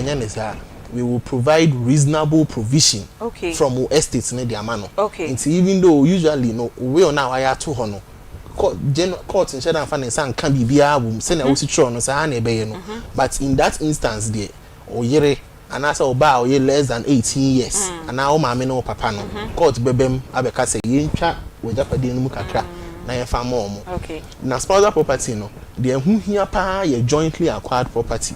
Yɛnyɛ ne saa. We will provide reasonable provision from wo estate ne de ama no. Nti even though usually no, will na wayɛ ato hɔ no, court general court nhyɛ da nfa ne nsa nka biribiara wɔ mu sɛnea wosi twerɛ no saa na ɛbɛyɛ no. But in that instance deɛ, ɔyere anaasɛ ɔbaa a ɔyɛ less than 18 years anaa wo maame ne wo papa no, court bɛbɛm abɛka sɛ yɛntwa w'agyapadeɛ no mu kakra na yɛmfa ma ɔmo. Na spousal property no deɛ, ɛho hia paa yɛ jointly acquired property,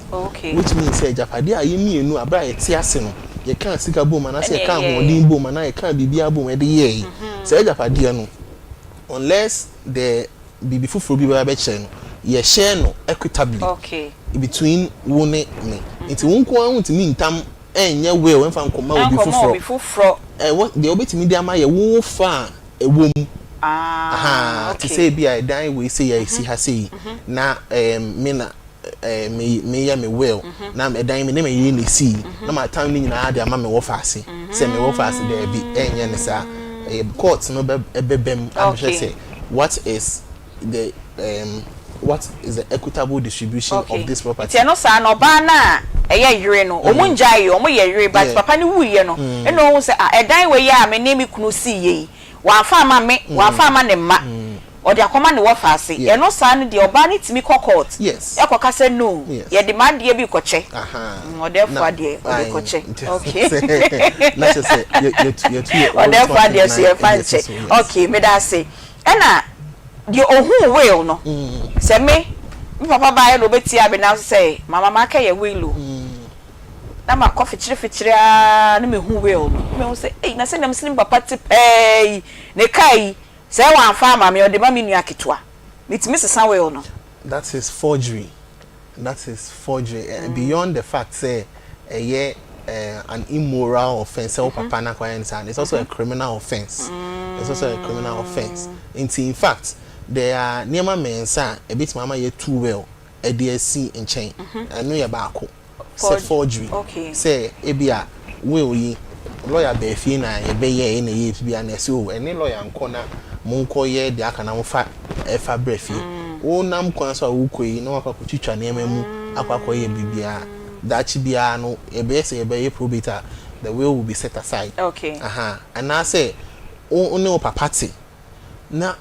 which means sɛ agyapadeɛ a yɛmmienu abere a yɛte ase no, yɛka sika bom anaasɛ Ɛne yɛka ɛyɛ. ahoɔden bom anaa yɛka biribiara bom ɛde yɛɛ yi, sɛ agyapadeɛ no, unless the biribi foforɔ bi bɛba bɛkyerɛ no, yɛhyɛ no equitably between wo ne me. Nti wo nko ara ntumi ntam ɛnyɛ will ɛnfa nkɔma obi Ankɔmɔ foforɔ. Obi foforɔ. Ɛwɔ deɛ wobɛtumi de ama yɛ wo fa a ɛwɔ mu. Ah. Aha, te sɛ ebi a ɛdan wei sɛ yɛ esi ha sɛ yi na me na me meyɛ me will na ɛdan mi ne me yere na esi yi na ma tam ne nyinaa de ama me wɔ faase sɛ me wɔ faase. Daabi, ɛnyɛ ne saa. Ɛyɛ court no bɛ ɛbɛbɛm abɛhwɛ sɛ what is the equitable distribution of this property. Nti ɛno saa na ɔbaa no a ɛyɛ yere no, ɔmo ngyae yɛ, ɔmo yɛ yere, but papa no wuyɛ no, ɛna ɔhu sɛ, ah, ɛdan wei a me ne me kunu sii yɛ yi, wamfa ama me, wamfa ama ne mma, ɔde akɔma ne wɔfa ase. Ɛno saa no deɛ, ɔbaa no tumi kɔ court ɛkɔka sɛ no, yɛde ma adeɛ bi kɔkyɛ. Ɔde ɛfo adeɛ ɔde kɔkyɛ. Okay. Na kyerɛ sɛ yɛtu yɛ Ɔde ɛfo adeɛ so yɛfa nkyɛ. Okay, meda ase. Ɛna deɛ ohun will no, sɛ me papa baayɛ na obetie abi na so sɛ mama maka yɛ will o, na ma kɔ fikyiri fikyiri aa na mehu will no, mehu sɛ ei, na sɛ nam sini papa te pɛɛ yi ne kaa yi sɛ wɔamfa ama me, ɔde ma me nua ketewa, metumi sesa will no? That is forgery. That is forgery. Beyond the fact sɛ ɛyɛ an immoral offence sɛ wo papa na akɔyɛ ne saa, it's also a criminal offence. It's also a criminal offence. Nti in fact there are nneɛma mmiɛnsa a ebitumi ama yɛ tu will ɛde asi nkyɛn. Ɛno yɛ baako sɛ forgery, sɛ ebi a will yi, lawyer bɛɛ fie na yɛbɛyɛ ɛna yɛ bi a na ɛsɛ o ɛne lawyer nkɔ na mo nkɔ yɛ deɛ aka na mo fa ɛfa brɛ fie. Wonam kwan so a wokɔ yi na wakɔ akɔtwitwa nneɛma mu akɔyɛ biribiara, daakye biara no yɛbɛyɛ sɛ yɛbɛyɛ probate a, the will will be set aside. Aha, anaasɛ wo ne wo papa te na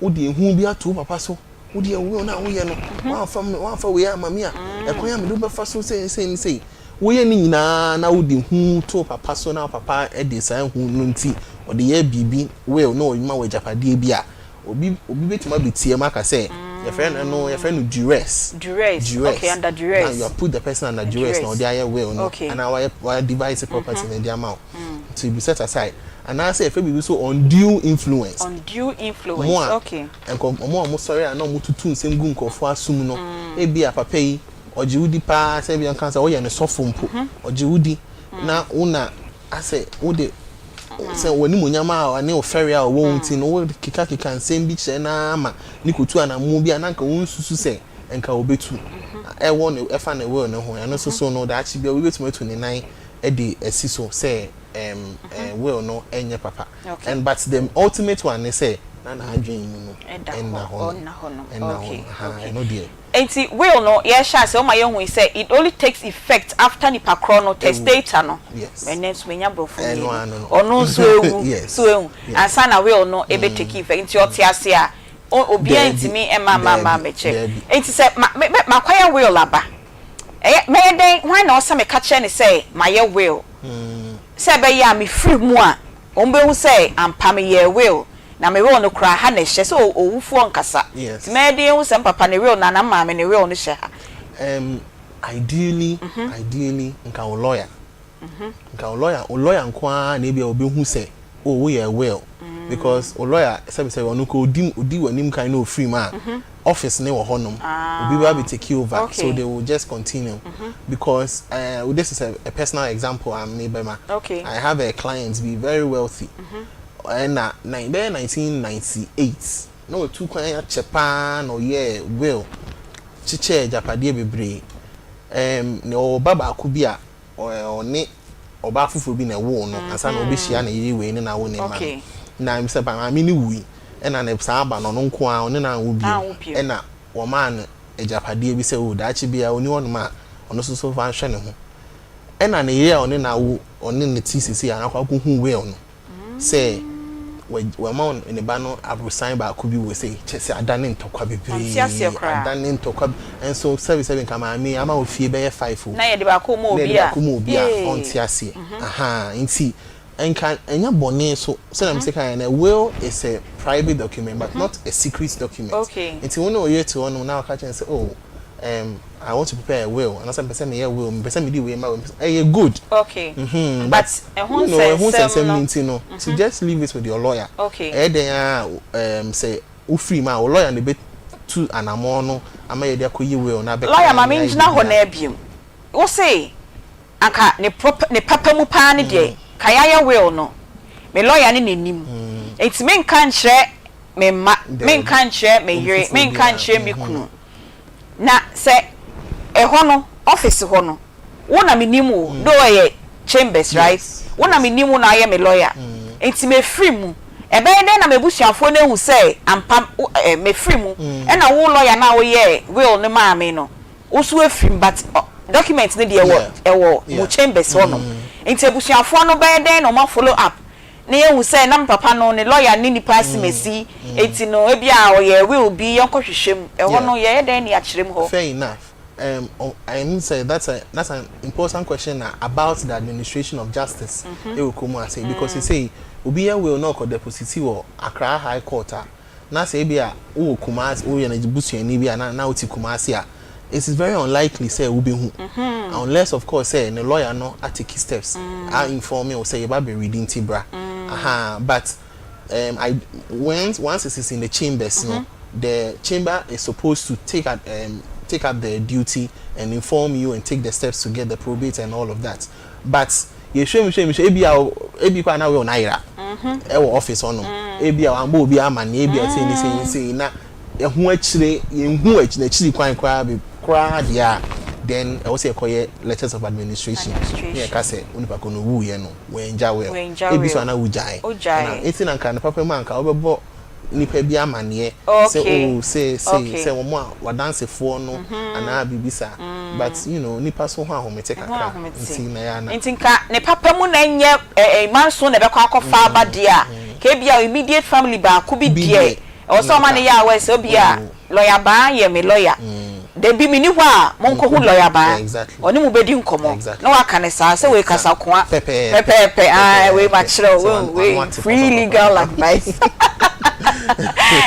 wode ehu bi ato wo papa so, wode will na woyɛ no, wamfa me, wamfa wei ama me a, ɛkwan a mede wobɛfa so sɛ sɛ sɛ woyɛ ne nyinaa na wode hu to wo papa so na wo papa de saa hu no nti ɔde yɛ biribi will na ɔma wɔ agyapadeɛ bi a obi bɛtumi abɛtie mu aka sɛ yɛfrɛ no yɛfrɛ no duress. Duress. Duress. Okay, under duress. Now you have put the person under duress na Duress. ɔde ayɛ will no anaa wayɛ devise property na ɛde ama wo to be set aside. Anaasɛ yɛfrɛ biribi so undue influence. Undue influence. Mo a nkɔ ɔmo a ɔmo sɔre a na ɔmo tutu nsɛm gu nkurɔfoɔ asom no, ebi a papa yi ɔgye wo di paa, sɛ ebi nka sɛ ɔyɛ ne sɔfo mpo, ɔgye wo di na wo na asɛ wode sɛ w'animonyam a ɔne ɔfɛre a ɔwɔ wo ti no, wode kekakeka nsɛm bi kyerɛ naa ma ne kotu anammɔ bi a na nka wɔnsusu sɛ nka wɔbɛtu ɛwɔ ne ɛfa ne will ne ho. Ɛno nso so no, daakye bi a wobɛtumi atu ne nan de asi so sɛ will no ɛnyɛ papa. And but the ultimate one ne sɛ na n'adwene mu no ɛda ɛnna hɔ hɔ no. Ɔnna hɔ no. Ɛnna hɔ no ha. Ɛno deɛ. Nti will no, yɛhyɛ ase ɔma yɛhu yi sɛ it only takes effect after nipa korɔ no, testator no. Ɛnɛ nso menya borɔfo Ɛno mmienu. ano no. Ɔno nso ewu so ehu ansa na will no ebe take effect. Nti ɔte ase a, obiara Daabi. ntumi ɛma ma ma Daabi. mɛkyɛ. Daabi. Nti sɛ ma me me makɔyɛ will aba, ɛyɛ mɛyɛ dɛn, hwan na ɔsɛ meka kyerɛ ne sɛ mayɛ will sɛ ɛbɛyɛ a mefiri mu a wɔn bɛhu sɛ ampa meyɛ will, na me will no koraa ha na ɛhyɛ sɛ owufoɔ nkasa? Nti mɛyɛ dɛn ehu sɛ papa ne will na na maame ne will no hyɛ ha? Ideally nka wo lawyer, nka wo lawyer nko ara na ebi a obehu sɛ oh, woyɛ will, because wo lawyer sɛbi sɛ ɔno ko odi w'anim kan na ofiri mu a, office ne wɔ hɔnom, obi ba be take over. So they will just continue because this is a personal example I'm mebɛma. I have a client be very wealthy, ɛna na bɛyɛ 1998 na watu kwan akyɛ paa na ɔyɛɛ will kyekyɛ agyapadeɛ bebree. Na ɔwɔ ba baako bi a ɔne ɔbaa foforɔ bi na ɛwoo no ansa na ɔbɛhyia ne yere wei ne na awo ne ma no. Na sɛ maame ne wui, ɛna ne saa aba no, ɔno nko ara ɔne na anwo bio. Anwo bio. Ɛna wɔmaa no agyapadeɛ bi sɛ o, daakye bi a ɔni hɔnom a ɔno nso so fa nhwɛ ne ho. Ɛna ne yere a ɔne no awo, ɔne no te seesei a, akɔ akɔhu will no sɛ wama ne ba no aborosan baako bi wɔ sei. Kyerɛ sɛ adane ntɔkwa bebree. Ɔnte aseɛ koraa. Adane ntɔkwa. Nso sɛbi sɛbi nka maame yi ama wo fie bɛyɛ five o. Na yɛde baako ma Na yɛde obi a. Baako ma obi a Yee. Ɔnte aseɛ. Aha, nti nka ɛnyɛ bɔne so sɛdeɛ mese kan no, will is a private document but not a secret document. Nti wo ne wo yere te hɔnom na waka kyerɛ no sɛ, "Oh, I want to prepare a will," anaasɛ "Mepɛ sɛ meyɛ will, mepɛ sɛ mede wei ma wei," ɛyɛ good. But But ɛho you know, ɛho nsɛnsɛm nsɛnsɛm no. No nti no, to just leave it with your lawyer. Ɛyɛ dɛn a sɛ wofiri mu a, wo lawyer na ɛbɛtu anammɔn no ama yɛde akɔyi will na abɛka Lawyer, ma ne ayɛ mengyina hɔ biribiara. Na abiem. Wo se anka ne proper ne papa mu paa ne deɛ ka yɛayɛ will no, me lawyer ne n'anim. Enti menka nkyerɛ me mma, Daabi. Menka nkyerɛ me yere, Obi foforɔ menka biara. nkyerɛ me kunu. Na sɛ ɛhɔ no, office hɔ no, wo na menim wo, though ɛyɛ chambers, right? Yes. Wo na menim wo na ayɛ me lawyer. Enti mefiri mu. Ɛbɛyɛ dɛn na m'abusuafoɔ no ehu sɛ ampa mefiri mu ɛna wo lawyer na woyɛ will no maa me no, wo so efiri mu, but document no deɛ ɛwɔ ɛwɔ mo chambers hɔnom. Nti abusuafoɔ no bɛyɛ dɛn na wɔn follow up na yɛhu sɛ na me papa no ne lawyer ne nipa asimesi, eti no ebi a ɔyɛ will bi, yɛnkɔ hwehwɛ mu ɛhɔ no, yɛyɛ dɛn ne yɛakyerɛ mu hɔ? Fair enough. Oh, I mean, say that's an important question about the administration of justice. Ɛwɔ kurom ase because they say obi yɛ will na ɔkɔ deposit wɔ Accra High Court a, na sɛ ebi a wowɔ Kumasi, woyɛ no busuani bi a na wote Kumasi a, it is very unlikely sɛ wobɛhu, unless of course sɛ ne lawyer no atake steps a inform wo sɛ yɛba bɛ read nti bra. Aha, but I when once it is in the chambers no, the chamber is supposed to take up the duty and inform you and take the steps to get the probate and all of that. But yɛhwɛ mu, hwɛ mu, hwɛ, ebi a ebi kɔ ana will na ayera ɛwɔ office hɔnom, ebi a wambɔ obi ama ne ebi a sɛ ne sɛ sɛ na ɛho akyire, yɛnhu akyi n'akyiri kwan koraa bi koraa deɛ a, then ɛwɔ sɛ yɛkɔyɛ letters of administration. Administration. Ne yɛka sɛ onipa ko no wuyɛ no, wɔngya will. Wɔngya ebi so will. ana wugyae. Wogyae. Ana eti na nka ne papa mu anka wobɛbɔ nipa bi amaneɛ sɛ oh, sɛ sɛ wɔn a wadansefoɔ no anaa biribi saa, but nipa so ho ahomete Ɛho kakra. Ahomete. Nti na yɛ ana. Nti nka ne papa mu na nyɛ ɛ ɛ manso na ɛbɛkɔ akɔfa aba deɛ a, ka ebi a immediate family baako bi Bi deɛ deɛ, ɛwɔ sɛ ɔma ne yɛ awɛ sɛ obi a lawyer baa yɛ me lawyer dabi mi ni hɔ a, monkɔhu lawyer baa. Ɔne mu bɛdi nkɔmmɔ. Na waka ne saa sɛ wei kasa koa. Pɛpɛɛpɛ. Pɛpɛɛpɛ aa, wei ma kyerɛw. Sɛ wei wei wano ate free papapapa. Legal advice.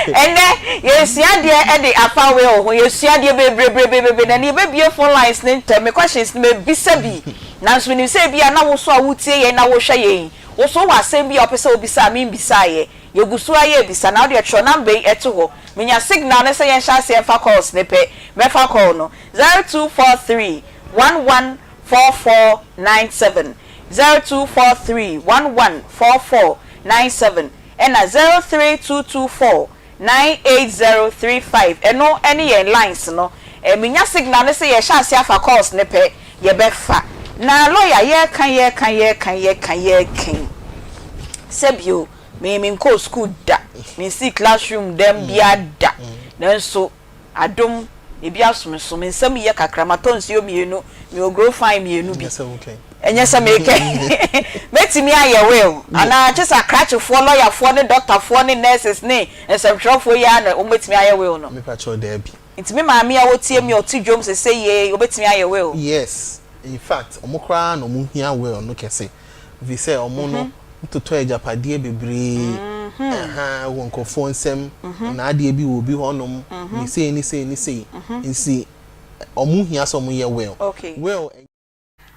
Ɛnɛ yɛsua deɛ ɛde afa will ho, yɛsua deɛ beebrebrebebe na ne yɛbɛbie phone lines ne ntɛm. Me questions no mebisa bi, nanso menim sɛ ebi a na wo so a wotie yɛn na wohwɛ yɛn, wo so wɔ asɛm bi a wopɛ sɛ wobisa a membisaeɛ. Yɛgu so a yɛbisa na wode ɛtwerɛ number yi ɛto hɔ. Menya signal ne sɛ yɛnhyɛ aseɛ mfa calls ne pɛ, mɛfa call no. 0243 114497, 0243 114497, ɛna 03224 98035. Ɛno ɛne yɛn lines no. Menya signal ne sɛ yɛhyɛ aseɛ afa calls ne pɛ, yɛbɛfa. Na lawyer, yɛreka yɛreka yɛreka yɛreka yɛreka sɛbio me menkɔɔ school da, mensi classroom dɛm bia da, nanso adom ebi asomsom nsɛm yɛ kakra. Matɔ nsuo mmienu, mewɔ grow fine mmienu bi. Nyɛ sɛ wokɛn. Ɛnyɛ sɛ mekɛ mɛtumi ayɛ will anaa kyɛ sɛ akrakyefoɔ, lɔyafoɔ ne dɔktafoɔ ne nurses ne nsɛmtwerɛfoɔ yi ara na wɔbɛtumi ayɛ will no? Mepa kyɛw, daabi. Nti me maame a wɔtie mi a ɔte dwom sese yie, wɔbɛtumi ayɛ will? Yes, in fact ɔmo koraa na ɔmo hia will no kɛse fi sɛ ɔmo no totɔ agyapadeɛ bebree ɛha wɔ nkurɔfoɔ nsɛm na adeɛ bi wɔ obi hɔnom ne sei ne sei ne sei, nti ɔmo hia sɛ ɔmo yɛ will. Will.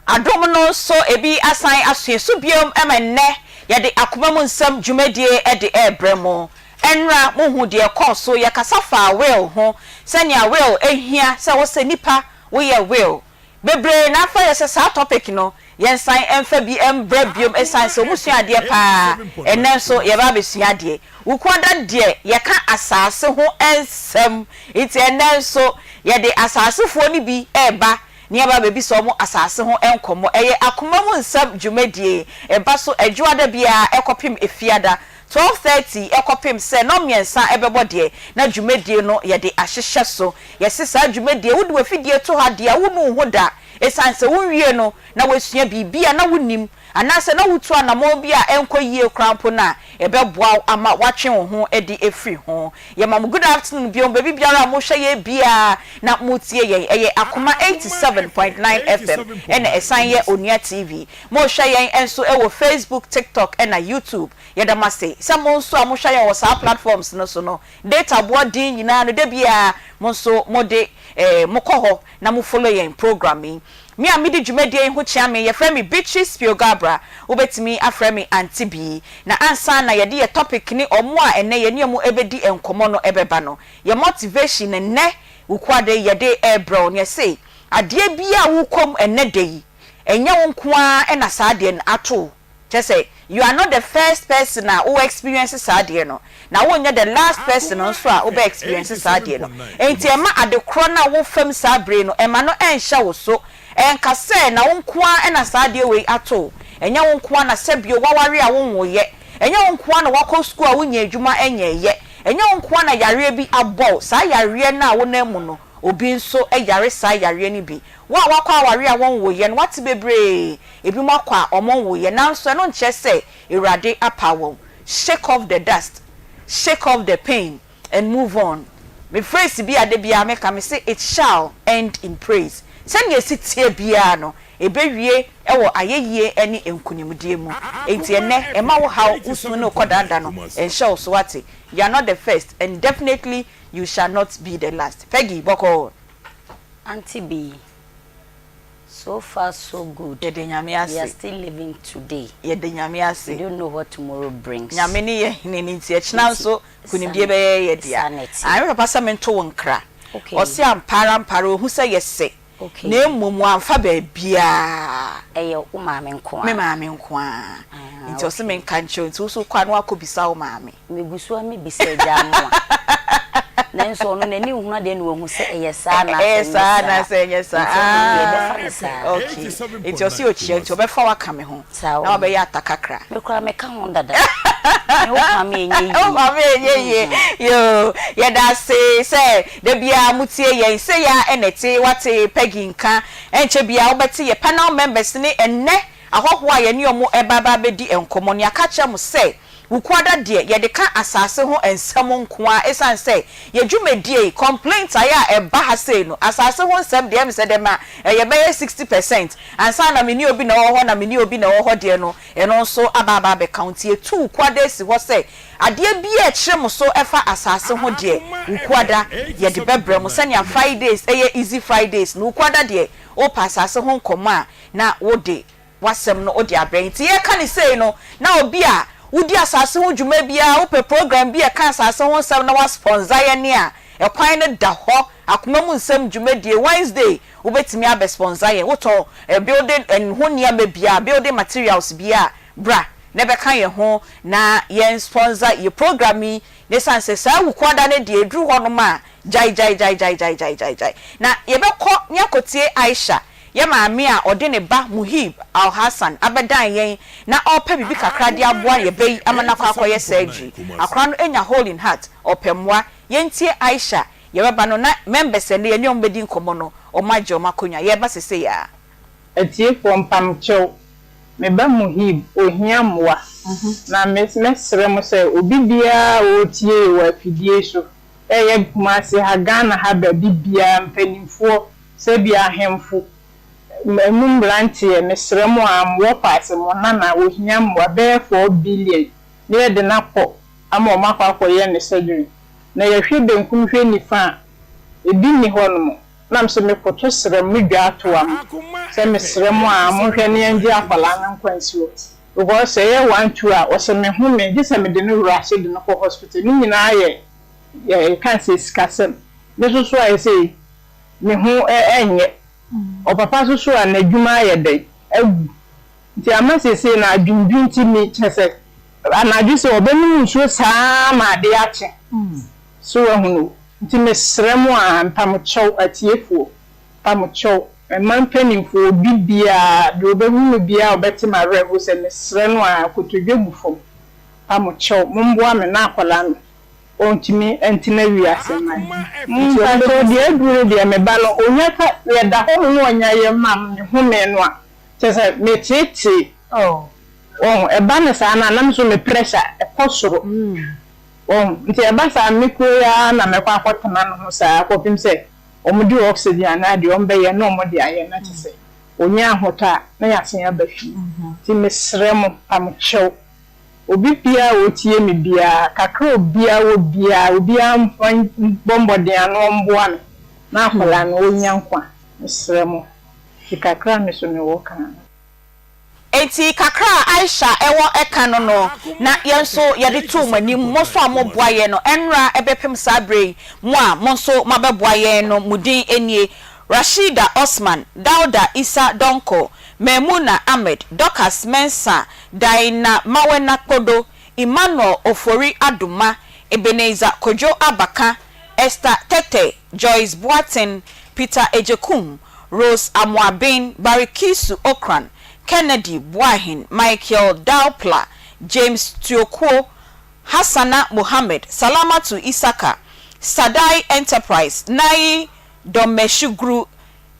Adom no nso ebi asan asoɛ so biom ma nnɛ yɛde Akoma Mu Nsɛm dwumadie de ɛrebrɛ mo. Ɛnra mohu deɛ ɛkɔɔ so, yɛkasa faa will ho, sɛnea will ehia sɛ wɔ sɛ nipa woyɛ will. Bebree na afa yɛ sɛ saa topic no yɛnsan mfa bi mbrɛ biom, ɛsiane sɛ ɔmo sua adeɛ paa. Ɛnɛ nso yɛba abɛsua adeɛ. Wukuada deɛ yɛka asase ho nsɛm, nti ɛnɛ nso yɛde asasefoɔ no bi ɛreba ne yɛba bɛbisa ɔmo asase ho nkɔmmɔ. Ɛyɛ Akoma Mu Nsɛm dwumadie, ɛba so Adwoada biara ɛkɔpem Efiada 12:30, ɛkɔpem sɛ 3:30 ɛbɛbɔ deɛ na dwumadie no yɛde ahyehyɛ so. Yɛsi saa dwumadie, wode wafidie to ha deɛ wonu ho da. Esiane sɛ wonwie no na woasua biribi a na wunnim anaasɛ na wutu anammɔn bi a ɛnkɔ yie koraa mpo no a, ɛbɛboa wo ama woatwe wo ho adi afiri ho. Yɛma mo good afternoon bio baabi biara a mohwɛ yɛn biara na motie yɛn. Ɛyɛ Akoma 87.9 FM ɛna ɛsan yɛ Onua TV. Mohwɛ yɛn nso wɔ Facebook, TikTok ɛna YouTube. Yɛda mo ase sɛ mo nso a mohwɛ yɛn wɔ saa platforms no so no, data boɔ den nyinaa no da biara mo nso mode eh, mokɔ hɔ na mo follow yɛn program yi. Me a medi dwumadie yi ho kyea me, yɛfrɛ me Beatrice Spiogabra, wobɛtumi afrɛ me Auntie Bee. Na ansa na yɛde yɛ topic ne ɔmo a ɛnnɛ yɛne ɔmo ɛbɛdi nkɔmmɔ no ɛbɛba no, yɛ motivation nnɛ Wukuada yi yɛde ɛrebrɛ wo no yɛse adeɛ biara a wokɔ mu ɛnnɛ da yi, ɛnyɛ wo nko ara na saa adeɛ no ato wo. Kyerɛ sɛ you are not the first person a wo experience saa adeɛ no, na wonyɛ the last person nso a wobɛ experience saa adeɛ no. Enti ɛmma ade korɔ no a wofam saa bere yi no, ɛmma no ɛnhyɛ wo so. Ɛnka sɛ na wo nko ara na saa adeɛ wei ato wo. Ɛnyɛ wo nko ara na sɛbio woaware a wonwoeɛ. Ɛnyɛ wo nko ara na woakɔ sukuu a wonnya adwuma nyɛeɛ. Ɛnyɛ wo nko ara na yareɛ bi abɔ wo. Saa yareɛ no a wonam mu no, obi nso yare saa yareɛ no bi. Wo a woakɔ awareɛ a wonwoeɛ no, woate bebree. Ebinom akɔ a wɔnwoeɛ, nanso ɛno nkyerɛ sɛ Awurade apaw wɔn. Shake off the dust, shake off the pain and move on. Me phrase bi a da biara meka, mese it shall end in praise. Sɛnea ɛsi teɛ biara no, ɛbɛwie wɔ ayɛyie ne nkunimdie mu. Enti ɛnnɛ, mma wo haw, wo su ne wo kɔdaada no nhyɛ wo so, woate? You are not the first and definitely you shall not be the last. Peggy, bɔkɔɔ. Auntie Bee, So far so good. Yɛda Nyame We are ase. still living today. Yɛda Nyame We ase. don't know what tomorrow brings. Nyame ne yɛ hene no nti ɛkyena Nti nso saa nkunimdie na bɛyɛ yɛ dea. saa na ɛteɛ. Ae me papa sɛ mento wo nkra. Okay. Ɔse ampa ara ampa ara ohu sɛ yɛsɛ Okay. na mmom wamfa baabiara. Ɛyɛ wo maame nko Me ara? maame nko ara. Ah Nti ɔse okay. menka nkyerɛ wo nti wo nso wokɔ a na wakɔ bisa wo maame. Megu so ara mebisa Agya Amoah. Nanso ɔno n'ani nhunu adeɛ na wahu sɛ ɛyɛ saa anaasɛ Ɛyɛ ɛnyɛ saa saa. anaasɛ ɛnyɛ saa. Nti ɛno deɛ yɛbɛfa Ah, no saa. okay. Nti ɔse ɔkyia nti ɔbɛfa wo aka me ho Saa na o. wabɛyɛ ata kakra. Me koraa meka ho dada. Me wo pame ɛnyɛ yie. Wo pame ɛnyɛ yie. Yoo, yɛda ase sɛ da biara motie yɛn. Sei ara na ɛte, woate Peggy nka. Ɛnkyɛ biara wobɛte yɛ panel members ne ɛnnɛ ahɔhoɔ a yɛne wɔn reba abɛdi nkɔmmɔ no. Yɛaka akyerɛ mo sɛ Wukuada deɛ, yɛde ka asase ho nsɛm nko ara ɛsiane sɛ yɛ dwumadie yi, complaint ayɛ a ɛba ha sei no, asase ho nsɛm deɛ ɛyɛ me sɛ dɛm a, ɛyɛ bɛyɛ 60 percent ansa na me ne obi na ɛwɔ hɔ na me ne obi na ɛwɔ hɔ deɛ no, ɛno nso aba aba abɛka ho. Nti yɛtu Wukuada asi hɔ sɛ adeɛ biara a ɛkyere mo so ɛfa asase ho deɛ, Wukuada yɛde bɛbrɛ mo. Sɛnea Fridays ɛyɛ easy Fridays no, Wukuada deɛ wopɛ asase ho nkɔmmɔ a na wode w'asɛm no wode abrɛ. Nti yɛreka no sei no, na obi a wodi asase ho dwuma biara, wopɛ program bi a ɛka asase ho nsɛm na woasponsor yɛn a, ɛkwan no da hɔ. Akoma mu nsɛm dwumadie, Wednesday, wobɛtumi abɛ sponsor yɛn. Wotɔn building ho nneɛma biara, building materials biara a, bra na ɛbɛka yɛn ho na yɛn sponsor yɛ program yi. Na ɛsiane sɛ saa Wukuada no deɛ ɛduru hɔnom a, gyae gyae gyae gyae gyae gyae gyae gyae. Na yɛbɛkɔ na yɛakɔtie Aisha, yɛ maame a ɔde ne ba Muhib Alhassan abɛdan yɛn na ɔrepɛ biribi kakra de aboa yɛ ba yi ama no akɔ akɔyɛ surgery. Akwadaa no anya hole in heart, ɔrepɛ mmoa. Yɛntie Aisha, yɛbɛba no na members a ɛnnɛ yɛne wɔn bɛdi nkɔmmɔ no, wɔagye wɔn akonnwa. Yɛreba seesei ara. Atiefoɔ mpamokyɛw, me ba Muhib, ohia mmoa, na me mɛsrɛ mo sɛ obi biara a ɔretie yɛ wɔ afidie yi so, ɛyɛ Kumasi ha, Ghana ha baabi biara, mpanimfoɔ, sɛbi ahemfo, ɛmu mmeranteɛ, mesrɛ mo a mowɔ paase mo nana, ohia mmoa bɛyɛ 4 billion na yɛde no akɔ ama wɔn akɔ akɔyɛ ne surgery. Na yɛhwɛ benkum hwɛ nifa a, ebi nni hɔnom. Na nso mekoto srɛ mo, medwa atoa mo sɛ mesrɛ mo a monhwɛ na yɛngye akwadaa no nkwa nsi hɔ. Because sɛ ɛyɛ one two a, ɔsɛ me home gye sɛ mede no wura ase de no kɔ hospital. Ne nyinaa yɛ yɛka sɛ sikasɛm. Me nso so ayɛ sɛ me ho ɛnyɛ. Ɔpapa nso so a n'adwuma ayɛ dɛn agu. Nti ama seesei no adwendwen nti me kyerɛ sɛ anadwo sɛ ɔbɛnom nsuo saa ma adeɛ akye. So wahu no. Nti mesrɛ mo a mpamokyɛw atiefoɔ, mpamokyɛw mma mpanimfoɔ obi biara deɛ ɔbɛhu me biara a ɔbɛte m'awerɛho sɛ mesrɛ no a kotodwe gu fam. Mpamokyɛw momboa me na akwadaa no. ɔntumi ntena wiase mma yɛn. Mpakyɛw deɛ aduru no deɛ me ba no ɔnya ka yɛda hɔ nom na ɔnya yɛ ma me home no a kyerɛ sɛ meteetee wɔn ɛba no saa no a na me nso me pressure ɛkɔ soro wɔn nti ɛba saa me kuro yi ara na mɛkɔ akɔtena ne ho saa kɔpem sɛ wɔn de oxygen anaa deɛ wɔn bɛyɛ na wɔn de ayɛ na kyerɛ sɛ ɔnya ahotɔ a na yɛasan aba fie nti mesrɛ mo pamokyɛw. Obi biara a otie me biara, kakra a obiara wɔ biara, obiara mfa mbɔ mbɔden ano ɔmboa me na akwadaa no ɔnya nkwa. Mesrɛ mo. Nti kakra a me so mewɔ ka no. Enti kakra a Aisha wɔ ka no no, na yɛn nso yɛde too mo anim, mo nso a moboa yɛn no, ɛnnora bɛpem saa berɛ yi, mo a mo nso moabɛboa yɛn no, mo din nie, Rashida Osman, Dauda Isa Donko, Maimuna Ahmed, Dorcas Mensah, Daina Mawena Kpodo, Emmanuel Ofori Adoma, Ebenezer Kojo Abaka, Esther Tetteh, Joyce Boateng, Peter Agyekum, Rose Amoaben, Barikisu Okran, Kennedy Boahen, Michael Daupla, James Tuokuo, Hassana Mohammed, Salamatu Isaka, Sadai Enterprise, Nai Domeshuguru,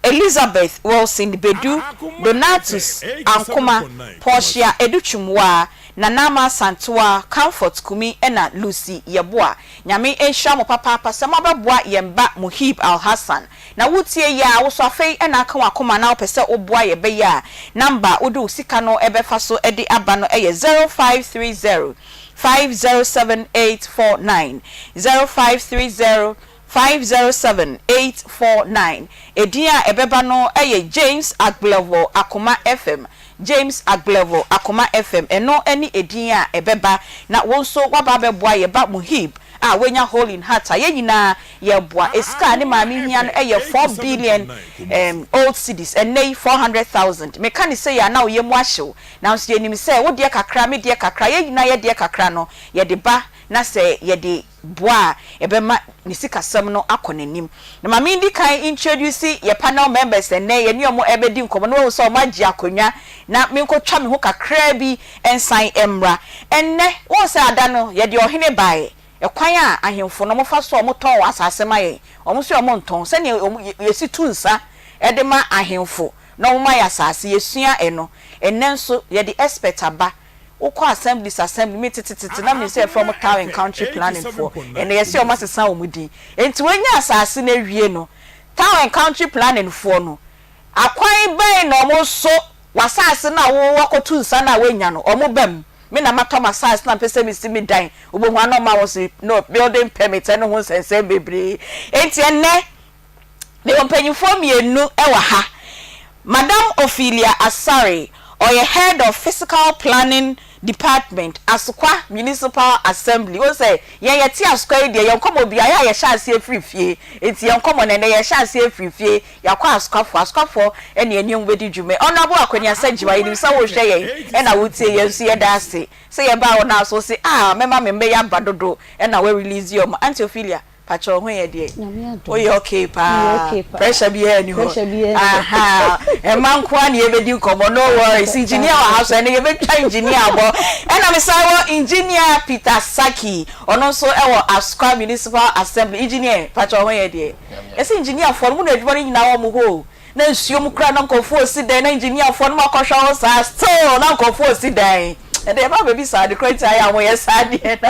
Elizabeth Wilson Bedu, Donatus Ankoma, Portia Adu-Twumwaa, Nana Ama Asantewaa, Comfort Kumi ɛna Lucy Yeboah. Nyame nhyira mo papaapa sɛ moabɛboa yɛn ba Muhib Alhassan. Na wotie yi ara, wo so afei na aka w'akoma na wopɛ sɛ woboa yɛ bɛyɛ a, number a wode wo sika no bɛfa so de aba no yɛ 0530 507 849, 0530 507 849. Edin a ɛbɛba no yɛ James Agblevo Akoma FM. James Agblevo Akoma FM, ɛno ne edin a ɛbɛba. Na wo nso woaba abɛboa yɛn ba Muhib a wanya hole in heart a yɛn nyinaa yɛreboa. Sika a ne maame hia no yɛ 4 billion old cedis, ɛnnɛ yi 400,000. Meka no sei a na wo yam ahye wo, nanso yɛnim sɛ wo deɛ kakra, me deɛ kakra, yɛn nyinaa yɛ deɛ kakra no, yɛde ba na sɛ yɛde boa a ɛbɛma ne sikasɛm no akɔ n'anim. Na ma mendi kan introduce yɛ panel members ɛnnɛ, yɛne wɔn ɛrebɛdi nkɔmmɔ na wahu sɛ wɔn agye akonnwa na menkɔtwa me ho kakraa bi nsan mmra. Ɛnnɛ, wohu sɛ ada no yɛde ɔhene baeɛ, ɛkwan a ahemfo no wɔfa so a wɔtɔn asase ma yɛn, wɔn nso wɔn ntɔn, sɛdeɛ wɔn yɛsi tu nsa de ma ahemfo na wɔma yɛ asase, yɛsua ɛno. Ɛnnɛ nso yɛde expert aba. Wokɔ assemblies assembly me tetetete na menim sɛ yɛfrɛ wɔn town and country planning foɔ, ɛnnɛ yɛse wɔn asesa wɔn din. Enti wɔanya asase no awie no, town and country planning foɔ no, akwan bɛn na wɔn nso w'asase no a wo wakɔtu nsa no a woanya no, wɔn ba mu? Me na matɔ m'asase na mepɛ sɛ mesi me dan, wobɛhu a na wɔma wɔn so no building permit ɛne ho nsɛnsɛm bebree. Enti ɛnnɛ mewɔ mpanyinfoɔ mmienu wɔ ha. Madam Ophelia Asare, ɔyɛ Head of Physical Planning Department, Asokwa Municipal Assembly. Wohu sɛ yɛn yɛte Asokwa yi deɛ, yɛn nkɔmmɔ biara yɛ a yɛhyɛ aseɛ firi fie. Enti yɛn nkɔmmɔ no ɛnnɛ yɛhyɛ aseɛ firi fie, yɛakɔ Asokwafoɔ. Asokwafoɔ ɛne yɛne wɔn bɛdi dwuma. Honourable Akwani Asɛgyewa, yɛnim sɛ wohwɛ yɛn ɛna wotie yɛn nso yɛda ase sɛ yɛbaa wo nan so wose ah mɛma me mma yi aba dodo ɛna woa release wɔn. Auntie Ophelia, Pakyɛ wo ho yɛ deɛ? Woyɛ okay paa? Pressure biara nni hɔ? Ahaa, mma nko ara na yɛbɛdi nkɔmmɔ, no worries. Engineer wɔ ha so, ɛnnɛ yɛbɛtwa engineer abɔ. Ɛna mesan wɔ Engineer Peter Sackey, ɔno nso wɔ Asukwa Municipal Assembly. Engineer, pakyɛ wo ho yɛ deɛ? Yɛse engineerfoɔ no, mo na adwuma no nyinaa wɔ mo hɔ o. Na nsuo mu koraa na nkurɔfoɔ resi dan na engineerfoɔ no akɔhwɛ hɔ saa still na nkurɔfoɔ resi dan. Ɛnde ɛba baabi saa ade korɔ nti ayɛ a wɔyɛ saa adeɛ no.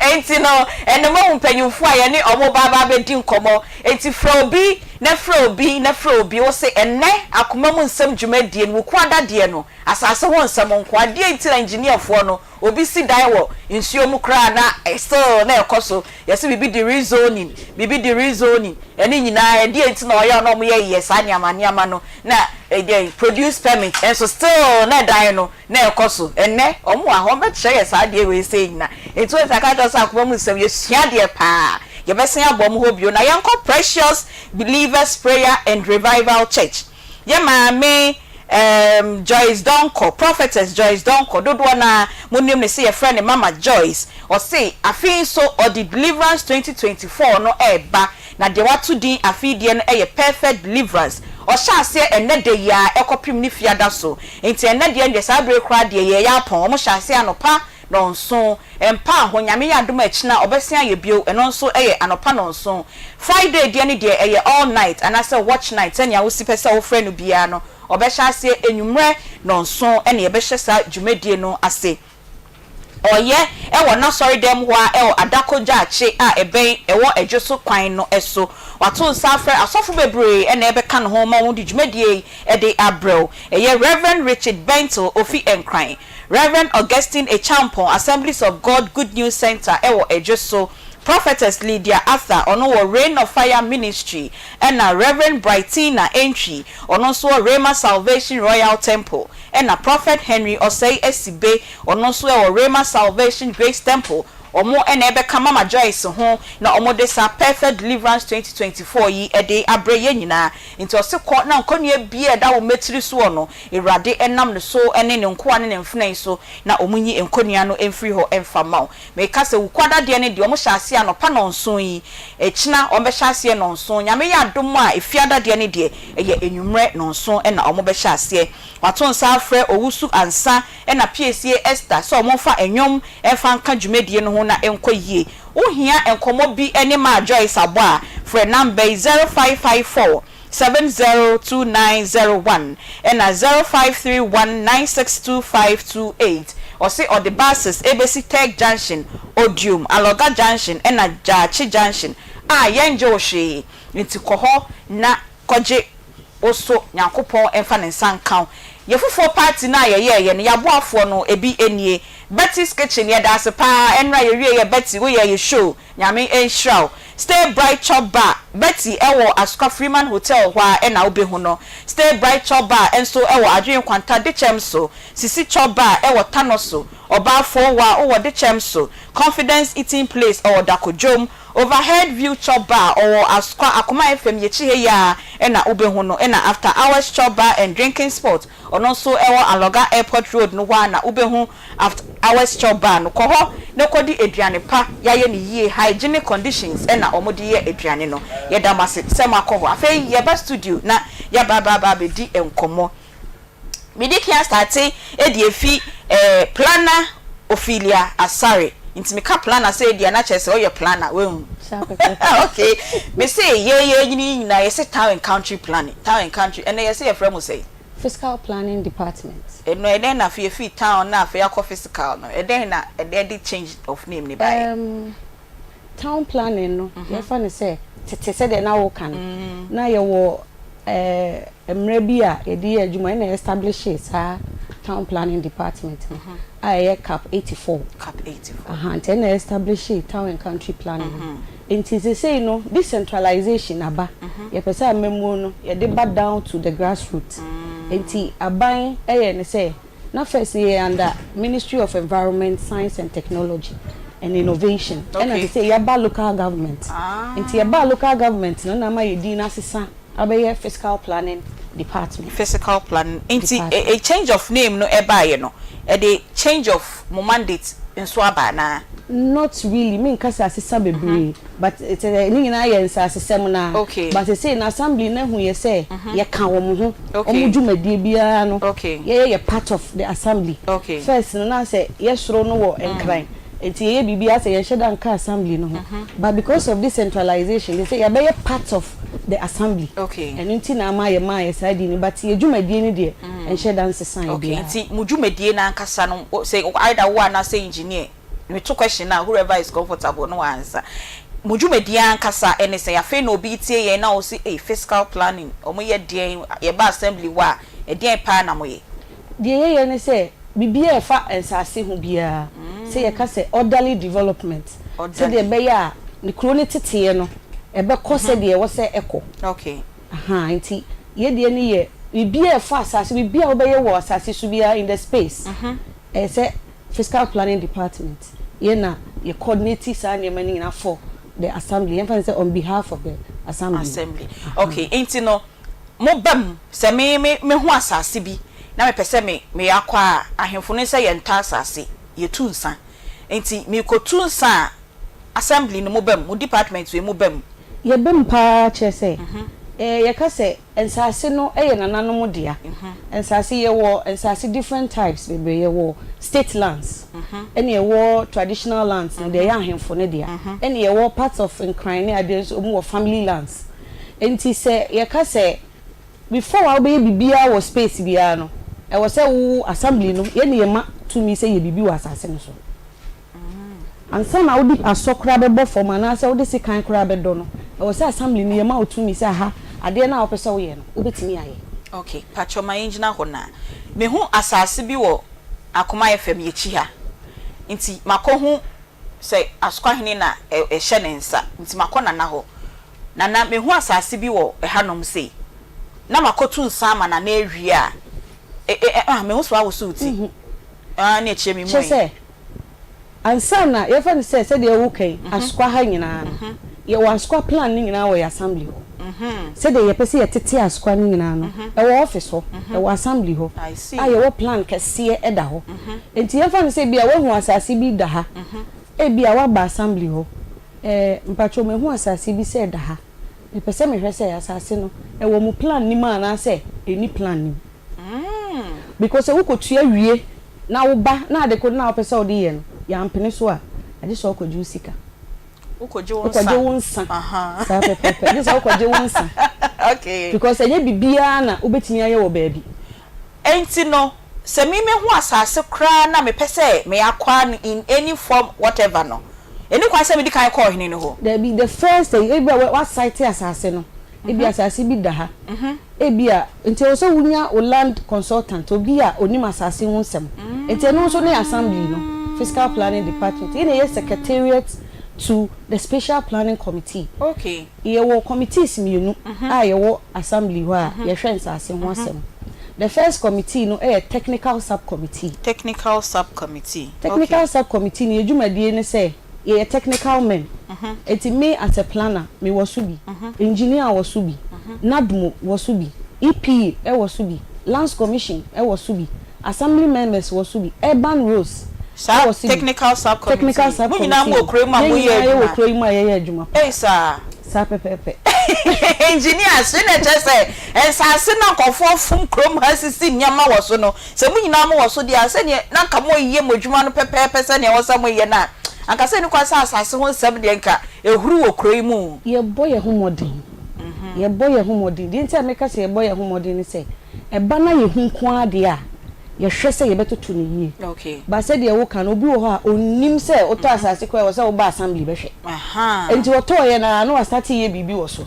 Enti no ɛnɛ moahu mpanyinfoɔ a yɛne wɔn ba aba abɛdi nkɔmmɔ. Enti frɛ obi na frɛ obi na frɛ obi wo se ɛnnɛ akoma mu nsɛm dwumadie no Wukuada deɛ no asase ho nsɛm nko ara. Deɛn nti na engineerfoɔ no obi si dan wɔ nsuo mu koraa na still na ɛkɔ so. Yɛse biribi de rezoning, biribi de rezoning, ɛne nyinaa ɛdeɛn nti na ɔyɛ a na wɔyɛ yɛ saa nneɛma nneɛma no na ɛdeɛn produce permit nso still na ɛdan no na ɛkɔ so. Ɛnnɛ wɔn wɔ ha wɔbɛkyerɛ yɛ saa adeɛ wei sei nyinaa. Nti wohu sɛ aka kyerɛ wo sɛ akoma mu nsɛm yɛsua adeɛ paa. Yɛbɛsan abɔ wɔn hɔ bio na yɛnkɔ Precious Believers Prayer and Revival Church. Yɛ maame ehm Joyce Donkor, Prophetess Joyce Donkor, dodoɔ no ara monim no sɛ yɛfrɛ no Mama Joyce, ɔse afe yi nso ɔde Deliverance 2024 no reba, na deɛ wato din afe yi deɛ no yɛ Perfect Deliverance. Ɔhyɛ aseɛ ɛnnɛ da yi ara kɔpem ne fiada so, nti ɛnnɛ deɛ no deɛ saa berɛ yi koraa deɛ yɛreyɛ apɔn, wɔhyɛ aseɛ anɔpa. Nnɔnson. Ɛmpa ho, Nyame yɛ adom a ɛkyena ɔbɛsen ayɛ bio, ɛno nso yɛ anɔpa nnɔnson. Friday deɛ no deɛ ɛyɛ all night anaasɛ watch night sɛnea wosi pɛ sɛ wofrɛ no biara no, ɔbɛhyɛ aseɛ anwummerɛ nnɔnson na yɛbɛhyɛ saa dwumadie no ase. Ɔyɛ wɔ n'asɔredɛm hɔ ara wɔ Adako Jachie a ɛbɛn ɛwɔ Adwo so kwan no so. Wato nsa afrɛ asɔfo bebree na ɛrebɛka ne ho ma wɔde dwumadie yi de abrɛ wo. Ɛyɛ Rev. Richard Bentil ofi Nkran, Rev. Augustine Acheampong, Assemblies of God Good News Centre wɔ Adwo so, Prophetess Lydia Arthur, ɔno wɔ Rain of Fire Ministry, ɛna Rev. Brightina Antwi, ɔno nso wɔ Rhema Salvation Royal Temple, ɛna Prophet Henry Osei Asibe, ɔno nso wɔ Rhema Salvation Grace Temple. Wɔn na ɛbɛka Mama Joyce ho na wɔde saa Perfect Deliverance 2024 yi de abrɛ yɛn nyinaa. Nti ɔse kɔ na nkɔnnua biara a ɛda wo mmatiri soɔ no, Awurade nam ne so ne ne nkoa ne ne mfenaa yi so na wɔnyi nkɔnnua no mfiri hɔ mfa mma wo. Meka sɛ Wukuada deɛ no deɛ wɔhyɛ aseɛ anɔpa nnɔnson yi, ɛkyena wɔbɛhyɛ aseɛ nnɔnson, Nyame yɛ adom a Efiada deɛ no deɛ ɛyɛ anwummerɛ nnɔnson na wɔbɛhyɛ aseɛ. Wato nsa afrɛ Owusu Ansah na Piesie Esther sɛ wɔmfa nnwom mfa nka dwumadie no ho na ɛnkɔ yie. Wohia nkɔmmɔ bi ne Maa Joyce abɔ a, frɛ number yi 0554 702901 ɛna 0531 962528. Ɔse ɔde buses ɛbɛsi Tech Junction, Odium, Alɔga Junction ɛna Gyaakye Junction a yɛngye wo hwee nti kɔ hɔ na kɔgye wo so Nyankopɔn mfa ne nsa nka wo. Yɛ fufuo party no a yɛyɛɛyɛ no yɛaboafoɔ no ebi nie Betty's kitchen yɛdaase paa ɛnora yɛwieɛ Betty woyɛɛ yɛ show Nyame nhyira wo Stay Bright Chop Bar Betty ɛwɔ Asokwa Freeman Hotel hɔ ara na wobɛhu no Stay Bright Chop Bar nso ɛwɔ Adwene Nkwanta Dekyɛm so Sisi Chop Bar ɛwɔ Tano so Ɔbaa Foowa wowɔ Dekyɛm so Confidence Eating Place ɔwɔ Dakodwom Overhead View Chop Bar ɔwɔ Asokwa Akoma FM yɛkyi ha yi ara na wobɛhu no ɛna After Hours Chop Bar and Drinking Spot ɔno nso ɛwɔ Anloga Airport Road no hɔ ara na wobɛhu After Hours Chop Bar no. Kɔ hɔ na kɔdi aduane pa, yɛayɛ no yie, hygienic conditions na wɔde yɛ aduane no. Yɛda mo ase sɛ moakɔ hɔ. Afei yɛba studio na yɛaba aba aba abɛdi nkɔmmɔ. Medi kan astate de afi eh, Planner Ophelia Asare. Nti meka planner sɛ deɛ na kyerɛ sɛ woyɛ planner, wahu? Saa pɛpɛɛpɛ. Okay. Mese yɛn yɛnyini yi nyinaa yɛse town and country planning, town and country, ɛnnɛ yɛse yɛfrɛ mo sɛn? Physical Planning Department. Ɛno ɛdɛn na afei yɛfii town na afei akɔ physical no, ɛdɛn na ɛde change of name no baeɛ? Um, town planning no, yɛmfa no sɛ tete sɛdeɛ na woka no, na yɛwɔ eh, mmerɛ bi a yɛde yɛ adwuma, ɛna yɛ establishee saa town planning department no a ɛyɛ cap 84. Cap 84. Aha, nti ɛna yɛ establishee town and country planning no. Nti sesei no, decentralization aba, yɛpɛ sɛ amammuo no yɛde ba down to the grassroots. Nti aban yɛ ne sɛ, na first yɛ under Ministry of Environment, Science and Technology and Innovation, ɛna sesei yɛaba local government. Nti yɛbaa local government no na ama yɛ din no asesa abɛyɛ Physical Planning Department. Physical Planning, nti a change of name no ɛbaeɛ no, ɛde change of mo mandate nso aba anaa? Not really, menka sɛ asesa bebree, but sɛ ne nyinaa yɛ nsasesɛm no ara. But sesei no assembly no ahu yɛ sɛ yɛka wɔn ho, wɔn dwumadie biara no yɛyɛ yɛ part of the assembly. First no na sɛ yɛ soro no wɔ Nkran, nti yɛyɛ biribi a sɛ yɛnhyɛ da nka assembly no ho. But because of decentralization, sesei yɛabɛyɛ part of the assembly. Ɛno nti na ama yɛmaa yɛ saa din no, but yɛ dwumadie no deɛ ɛnhyɛ da nsesaeɛ Okay, biara. nti mo dwumadie no ankasa no, sɛ either wo anaasɛ engineer, meto question no a, whoever is comfortable no answer. Mo dwumadie ankasa ne sɛn? Afei na obi retie yɛn na ɔse ei, fiscal planning, wɔyɛ deɛn? Yɛba assembly hɔ a, ɛdeɛn paa na moyɛ? Deɛ yɛyɛ ne sɛ, biribiara a ɛfa nsase ho biara, sɛ yɛka sɛ orderly development, sɛdeɛ ɛbɛyɛ a ne kuro no teteɛ no, ɛbɛkɔ sɛdeɛ ɛwɔ sɛ ɛkɔ. Ahaa, nti yɛ deɛ no yɛ biribiara a ɛfa asase, biribiara a wobɛyɛ wɔ asase so biara in the space, ɛyɛ sɛ Fiscal Planning Department, yɛ na yɛ coordinate saa nneɛma no nyinaa for the assembly, yɛmfa no sɛ on behalf of the assembly. Assembly, okay, nti no mo ba mu, sɛ me me mehu asase bi na mepɛ sɛ me meyɛ akɔ a, ahemfo no sɛ yɛntɔ asase, yɛtu nsa, nti merekɔtu nsa a, assembly no mo ba mu, mo department wei mo ba mu? Yɛba mu paa kyerɛ sɛ, yɛka sɛ nsaase no yɛ nananom dea. Nsaase, yɛwɔ nsaase different types bebree. Yɛwɔ state lands. Ɛna yɛwɔ traditional lands no, deɛ ɛyɛ ahemfo no dea. Ɛna yɛwɔ parts of Nkran ne adeɛ nso, wɔn wɔ family lands. Nti sɛ yɛka sɛ before a wobɛyɛ biribiara wɔ space biara no, ɛwɔ sɛ wo assembly no, yɛn na yɛma tumi sɛ yɛ biribi wɔ asase no so. Ansa na wode asɔ koraa bɛbɔ fam anaasɛ wode sekan koraa bɛdɔ no, ɛwɔ sɛ assembly no yɛma wo tumi sɛ aha, adeɛ no a wopɛ sɛ woyɛ no, wobɛtumi ayɛ. Ok, pakyɛw ma yɛngyina hɔ na mehu asase bi wɔ Akoma FM yɛkyi ha nti makɔhu sɛ Asukahene na ɛhyɛ ne nsa nti makɔ Nana hɔ. Nana mehu asase bi wɔ ɛhanom sei na makɔtu nsa ama Nana awie a, e e ah mehu sɛ woawoso wo ti ah ne ɛkyerɛ me mu Kyerɛ yi. sɛ, ansa na, yɛmfa no sɛ sɛdeɛ woka yi, Asukwa ha nyinaa no, yɛwɔ Asukwa plan no nyinaa wɔ yɛn assembly hɔ. Sɛdeɛ yɛpɛ sɛ yɛtete Asukwa no nyinaa no, ɛwɔ office hɔ, ɛwɔ assembly hɔ, a yɛwɔ plan kɛseɛ da hɔ. Enti yɛmfa no sɛ ebia woahu asase bi da ha, ebia woaba assembly hɔ, ɛɛ, mpakyɛw mahu asase bi sɛ ɛda ha, mepɛ sɛ mehwɛ sɛ asase no, ɛwɔ mo plan no mu anaasɛ ɛnni plan no mu. Because sɛ wokɔtua wie na woba na ade koro no a wopɛ sɛ wode yɛ no, yɛampene so a, agye sɛ wokɔgye wo sika. Wokɔgye wo nsa. Wokɔgye wo nsa. Saa pɛpɛɛpɛ. Gye sɛ wokɔgye wo nsa. Okay. Because ɛnyɛ biribiara na wobɛtumi ayɛ wɔ baabi. Enti no, sɛ me mehu asase koraa na mepɛ sɛ me acquire no in any form whatever no, ɛnni kwan sɛ medi kan kɔ ɔhene no hɔ? Dabi, the first thing, ebia wa cite asase no, ebia asase bi da ha, Ebia, nti ɛwɔ sɛ wonya wo land consultant, obi a onim asase ho nsɛm. Nti ɛno nso ne assembly no, Physical Planning Department. Yɛn na yɛyɛ secretariat to the Spatial Planning Committee. Okay. Yɛwɔ committees mmienu a yɛwɔ assembly hɔ a yɛhwɛ nsase ho asɛm. The first committee no yɛ technical sub-committee. Technical sub-committee, okay. Technical sub-committee no, yɛn dwumadie ne sɛ yɛyɛ technical men. Enti me as a planner me wɔ so bi, engineer wɔ so bi, NADMO wɔ so bi, EPA wɔ so bi, Lands Commission wɔ so bi, Assembly members wɔ so bi, Urban Roads Saa wɔ so bi, technical sub committee Technical yi, sub mo nyinaa committee mo wɔ kuro yi mu a no, mo yɛn yɛ nyinaa yɛwɔ adwuma? kuro yi mu a yɛyɛ adwuma paa. Ei saa. Saa pɛpɛɛpɛ. Engineers, wei na ɛkyerɛ sɛ nsaase no a nkurɔfoɔ fom kurom ha sisi nneɛma wɔ so no, sɛ mo nyinaa mowɔ so deɛ a, sɛdeɛ na anka moreyɛ mo adwuma no pɛpɛɛpɛ sɛdeɛ ɛwɔ sɛ moyɛ no a, anka sɛ ɛnni kwan sɛ asase ho nsɛm deɛ nka ɛhuru wɔ kuro yi mu. Yɛbɔ yɛn ho mmɔden. Yɛbɔ yɛn ho mmɔden. Deɛ nti a meka sɛ yɛbɔ yɛn ho mmɔden ne sɛ, ɛba na yɛhu nko ara deɛ a, yɛhwɛ sɛ yɛbɛtoto no yie. But sɛdeɛ woka no, obi wɔ hɔ a, ɔnnim sɛ wotɔ asase koraa a, ɛwɔ sɛ woba assembly bɛhwɛ. Enti ɔtɔeɛ no ara na wastate reyɛ biribi wɔ so.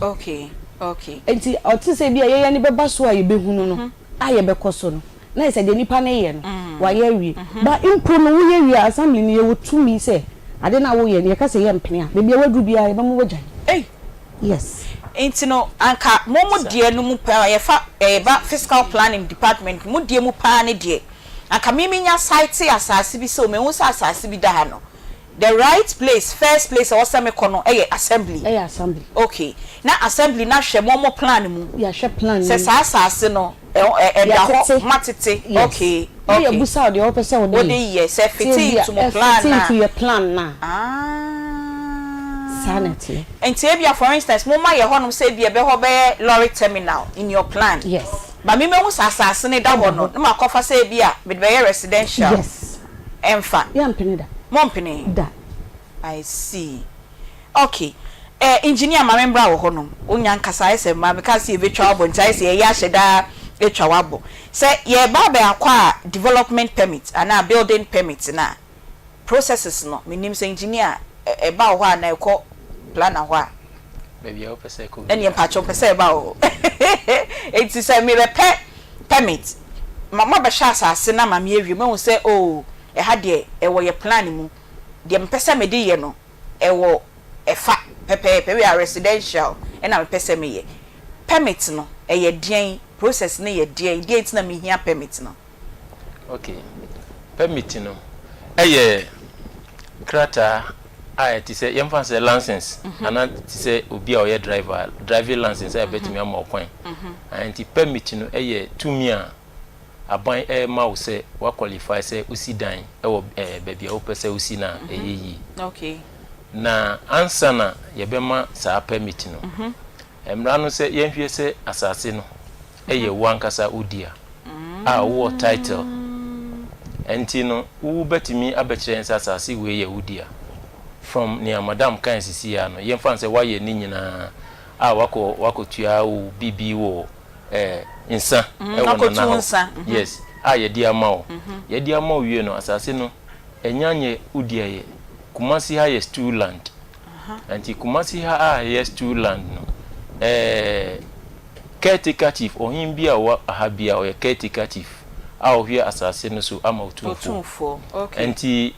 Enti ɔte sɛ ebia yɛn ani bɛba so a yɛbɛhunu no a yɛbɛkɔ so no, na ayɛ sɛ deɛ nipa no reyɛ no, wayɛ awie. But mpo no, woyɛ wie a, assembly no, yɛwɔ tumi sɛ ade no a woreyɛ no, yɛka sɛ yɛmpene a, baabi a woaduru biara, yɛbɛma woagyae. Yes. Nti no anka mo mo deɛ no mu paa yɛfa ɛba physical planning department mo deɛ mu paa ne deɛ anka me me nya site asaase bi sɛ o mehu sɛ asaase bi da ha no the right place first place ɛwɔ sɛ me kɔ no ɛyɛ assembly. Ɛyɛ assembly. Okay na assembly no ahwɛ mo mo plan mu. Yɛahwɛ plan no mu. Sɛ saa asaase no ɛda hɔ moatete Yes. okay Na okay. yɛbusa wo deɛ wopɛ sɛ wode Wode yɛ. yɛ sɛ Nti fiti ebia into mo plan ɛfiti no into a. yɛ plan no a. Ah. Saa na ɛteɛ. Nti ebia for instance moma yɛ hɔnom sɛ ebia ɛbɛhɔ bɛyɛ lorry terminal in your plan. Yes. But me mahu sɛ asase no da Ɛda hɔ no hɔ. na makɔfa sɛ ebia mede bɛyɛ residential. Yes. Ɛmfa. Yɛmpene da. Mompene? Da. I see. Ok eh engineer ma me mbra wɔ hɔ nom wo nya nkasa ayɛ sɛ ma me ka sɛ yɛbɛtwa wo abɔ nti ayɛ sɛ yɛyɛ ahyɛ daa atwa wo abɔ sɛ yɛreba abɛ acquire development permit anaa building permit no a processes no menim sɛ engineer ɛba wɔ hɔ anaa ɛkɔ planner hɔ a Baabi a wopɛ sɛ ɛkɔ ɛneɛ biara. mpakyɛw mpɛ sɛ ɛba wɔ hɔ nti sɛ mebɛpɛ permit ma moabɛhwɛ asase no ama me awie moahu sɛ oh ɛha deɛ ɛwɔ yɛ plan mu deɛ mepɛ sɛ mede yɛ no ɛwɔ ɛfa pɛpɛɛpɛ wei a residential ɛna mepɛ sɛ meyɛ permit no ɛyɛ deɛn process no yɛ deɛn deɛn nti na mehia permit no. Ok permit no ɛyɛ krataa a ɛte sɛ yɛmfa no sɛ license anaa te sɛ obi a ɔyɛ driver driving license a ɛbɛtumi ama wo kwan nti permit no ɛyɛ tumi a aban rema wo sɛ wa qualify sɛ wosi dan wɔ baabi a wopɛ sɛ wosi no a ɛyɛ yie. Okay. Na ansa na yɛbɛma saa permit no, mmara no sɛ yɛnhwɛ sɛ asase no yɛ wo ankasa wo dea a wowɔ title. Ɛnti no wo bɛtumi abɛkyerɛ yɛn sɛ asase wei yɛ wo dea. From nea madam kae sisi ara no, yɛmfa no sɛ woayɛ ne nyinaa a wakɔ wakɔtua wo biribi wɔ eh, nsa ɛwɔ nana hɔ. Yes, a yɛde ama wo. Yɛde ama wo wie no, asase no ɛnya nyɛ wo dea yɛ. Kumasi ha yɛ stool land. Nti Kumasi ha a ɛyɛ stool land no, eh, caretaker chief, ɔhen bi a ɔwɔ ha bi a ɔyɛ caretaker chief a ɔhwɛ asase no so ama otumfoɔ. Nti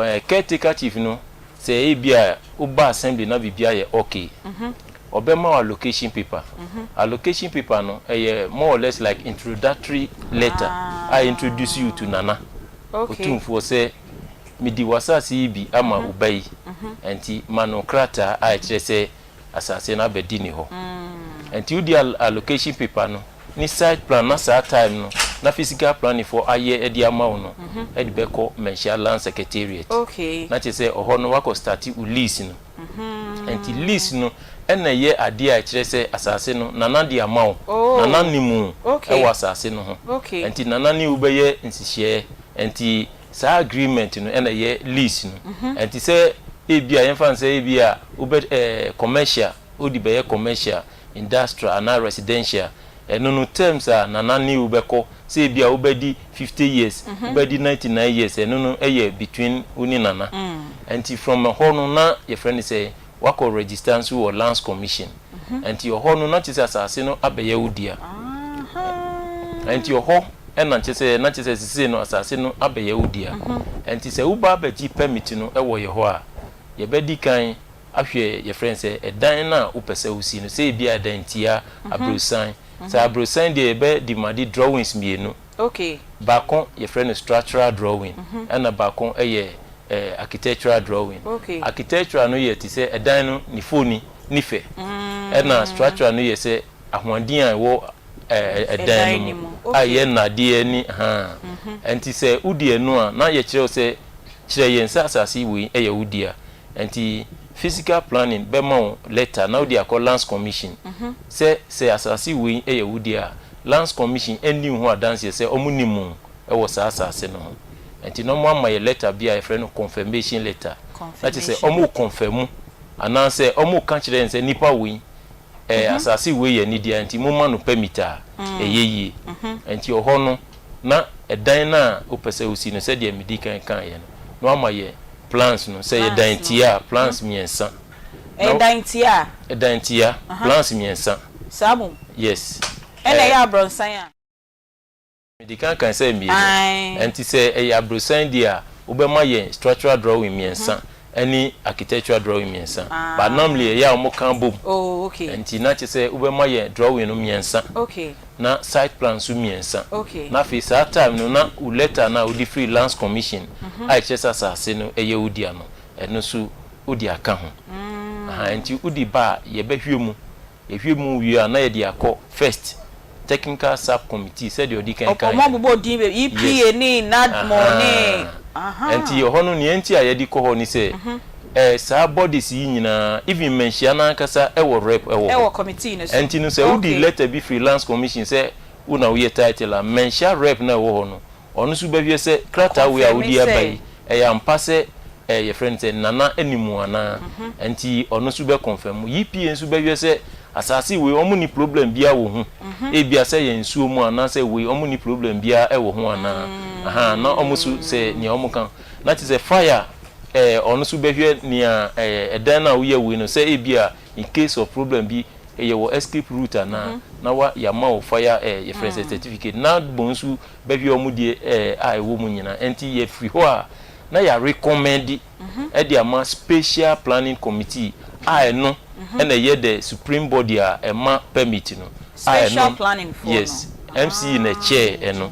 eh, caretaker chief no, sɛ ebi a woba assembly na biribi ayɛ okay, ɔbɛma wo allocation paper. Allocation paper no, ɛyɛ more or less like introductory letter a introduce you to Nana Otumfoɔ sɛ medi w'asase yi bi ama wo ba yi, ɛnti ma no krataa a ɛkyerɛ sɛ asase no abɛdi ne hɔ. Ɛnti wodi allocation paper no ne site plan na saa time no na physical planning foɔ ayɛ de ama wo no de bɛkɔ Manhyia Land Secretariat. Na kyerɛ sɛ ɔhɔ no woakɔ starte wo lease no. Ɛnti lease no na ɛyɛ adeɛ a ɛkyerɛ sɛ asase no Nana de ama wo, Nana nim wo wɔ asase no ho. Ɛnti Nana ne wo bɛyɛ nhyehyɛɛ. Ɛnti saa agreement no na ɛyɛ lease no. Ɛnti sɛ ebia yɛmfa no sɛ ebia wobɛ ɛɛ commercial, wode bɛyɛ commercial, industrial anaa residential, ɛno no terms a Nana ne wo bɛkɔ sɛ ebia wobɛdi 50 years, wobɛdi 99 years, ɛno no yɛ between wo ne Nana. Ɛnti from ɛhɔ no na yɛfrɛ no sɛ woakɔ register nso wɔ Lands Commission. Ɛnti ɔhɔ no na kyerɛ sɛ asase no abɛyɛ wo dea. Ɛnti ɔhɔ na kyerɛ sɛ na kyerɛ sɛ sesei no asase no abɛyɛ wo dea. Ɛnti sɛ woba abɛgye permit no wɔ yɛ hɔ a, yɛbɛdi kan ahwɛ yɛfrɛ no sɛ ɛdan no a wopɛ sɛ wosi no, sɛ ebia ɛdan tia, abrosan. Sɛ abrosan deɛ yɛbɛ demande drawings mmienu. Baako yɛfrɛ no structural drawing ɛna baako yɛ architectural drawing. Architectural no yɛ te sɛ ɛdan no ne foni ne fɛ ɛna structural no yɛ sɛ ahoɔden a ɛwɔ ɛdan no mu a ɛyɛ nnadeɛ ne haa. Ɛnti sɛ wodi ɛno a na yɛkyerɛ wo sɛ kyerɛ yɛn sɛ asase wei yɛ wo dea. Ɛnti physical planning bɛma wo letter na wode akɔ lands commission sɛ sɛ asase wei yɛ wo dea a Lands Commission nni ho adanseɛ sɛ wɔn nim wo wɔ saa asase no ho. Nti na wɔn ama yɛ letter bi a yɛfrɛ no confirmation letter. Na kyerɛ sɛ wɔn reconfirm anaa sɛ wɔn reka kyerɛ yɛn sɛ nipa wei ɛɛ asase wei yɛ ne dea nti mo ma no permit a ɛyɛ yie. Nti ɔhɔ no na ɛdan no a wopɛ sɛ wosi no sɛdeɛ medi kan kaeɛ no na wɔama yɛ plans no sɛ yɛ dan tia a plans mmiɛnsa. Ɛyɛ dan tia a. Dan tia, plans mmiɛnsa. Saa mmom? Yes. Ɛna ɛyɛ abrɔnsan a? Medi kan kae sɛ mmienu. Ɛnti sɛ ɛyɛ abrosan deɛ a, wobɛma yɛn structural drawing mmiɛnsa ɛne architectural drawing mmiɛnsa. But normally ɛyɛ a wɔka bom. Oh, okay. Ɛnti na kyerɛ sɛ wobɛma yɛn drawing no mmiɛnsa. Okay. Na site plan nso mmiɛnsa. Okay. Na afei saa time no na wo letter no a wode firi Lands Commission a ɛkyerɛ sɛ asase no ɛyɛ wo dea no, ɛno nso wode aka ho. Ahaa, nti wode ba a, yɛbɛhwɛ mu. Yɛhwɛ mu wie a, na yɛde akɔ first technical sub committee sɛdeɛ ɔdi kan kaeɛ no. Wɔn abobɔ din bebree, EPA ne NADMO ne. Ahaa. Nti ɛhɔ no, nea nti a yɛde kɔ hɔ ne sɛ, ɛɛ saa bodies yi nyinaa, even mmanhyia no ankasa wɔ rep wɔ hɔ. Ɛwɔ committee no so. Nti no sɛ wode letter bi firi Lands Commission sɛ wo na woyɛ title a, mmanhyia rep no a ɛwɔ hɔ no, Ɔno nso bɛhwɛ sɛ krataa wei a wode aba yi, ɛyɛ ampa sɛ ɛɛ yɛfrɛ no sɛ Nana nim wo anaa? Ɛnti ɔno nso bɛ confirm. EPA nso bɛhwɛ sɛ asaase wei wɔn nni problem biara wɔ ho. Ebia sɛ ɛyɛ nsuo mu anaa sɛ wei wɔn nni problem biara wɔ ho anaa? Ahaa na wɔn nso sɛ nea wɔn ka. Na kyerɛ sɛ fire ɛɛ ɔno nso bɛhwɛ nea ɛɛ ɛdan no a woyɛ wei no sɛ ebia in case of problem bi yɛwɔ escape route anaa? Na wa yɛama wo fire ɛɛ yɛfrɛ no sɛ certificate. Na bɔ nso bɛhwɛ wɔn deɛ a ɛwɔ mu nyinaa. Ɛnti yɛfiri hɔ a na yɛ recommend de ama special planning committee a ɛno na ɛyɛ the supreme body a ɛma permit no. A ɛno yes MC na chair ɛno.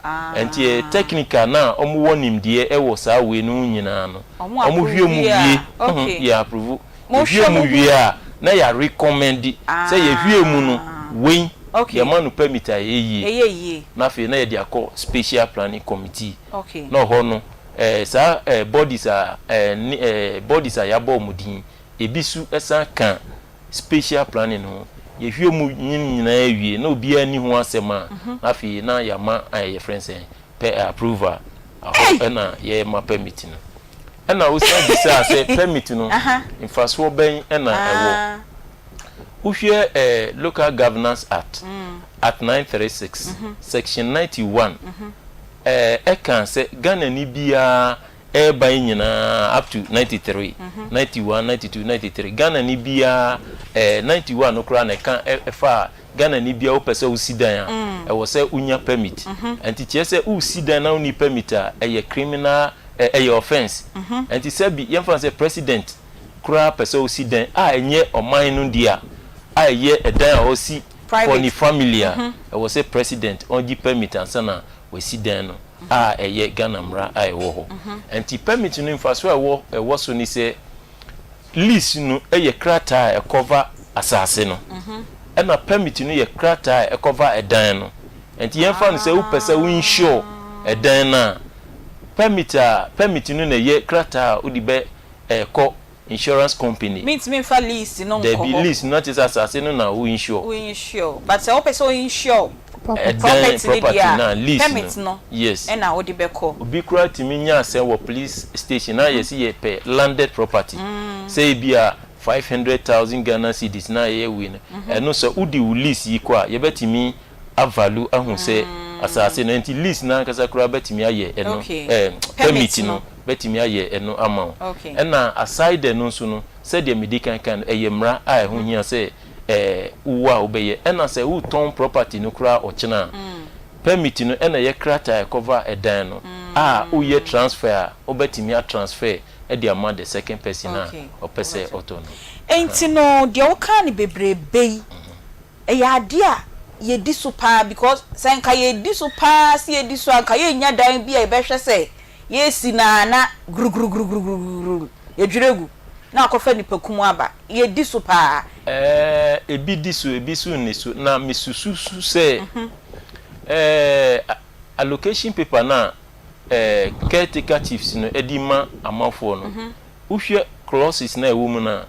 Ɛnti ɛyɛ technical no a wɔn wɔ nimdeɛ ɛwɔ saa wei no ho nyinaa no wɔn hwɛ mu wie yɛ approve. Yɛhwie mu wie a na yɛ recommend sɛ yɛhwie mu no wei yɛma no permit a ɛyɛ yie na afei na yɛde akɔ spatial planning committee na ɔhɔ no saa bodies a bodies a yɛabɔ wɔn din ebi su san ka spatial planning ho. Yɛhwie mu nyinaa wie na obiara nni ho asɛm a na afei na yɛama yɛfrɛ no sɛn pɛ approval. Ɛhɔ na yɛma permit no. Ɛna wosan bisaa sɛ permit no mfasoɔ bɛn na ɛwɔ. Wohwɛ Local Governance Act, Act 936, Section 91, ɛka sɛ Ghanani biara ɛreba yi nyinaa up to 93, 91, 92, 93, Ghanani biara, 91 no koraa na ɛka ɛfa Ghanani biara wopɛ sɛ wosi dan a, ɛwɔ sɛ wonya permit. Ɛnti kyerɛ sɛ wosi dan na wonni permit a, ɛyɛ criminal, ɛyɛ offence. Ɛnti sɛbi yɛmfa no sɛ president koraa pɛ sɛ osi dan a ɛnyɛ ɔman no dea, a ɛyɛ ɛdan a ɔsi for ne family a, ɛwɔ sɛ president ɔgye permit ansa na wasi dan no a ɛyɛ Ghana mmara a ɛwɔ hɔ. Ɛnti permit no mfasoɔ a ɛwɔ ɛwɔ so ne sɛ, Lease no yɛ krataa a ɛkɔva asase no, ɛna permit no yɛ krataa a ɛkɔva ɛdan no. Nti yɛmfa no sɛ wopɛ sɛ wo insure ɛdan no a, permit a permit no na ɛyɛ krataa a wode bɛ kɔ insurance company. Mentumi mfa lease no nkɔ hɔ. Dabi, lease no na kyerɛ sɛ asase no na wo insure. Wo insure, but sɛ wopɛ sɛ wo insure property no deɛ a, permit no na wode bɛkɔ. Obi koraa tumi nya asɛm wɔ police station na yɛse yɛpɛ landed property sɛ ebia 500,000 Ghana cedis na yɛyɛ wei no, ɛno sɛ wode wo lease yi kɔ a yɛbɛtumi a value ahu sɛ asase no, nti lease no ankasa koraa bɛtumi ayɛ ɛno, ɛɛ permit no bɛtumi ayɛ ɛno ama wo. Ɛna aside ɛno nso no, sɛdeɛ medi kan kae no, ɛyɛ mmara a ɛho hia sɛ ɛɛ wo a wobɛyɛ. Ɛna sɛ wotɔn property no koraa ɔkyena a, permit no ɛna ɛyɛ krataa a ɛcover ɛdan no a woyɛ transfer a wobɛtumi a transfer de ama the second person a ɔpɛ sɛ ɔtɔ no. Enti no deɛ wokaa no bebrebe yi ɛyɛ adeɛ a yɛdi so paa because sɛ nka yɛdi so paa sɛ yɛdi so a nka yɛnnya dan bi a yɛbɛhwɛ sɛ yɛresi no a na grugrugrugrugru yɛdwiri agu na akɔfa nnipakum aba. Yɛdi so paa. Ɛɛ, ebi di so, ebi nso nni so. Na mesusu sɛ ɛɛ allocation paper no a ɛɛ caretaker chiefs no de ma amanfoɔ no, wohwɛ clauses no a ɛwɔ mu no a,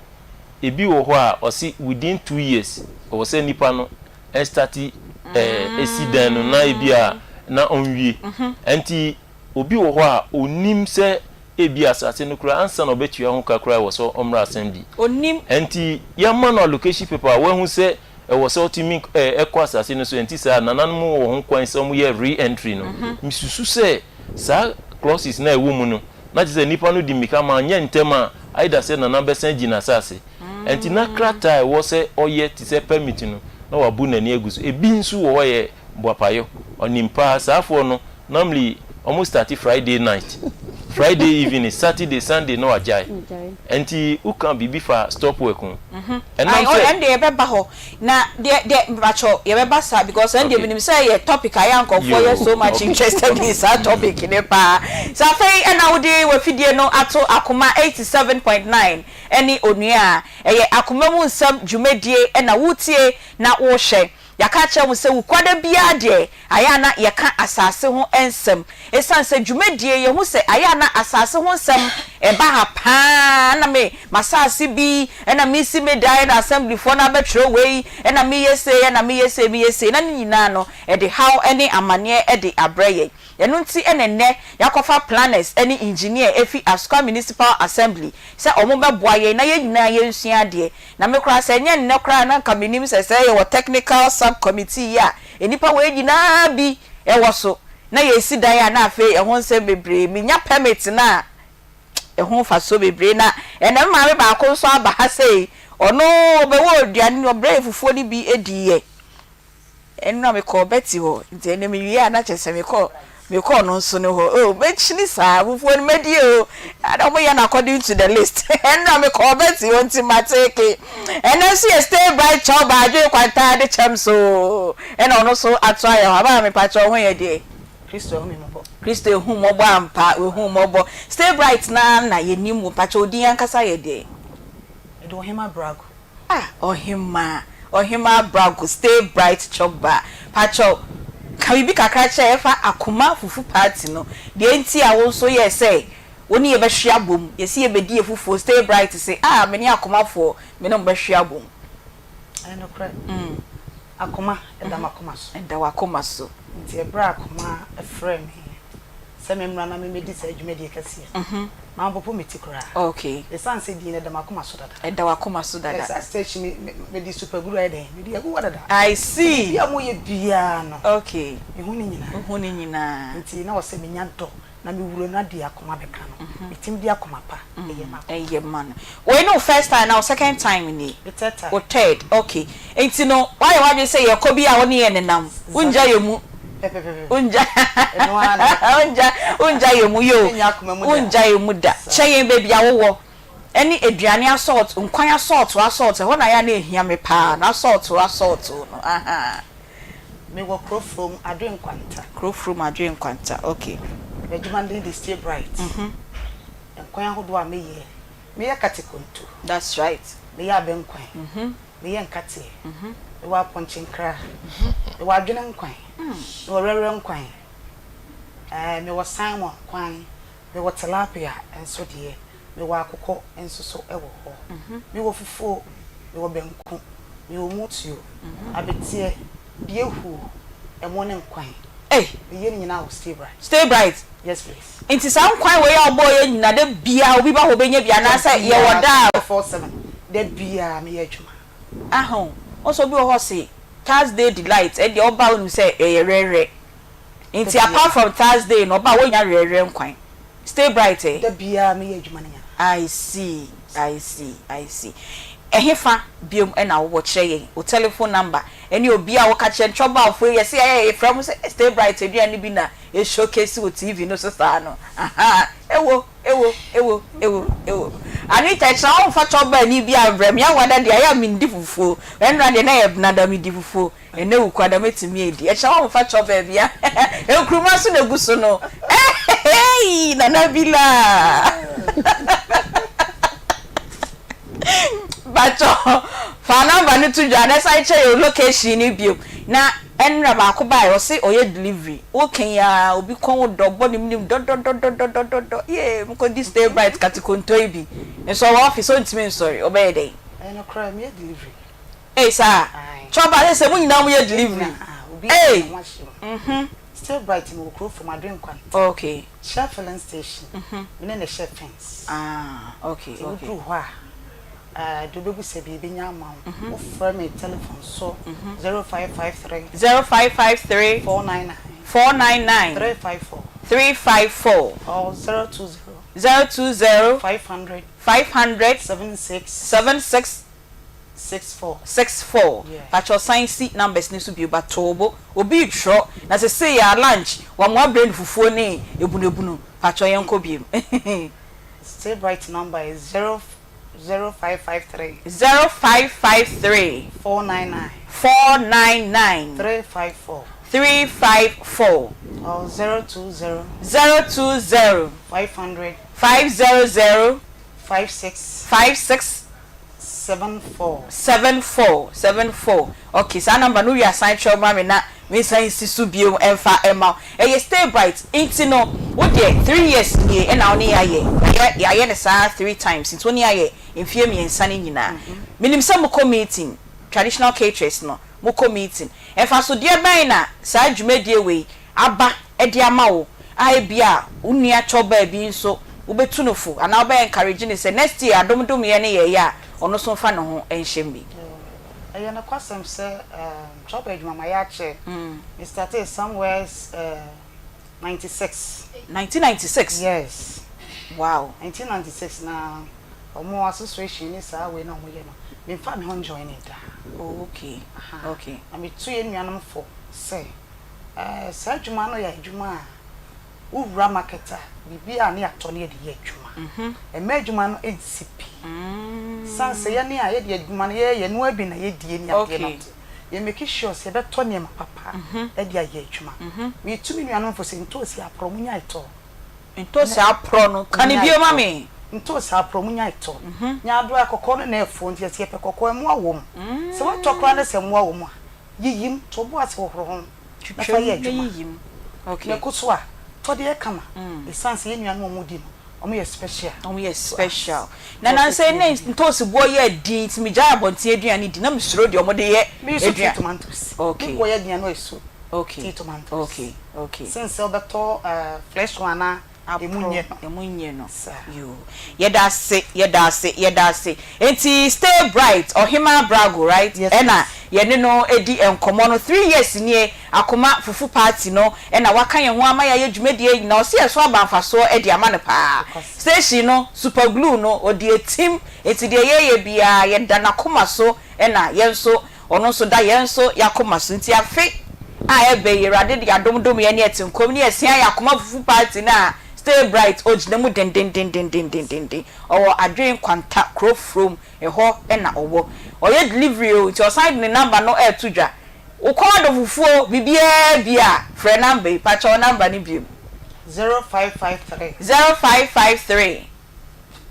ebi wɔ hɔ a ɔse within 2 years ɛwɔ sɛ nipa no ɛstart ɛɛ esi dan no na ebi a na ɔnwie. Ɛnti obi wɔ hɔ a onim sɛ ebi asase no koraa ansa na ɔbɛtua ho ka koraa ɛwɔ sɛ ɔmmra assembly. Onim. Ɛnti yɛama no allocation paper a wahu sɛ ɛwɔ sɛ ɔtumi ɛɛ ɛkɔ asase no so. Ɛnti saa nananom wɔ ho kwan sɛ wɔyɛ re-entry no. Misusu sɛ saa clauses no a ɛwɔ mu no, na kyerɛ sɛ nipa no di mmirika ma anyɛ ntɛm a either sɛ nana bɛsan agyi n'asase. Ɛnti na krataa a ɛwɔ sɛ ɔyɛ te sɛ permit no na wabu n'ani agu so. Ebi nso wɔ hɔ yɛ boapayɔ. Ɔnim paa. Saafoɔ no normally wɔn start Friday night, Friday evening, Saturday, Sunday na wagyae. Ɛnti woka biribi fa stop work ho. Ɛnam sɛ. Ɛnde yɛbɛba hɔ. Na deɛ deɛ mepakyɛw yɛbɛba saa because ɛnde menim sɛ ɛyɛ topic a yɛ a nkurɔfoɔ yɛ so much interested in saa topic no paa. Sɛ afei ɛna wode w'afidie no ato Akoma 87.9 ɛne Onua a, ɛyɛ Akoma mu nsɛm dwumadie ɛna woretie na worehwɛ. Yɛaka akyerɛ mo sɛ Wukuada biara deɛ, ayɛ a na yɛka asase ho nsɛm. Esiane sɛ dwumadie, yɛhu sɛ ayɛ a na asase ho nsɛm ba ha pa ara, ɛna me, m'asase bi, ɛna meresi me dan, ɛna Assemblyfoɔ no abɛtwerɛ wei, ɛna meyɛ sei, ɛna meyɛ sei, meyɛ sei, na ne nyinaa no, ɛde haw ne amaneɛ de abrɛ yɛn. Ɛno nti na nnɛ yɛakɔfa planners ne engineer afi Asukwa Municipal Assembly sɛ wɔbɛboa yɛn na yɛn nyinaa yɛnsua adeɛ. Na me koraa sɛ ɛnyɛ nnɛ koraa a na anka mennim sɛ sɛ yɛwɔ technical sub committee yi a nnipa wei nyinaa bi wɔ so na yɛresi dan a na afei ɛho nsɛm bebree. Menya permit no a ɛho mfasoɔ bebree. Na ɛnnɛ me maame baako nso aba ha sei, ɔno ɔbɛwɔ aduane no ɔbrɛɛ yɛn fufuo no bi diiɛ. Ɛnora mekɔɔ Betty hɔ, nti ɛnɛ mewie a na kyerɛ sɛ mekɔ mekɔ ɔno nso ne hɔ. Oh, mɛkyini saa, fufuo no mɛdi o. Ana wɔyɛ no according to the list. Ɛnora mekɔɔ Betty hɔ nti mateke. Ɛnɛ nso yɛ Stay Bright Chɔba Adwene Kwantaa de kyɛm so. Ɛna ɔno nso ato ayɛ hɔ. Abaa mepakyɛ wo ho yɛ deɛ? Kristo ahu me mmɔbɔ. Kristo ehu mmɔbɔ ampa, wehu mmɔbɔ. Stay Bright naa na yɛnim wo. Mpakyɛ wo din ankasa yɛ deɛ? Mede Ɔhema Brago. Ah Ɔhemaa, Ɔhemaa Brago stay bright chop bar pakyɛw ka biribi kakra kyerɛ yɛn fa Akoma fufu party no deɛ nti a wo nso yɛɛ sɛ wo ne yɛ bɛhwe abom yɛse yɛbɛdi yɛ fufuo stay bright se ah me ne Akomafoɔ me ne mo bɛhwe abom. Ɛyɛ nokorɛ Akoma ɛda m'akoma so. Ɛda w'akoma so. Nti ɛberɛ a Akoma frɛɛ me. Sɛ memmra na memmɛdi saa dwumadie kɛseɛ yi. Mampopo me ti koraa. Okay. Ɛsiane sɛ din no ɛda m'akoma so dada. Ɛda w'akoma so dada. Saa station me me mede super guru ayɛ dɛn? Mede agu hɔ dada. I see. Biribi a moyɛ biara no. Okay. Mehu ne nyinaa. Wohu ne nyinaa. Nti na wɔ sɛ menya dɔ na me wura no ade akoma bɛka no. Metumi de akoma pa ɛyɛ ma akoma. Ɛyɛ ma no. Wei ne wo first time anaa wo second time nie? Me third time. Wo third, okay. Nti no woayɛ w'adwene sɛ yɛkɔ bi a wo ne yɛn nenam, wongya yɛn mu. Pɛpɛpɛpɛ. Wongya Ɛno ara na. Wongya wongya yɛn mu yoo. Mennya akoma mu da. Wongya yɛn mu da. Kyɛ yɛn baabi a wowɔ ɛne aduane asɔɔto, nkwan asɔɔto asɔɔto, ɛhɔ na ɛyɛ a na ɛhia me paa no, asɔɔto asɔɔto no, ahaa. Mewɔ Kurofrom Adwe Nkwanta. Kurofrom Adwe Nkwanta, okay. M'adwuma no din de Stay Bright. Nkwan ahodoɔ a meyɛ, meyɛ katekonto. That's right. Meyɛ abɛnkwan. Meyɛ nkateɛ. Mewɔ apɔnkye nkra. Mewɔ adwene nkwan. Mewɔ werɛwerɛ nkwan. Ɛɛ, mewɔ salmon kwan. Mewɔ tilapia nso deɛ. Mewɔ akokɔ nso so wɔ hɔ. Mewɔ fufuo. Mewɔ banku. Mewɔ mutuo, abeteɛ, biehuo, ɛmo ne nkwan. Ei! Meyɛ ne nyinaa wɔ Stay Bright. Stay Bright. Yes please. Nti saa nkwan wei a wobɔɔ yɛ nyina da biaa obi ba hɔ obɛnya bi anaasɛ yɛwɔ da a. 24/7 da biaa meyɛ adwuma. Ahu, wohu sɛ obi wɔ hɔ ɔse Thursday delight ɛndeɛ ɔba a wonim sɛ ɛyɛ rɛrɛ nti apart from Thursday no ɔba a wonya rɛrɛ nkwan. Stay bright eh. Da biaa meyɛ adwuma no nyinaa. I see, I see, I see. Ɛhefa biom na wowɔ kyerɛ yɛn wo telephone number ɛne obi a woka kyerɛ no trɔbalfoɔ yi yɛse yɛayɛ yɛfrɛ mo sɛ stay bright aduane bi na Yɛ showcase wɔ TV no so saa no ahaa ewo ewo ewo ewo ewo Anita ɛkyena wo nfa chɔba ni bi ambrɛ me awada deɛ ayɛ a mendi fufuo ɛnora deɛ na yɛ benada medi fufuo ɛnɛ wukuada mɛtumi adi ɛkyena wo nfa chɔba bi a nkruma so na egu so no eheii Nana Bila Pakyɛ fa number no to dwa na san kyerɛ yɛ location no bio na Ɛnra baako bae ɔse ɔyɛ delivery woka yi aa obi kɔn dɔ bɔ ne menim dɔdɔdɔdɔdɔdɔdɔ yee mekɔdi stay bright katekonto yi bi nso ɔwɔ office ɔntumi nsɔre ɔbɛyɛ dɛn. Ɛyɛ nokorɛ meyɛ delivery. Ei saa Ae. Chɔba sɛ sɛ mo nyinaa moyɛ delivery Obi a ei. ne ho ahyɛ mu. Stay bright mewɔ kuro fam Adwen Kwanta. Okay. Shell filling station me ne no hyɛ fence. Ah okay Nti okay. woduru hɔ a Deɛ wobɛbisa biara yɛbɛnya ama wo. Wofrɛ me telephone so 0553. 0553. 499. 499. 354. 354. Or 020. 020. 500. 500. 76. 76. 64. 64. Yeah. Pakyɛw san si numbers no so bio but to wo bo. Obi retwerɛ na sesei a lunch wamoa brɛ no fufuo ne ebunebunu. Pakyɛw yɛnkɔ biom. Stay bright number is 0. 0553. 0553. 499. 499. 354. 354. Or 020. 020. 500. 500. 56. 56. 74. 74 74 okay saa number no wie asan kyerɛw ma me na me nsan nsi so bio ɛmfa ɛma wo ɛyɛ stay bright nti no wo deɛ three years nie ɛna wo ne yɛ ayɛ yɛayɛ yɛayɛ no saa three times nti wo ne yɛ ayɛ mfie mmiɛnsa no nyinaa menim sɛ mokɔ meeting traditional caterers no mokɔ meeting mfasodeɛ bɛn na saa dwumadie wei aba de ama wo a ebia wo nua kyɔbaa bi nso wobɛtu no fo anaa wobɛ encourage no sɛ next year adomdomyɛ no yɛyɛ a ɔno nso mfa ne ho nhyɛ mu bi. Ɛyɛ nokwasɛm sɛ chɔba adwuma mayɛ akyɛ. Me startee somewhere 96. 1996? Yes. Wow. 1996 na ɔmo association ne saa wei na ɔmo yɛ no, memfaa me ho njoinee da. Oh okay, okay. Na metu yɛn nuanom fo sɛ Eh, saa adwuma no yɛ adwuma a wowura market a, biribi a ne yɛatɔ ne yɛde yɛ adwuma. Ɛmma adwuma no nsi pi. Sane sɛ yɛne a yɛde adwuma no yɛyɛ noa bi na yɛdie ne adeɛ no nti, yɛ make sure sɛ yɛbɛtɔ nneɛma papa de ayɛ adwuma. Metu me nuanom fo sɛ ntoosi aporɔ, monyae tɔ. Ntoosi aporɔ no, ka no bio ma me. Ntoosi aporɔ, monyae tɔ. Nyaadoa kɔkɔɔ no na ɛfo nti yɛse yɛpɛ kɔkɔɔ, mmoa wɔ mu. Sɛ woatɔ koraa na sɛ mmoa wɔ mu a, Yiyim, to bo ase hohoro ho na fa yɛ adwuma. Mako so a, tɔ deɛ kama. Ɛsiane sɛ yɛn nuanom a wɔdi no, wɔyɛ special Wɔyɛ to us. special. Na nansa yi na ntoosi boɔ yɛ den nti megyae abɔnten aduane di. Na mesuro deɛ wɔde yɛ Me nso too aduane. tomatoes. Okay. Me boɔ yɛ den a na ɛsu. tea tomatoes sen sɛ wobɛtɔ fresh one a emu nyɛ no. Emu nyɛ no. Yoo. Yɛda ase, yɛda ase, yɛda ase. Enti stay bright, Ɔhemaa Brago right? Yes Ɛna please. yɛne no di nkɔmmɔ no. Three years nie, Akoma Fufu Party no ɛna waka yɛn ho ama yɛayɛ dwumadie yi nyinaa. Ɔse yɛso aba mfasoɔ de ama no paa. Station no, super glue no, ɔde atim. Enti deɛ yɛyɛ biara, yɛda n'akoma so ɛna yɛn nso Ɔno nso da yɛn nso y'akoma so. Nti afe a ɛreba yi Awurade de adom dom yɛn ne yɛte nkɔm ne yɛsua yɛn akoma fufu party no a stay bright ɔgyina mu dendendendendendenden. Ɔwɔ Adwen Kwanta kuro from ɛhɔ na ɔwɔ. Ɔyɛ delivery o nti ɔsan de ne number no ɛreto dwa. Wo kɔn adɔ fufuo biribiara bi a frɛ number yi. Pakyɛw number no biom. 0553. 0553.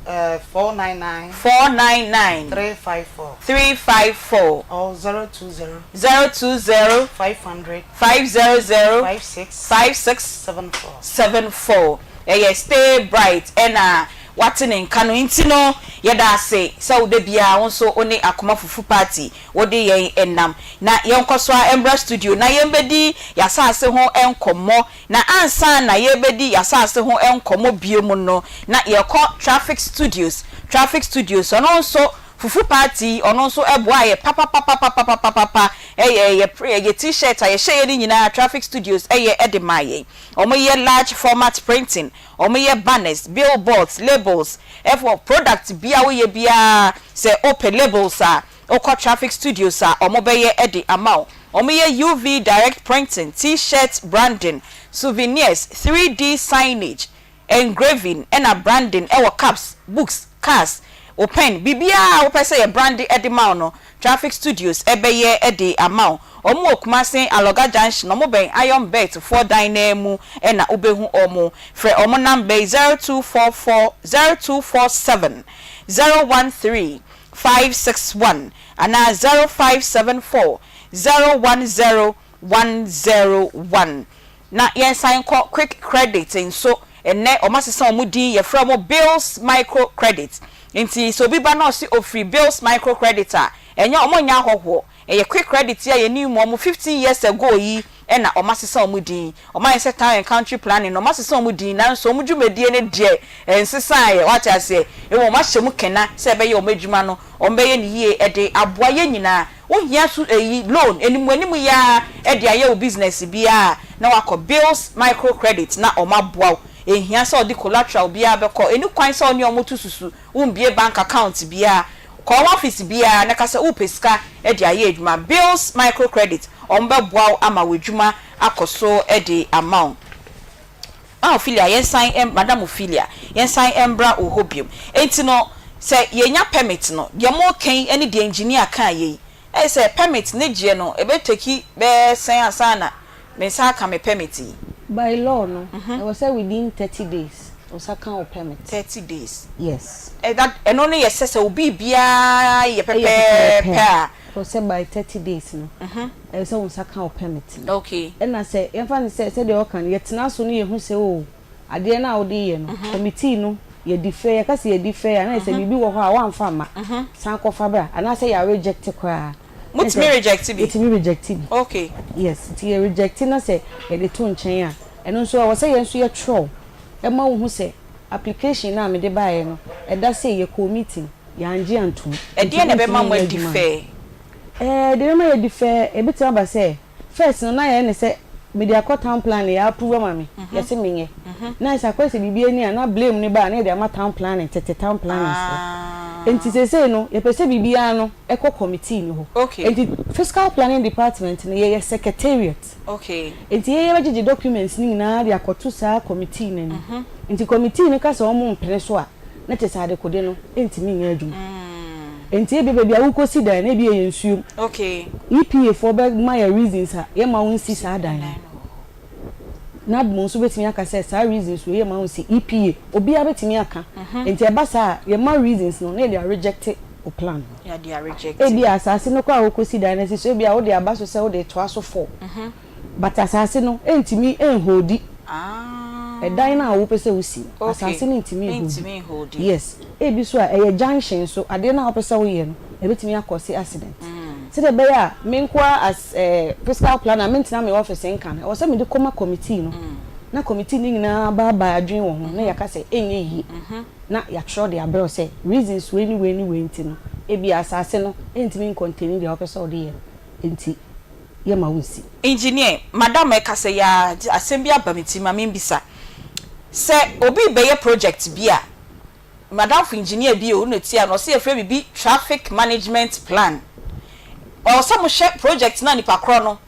499. 499. 354. 354. Or 020. 020. 500. 500. 56. 56. 74. 74. Ɛyɛ stay bright ɛna wate ne nka no nti no yɛda ase sɛ wo da biara wo nso wo ne Akoma Fufu Party wode yɛn nam. Na yɛnkɔ so ara mmra studio na yɛmbɛdi yɛasaase ho nkɔmmɔ. Na ansa na yɛrebɛdi y'asaase ho nkɔmmɔ bio mu no, na yɛrekɔ Traffic Studios. Traffic Studios, ɔno nso, Fufu Party, ɔno nso boaa yɛ papapapapapapapa. Ɛyɛ yɛ pre, yɛ T-shirt a yɛhyɛeɛ no nyinaa, Traffic Studios yɛ de maa yɛn. Wɔyɛ large format printing, wɔyɛ banners, billboards, labels, ɛfɔ product biara a woyɛ biara, sɛ wopɛ labels a, Wokɔ Traffic Studios a wɔbɛyɛ de ama wo. Wɔyɛ UV direct printing, T-shirt branding, souvenirs, 3D signage, engraving ɛna branding wɔ cups, books, cars, wo pen, biribiara a wopɛ sɛ yɛ brande de ma wo no, Traffic Studios bɛyɛ de ama wo. Wɔn wɔ Kumasi, Alɔga Junction, wɔn bɛn Iron Bet foɔ dan no ara mu na wobɛhu wɔn. Frɛ wɔn number yi, 0244 0247 013 561 anaa 0574 010 101. Na yɛnsan nkɔ Quick Credit nso, ɛnnɛ wɔasesa wɔn din, yɛfrɛ wɔn Bills Micro Credit. Nti sɛ obi ba na ɔse ɔfiri Bills Micro Credit a, ɛnyɛ wɔn nyɛ ahɔhoɔ, Ɛyɛ quick credit yi a yɛnim wɔn 15 years ago yi na wɔn asesa wɔn din. Wɔn ayɛ sɛ town and country planning no wɔn asesa wɔn din nanso wɔn dwumadie no deɛ ɛnsesaeɛ wate aseɛ. Mmom wɔn ahyɛ mu kena sɛ ɛbɛyɛ wɔn adwuma no wɔn bɛyɛ no yie de aboa yɛn nyinaa. Wo hia so ɛyi loan anim anim yi ara de ayɛ wo business biara a na wakɔ bills micro credit na wɔn aboa wo. Ɛnhia sɛ wɔde collateral biara bɛkɔ. Ɛni kwan sɛ wo ne wɔn to susu Wombue bank account biara, kɔ wɔn office biara na ka sɛ wopɛ sika de ayɛ adwuma. Bills Micro Credit, wɔbɛboa wo ama w'adwuma akɔ so de ama wo. Ah Ophelia, yɛnsan, Madam Ophelia, yɛnsan mbra wo hɔ biom. Enti no, sɛ yɛnya permit no, deɛ moreka yi ne deɛ engineer kaeɛ yi, ɛyɛ sɛ permit ne gyeɛ no, ɛbɛ take bɛyɛ sɛn ansa na me nsa aka me permit yi? By law no, ɛwɔ sɛ within 30 days wo nsa ka wo permit. 30 days. Yes. That, ɛno no yɛ sɛ sɛ wo biribiara yɛ pɛpɛɛpɛ a. Ɛwɔ sɛ by 30 days no, ɛwɔ sɛ wo nsa ka wo permit no. Okay. Ɛna sɛ yɛmfa no sɛ sɛdeɛ wɔka no, yɛtena so na yɛhu sɛ oh, adeɛ no a wode reyɛ no, committee no yɛdi fɛ, yɛka sɛ yɛdi fɛ a, na ayɛ sɛ biribi wɔ hɔ a woamfa amma, san kɔfa bra, anaasɛ yɛ reject koraa. Motumi reject bi? Yɛtumi reject bi. Okay. Yes, nti yɛ reject na sɛ yɛde to nkyɛn a, ɛno nso ɛwɔ sɛ yɛn nso yɛtwerɛ wo ma wohu sɛ application no a mede baeɛ no, ɛda sei yɛkɔɔ meeting, yɛangye antom, nti Ɛdeɛn na ɛbɛma wontumi mo nyɛ adi adwuma no. fɛ? Ɛɛ, deɛ ɛbɛma yɛadi fɛ, ɛbɛtumi aba sɛ First no na yɛyɛ no sɛ mede akɔ town planning yɛ approve ama me yɛse menyɛ na sɛ akɔyɛ sɛ biribi ani a na blame no ba a na yɛde ama town planning tete town planning foɔ nti seesei no yɛpɛ sɛ biribiara no ɛkɔ committee no hɔ nti fiscal planning department no yɛyɛ secretariat nti yɛyɛ bɛgyegye documents no nyinaa de akɔto saa committee no anim nti committee no ka sɛ wɔn mpene so a na kyerɛ sɛ adekode no ntumi nyɛ adwuma. Nti ebia baabi a wokɔsi dan no ebia ɛyɛ nsuom. EPA foɔ bɛma yɛ reasons a yɛmma wo nsi saa dan no. NADMO nso bɛtumi aka sɛ saa reasons wei yɛmma wo nsi. EPA, obiara bɛtumi aka. Nti ɛba saa a, yɛma reasons no na yɛde arejecte wo plan no. Ebia asase no koraa a wokɔsi dan no asi so ebia wode aba so sɛ wode retoa so four. But asase no ntumi nholdi ɛdan no a wopɛ sɛ wosi no, asase no ntumi nholdi. Yes, ebi nso a ɛyɛ junction nso, adeɛ no a wopɛ sɛ woyɛ no, ɛbɛtumi akɔse accident. Sɛdeɛ ɛbɛyɛ a me nko ara as fiscal planner mentena me office nka no, ɛwɔ sɛ mede kɔma committee no na committee no nyinaa baabae adwene wɔ ho na yɛaka sɛ ɛnyɛ yie na yɛatwerɛ de abrɛ wo sɛ reasons wei ne wei ne wei nti no ebia asase no ɛntumi ncontaini deɛ wopɛ sɛ wode yɛ no nti yɛma wo nsi. Engineer, madam ɛkasa yi ara asɛm bi aba me tirim ma membisa. Sɛ obi rebɛyɛ project bi a, M'adamfo engineer bi o na tia no, ɔse yɛfrɛ biribi traffic management plan. Ɛwɔ sɛ mohwɛ project no a nipa korɔ no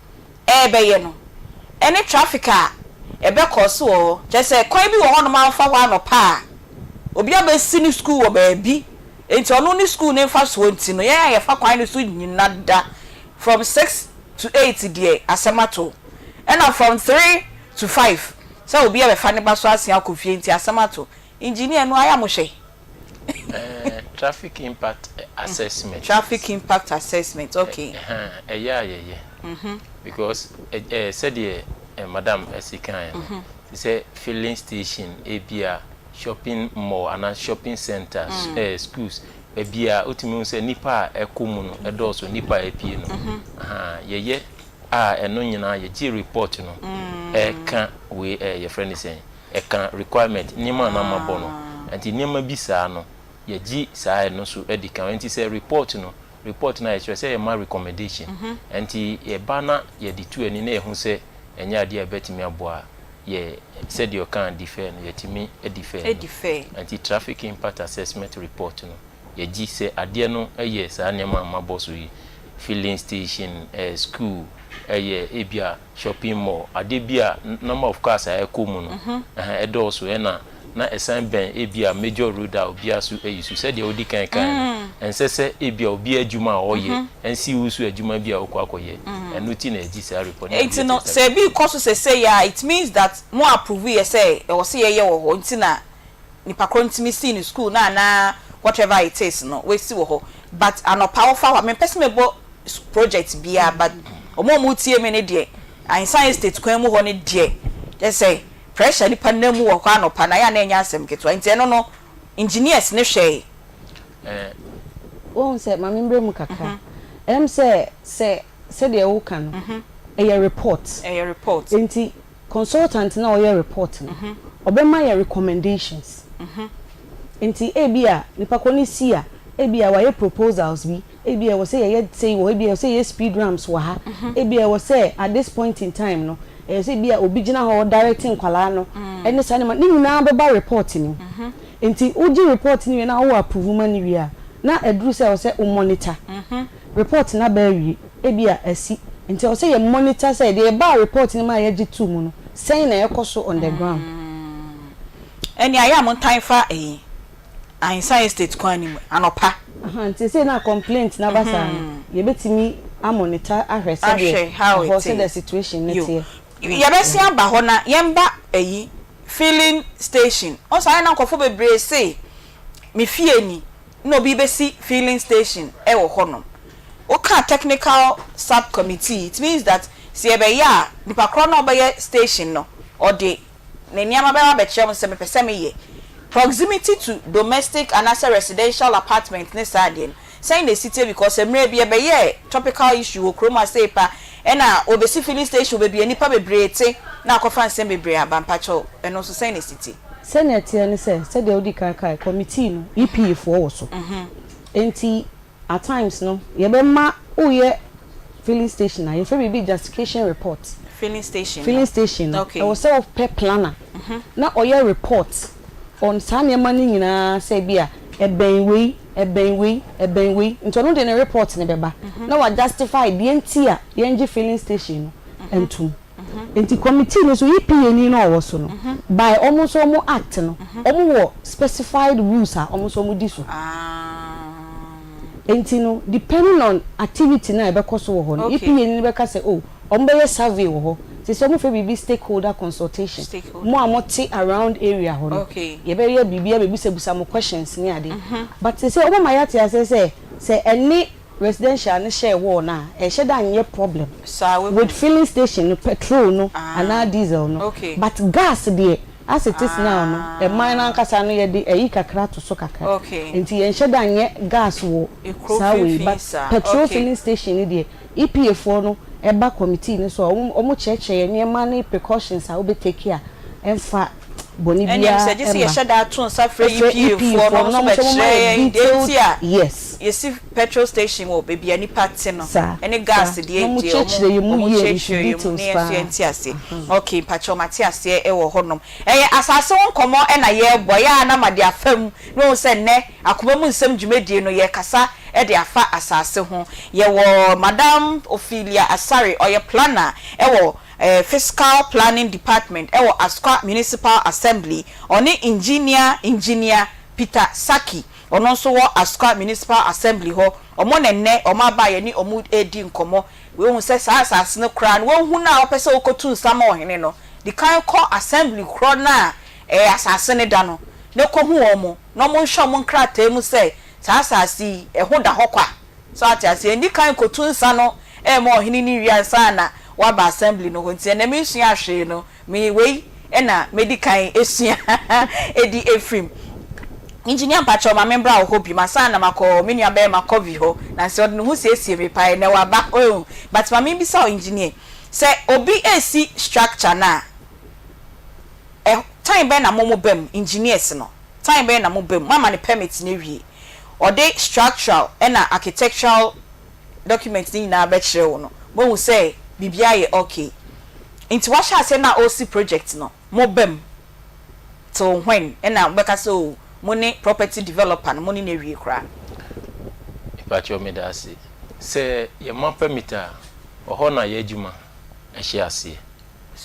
ɛrebɛyɛ no ɛne traffic a ɛbɛ cause wɔ hɔ. Kyerɛ sɛ kwan bi wɔ hɔnom a wofa hɔ anɔpa a obi abɛsi ne school wɔ baabi nti ɔno ne school no mfasoɔ nti no yɛn a yɛfa kwan no so nyina da from 6 to 8 deɛ asɛm ato ɛna from 3 to 5 sɛ obi abɛfa ne ba so asen akɔ fie nti asɛm ato. Engineer no ayɛ a mohwɛ. Traffic impact assessment. Traffic impact assessment, okay. Ɛyɛ a yɛyɛ because sɛdeɛ madam ɛsi kan no, te sɛ filling station, ebi a shopping mall anaa shopping center, schools, baabi a wotumi hu sɛ nipa a ɛkɔ mu no ɛdɔɔso, nipa a ɛpie no, yɛyɛ a ɛno nyinaa yɛgye report no ɛka wei yɛfrɛ no sɛn, ɛka requirement nneɛma a nam abɔ no. Nti nneɛma bi saa no yɛgye saa ɛno nso adi kan. Nti sɛ report no a yɛkyerɛ sɛ yɛma recommendation, nti yɛba na yɛde tu ani na yɛhu sɛ ɛnyɛ adeɛ a ɛbɛtumi aboa yɛ, sɛdeɛ ɔka defer no, yɛtumi defer no. Defer. Nti traffic impact assessment report no, yɛgye sɛ adeɛ no yɛ saa nneɛma a mabɔ so yi, filling station, school, ɛyɛ ebia shopping mall, adeɛ bi a number of cars a ɛkɔ mu no ɛdɔɔso, ɛna na ɛsan bɛn ebia major road a obiara so ayi so, sɛdeɛ odi kan kan no, ɛnsɛ sɛ ebia obi adwuma a ɔyɛ ɛnsi wo so adwuma bi a ɔkɔ akɔyɛ. Ɛno ti na ɛgye saa report. Nti no sɛ ebi kɔ so sɛsɛ yɛ a, it means that mo approve yɛ sɛ ɛwɔ sɛ yɛyɛ wɔ hɔ, nti na nipa korɔ ntumi si ne school na anaa whatever it is no wesi wɔ hɔ. But anɔpa wɔfa hɔ a, mempɛ sɛ mebɔ project biara, but ɔmo a ɔmo tie mi ne deɛ, Ahinsan Estate kwan mu hɔ ne deɛ, kyɛ sɛ pressure nipa nam mu wɔ hɔ anɔpa na yɛ a na ɛnyɛ asɛm ketewa. Nti ɛno no engineers ne hwɛ. Wɔn sɛ maame mbere mu kakra sɛ sɛdeɛ woka no, ɛyɛ report. Ɛyɛ report. Nti consultant na ɔyɛ report no, ɔbɛma yɛ recommendations. Nti ebi a nipa ko ne si a, ebi a wayɛ proposals bi, ebi a ɛwɔ sɛ yɛyɛ sei wɔ hɔ, ebi a ɛwɔ sɛ yɛyɛ speed ramps wɔ ha, ebi a ɛwɔ sɛ at this point in time no ɛyɛ sɛ ebi a obi gyina hɔ directing nkwalaa no, ɛne saa nneɛma ne nyinaa bɛba report no mu. Nti wogye report no wie na wowɔ approve ma no wie a, na ɛduru sɛ ɛwɔ sɛ wo monitor report na bɛɛ wie, ebi a asi, nti ɛwɔ sɛ yɛ monitor sɛ deɛ ɛbaa report no mu a yɛgye to mu no, sɛn na ɛkɔ so on the ground. Ɛni ayɛ a mo ntan fa ɛyi Ahinsan Estate kwan ni mu anɔpa. Nti sɛ na complaint na ba saa no, yɛbɛtumi amonitor ahwɛ sɛdeɛ ɛhɔ sɛdeɛ situation ne teɛ. Yɛbɛsi aba hɔ na yɛnba ɛyi filling station. Ɔsɛ ayɛ na nkɔfo bebree se me fie ni na obi bɛsi filling station ɛwɔ hɔnom. Woka technical sub committee, it means that sɛ yɛbɛyɛ a, nipa korɔ na ɔbɛyɛ station no, ɔde ne nneɛma bɛba abɛkyerɛ mo sɛ mepɛ sɛ meyɛ proximity to domestic anaasɛ residential apartment ne saa adeɛ no, sɛn na esi tie? Because mmerɛ bi ɛbɛyɛ topical issue wɔ kurom ase pa, ɛna obesi filling station wɔ beebi a nipa bebree te na akɔfa nsɛm bebree aba. Mpakyɛw, ɛno nso sɛn na esi tie? Sɛnea teɛ ne sɛ, sɛdeɛ wodi kan kae, committee no EPA foɔ wɔ so, nti at times no yɛbɛma woyɛ filling station a, yɛfrɛ biribi justification report. Filling station. Filling station no, ɛwɔ sɛ wopɛ planner na ɔyɛ report on saa nneɛma no nyinaa, sɛ bi a ɛbɛn wei, ɛbɛn wei, ɛbɛn wei, nti ɔno de ne report ne bɛba na wa justify deɛ nti a yɛngye filling station no ntum. Nti committee no so, EPA ni na ɔwɔ so no, by ɔmo nso ɔmo act no, ɔmo wɔ specified rules a ɔmo nso ɔmo di so. Nti no depending on activity na ɛbɛkɔ so wɔ hɔ no, EPA ni bɛka sɛ, oh, ɔmo bɛyɛ survey wɔ hɔ te sɛ ɔmo fɛ biribi stakeholder consultation. Mo a mo te around area hɔ no, yɛbɛyɛ biribi abɛbusabusa mo questions ne ade. But te sɛ ɔmo ma yɛate ase sɛ ɛne residential ne share wall na ɛhyɛ da nyɛ problem with filling station no, petrol no anaa diesel no, but gas deɛ. As it is now no, ɛman no ankasa no yɛde ayi kakra ato so kakra. Nti yɛnhyɛ da nyɛ gas wɔ saa wei but petrol filling station no deɛ EPA foɔ no ɛba committee no so a wɔn kyerɛkyerɛ yɛn nneɛma ne precautions a wobɛ take a ɛmfa bɔne Ɛnneɛ biara sɛ gye sɛ mma. yɛhyɛ da to nsa frɛ Frɛ EPA EPA foɔ foɔ no no na wɔn wɔn nso nso wɔma bɛkyerɛ yɛ yɛn deɛ detailed nti a yes. yɛsi petrol station wɔ baabi a nnipa te no Saa ɛne gas saa deɛ na wɔn deɛ kyerɛkyerɛ yɛn wɔn mu wɔn yie into kyerɛkyerɛ yɛn mu details na yɛn nso paa. yɛnte aseɛ. Okay mpakyɛw mate aseɛ ɛwɔ hɔnom. Ɛyɛ asase ho nkɔmmɔ ɛna yɛrebɔ, ɛyɛ a na made afa mu na wahu sɛ nnɛ akoma mu nsɛm dwumadie no yɛrekasa de afa asase ho. Yɛwɔ Madam Ophelia Asare, ɔyɛ planner ɛwɔ Fiscal Planning Department ɛwɔ Asokwa Municipal Assembly, ɔne Engineer Engineer Peter Sackey, ɔno nso wɔ Asokwa Municipal Assembly hɔ, wɔn na nnɛ wɔn aba a yɛne wɔn redi nkɔmmɔ. Woahu sɛ saa asase no koraa no, woahu no a wopɛ sɛ wokɔtu nsa ma ɔhene no, di kan kɔ assembly korɔ no a ɛyɛ asase no da no, na kɔhu wɔn, na wɔnhwɛ wɔn nkrataa mu sɛ saa asase yi, ɛho da hɔ kwa. So ate aseɛ? Ndi kan kɔtu nsa no ma ɔhene no wie ansa na woaba assembly no hɔ. Nti ɛnnɛ mensuaa hwee no, me wei na mɛdi kan asua adi afiri mu. Engineer mpakyɛw ma membra wo hɔ biom ansa na makɔ me nua bɛɛma Covey hɔ. Nanso ɔde ne ho siesie me paa ɛnnɛ waba oh. But ma membisa wo engineer, sɛ obi resi structure no a, ɛ time bɛn na mo mo ba mu, engineers no, time bɛn na mo ba mu, moama no permit no awie, ɔde structural ɛna architectural document no nyinaa bɛkyerɛ wo no, moahu sɛ biribiara yɛ okay. Nti wahyɛ aseɛ no a ɔresi project no, mo ba mu till when ɛna mobɛka sɛ oh mo ne property developer no mo ne no awie koraa? Mepakyɛw meda ase. Sɛ yɛma permit a, ɔhɔ na yɛn adwuma hyɛ aseɛ.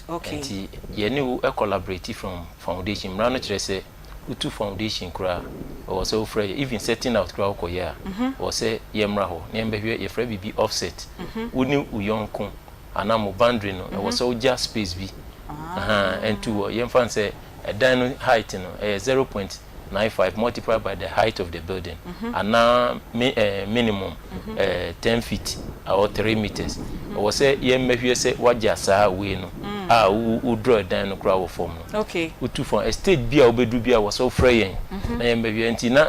Okay. Nti yɛne wo collaborate from foundation. Mmara no kyerɛ sɛ wotu foundation koraa, ɛwɔ sɛ wofrɛ yɛ. Even setting out koraa wokɔyɛ a, ɛwɔ sɛ yɛmmra hɔ na yɛmbɛhwɛ, yɛfrɛ biribi offset. Wo ne wo yɔnko anaa mo boundary no, ɛwɔ sɛ wogya space bi. Ahaa, ɛntu hɔ. Yɛmfa no sɛ ɛdan no height no, ɛyɛ 0.95 multiplied by the height of the building anaa mi minimum 10 feet or 3 meters. Ɛwɔ sɛ yɛmmɛhwɛ sɛ wagya saa wei no a wo wo draw ɛdan no koraa wɔ fam no. Wotu fam, stage bi a wobɛduru bi a ɛwɔ sɛ wofrɛ yɛn na yɛmmɛhwɛ. Nti na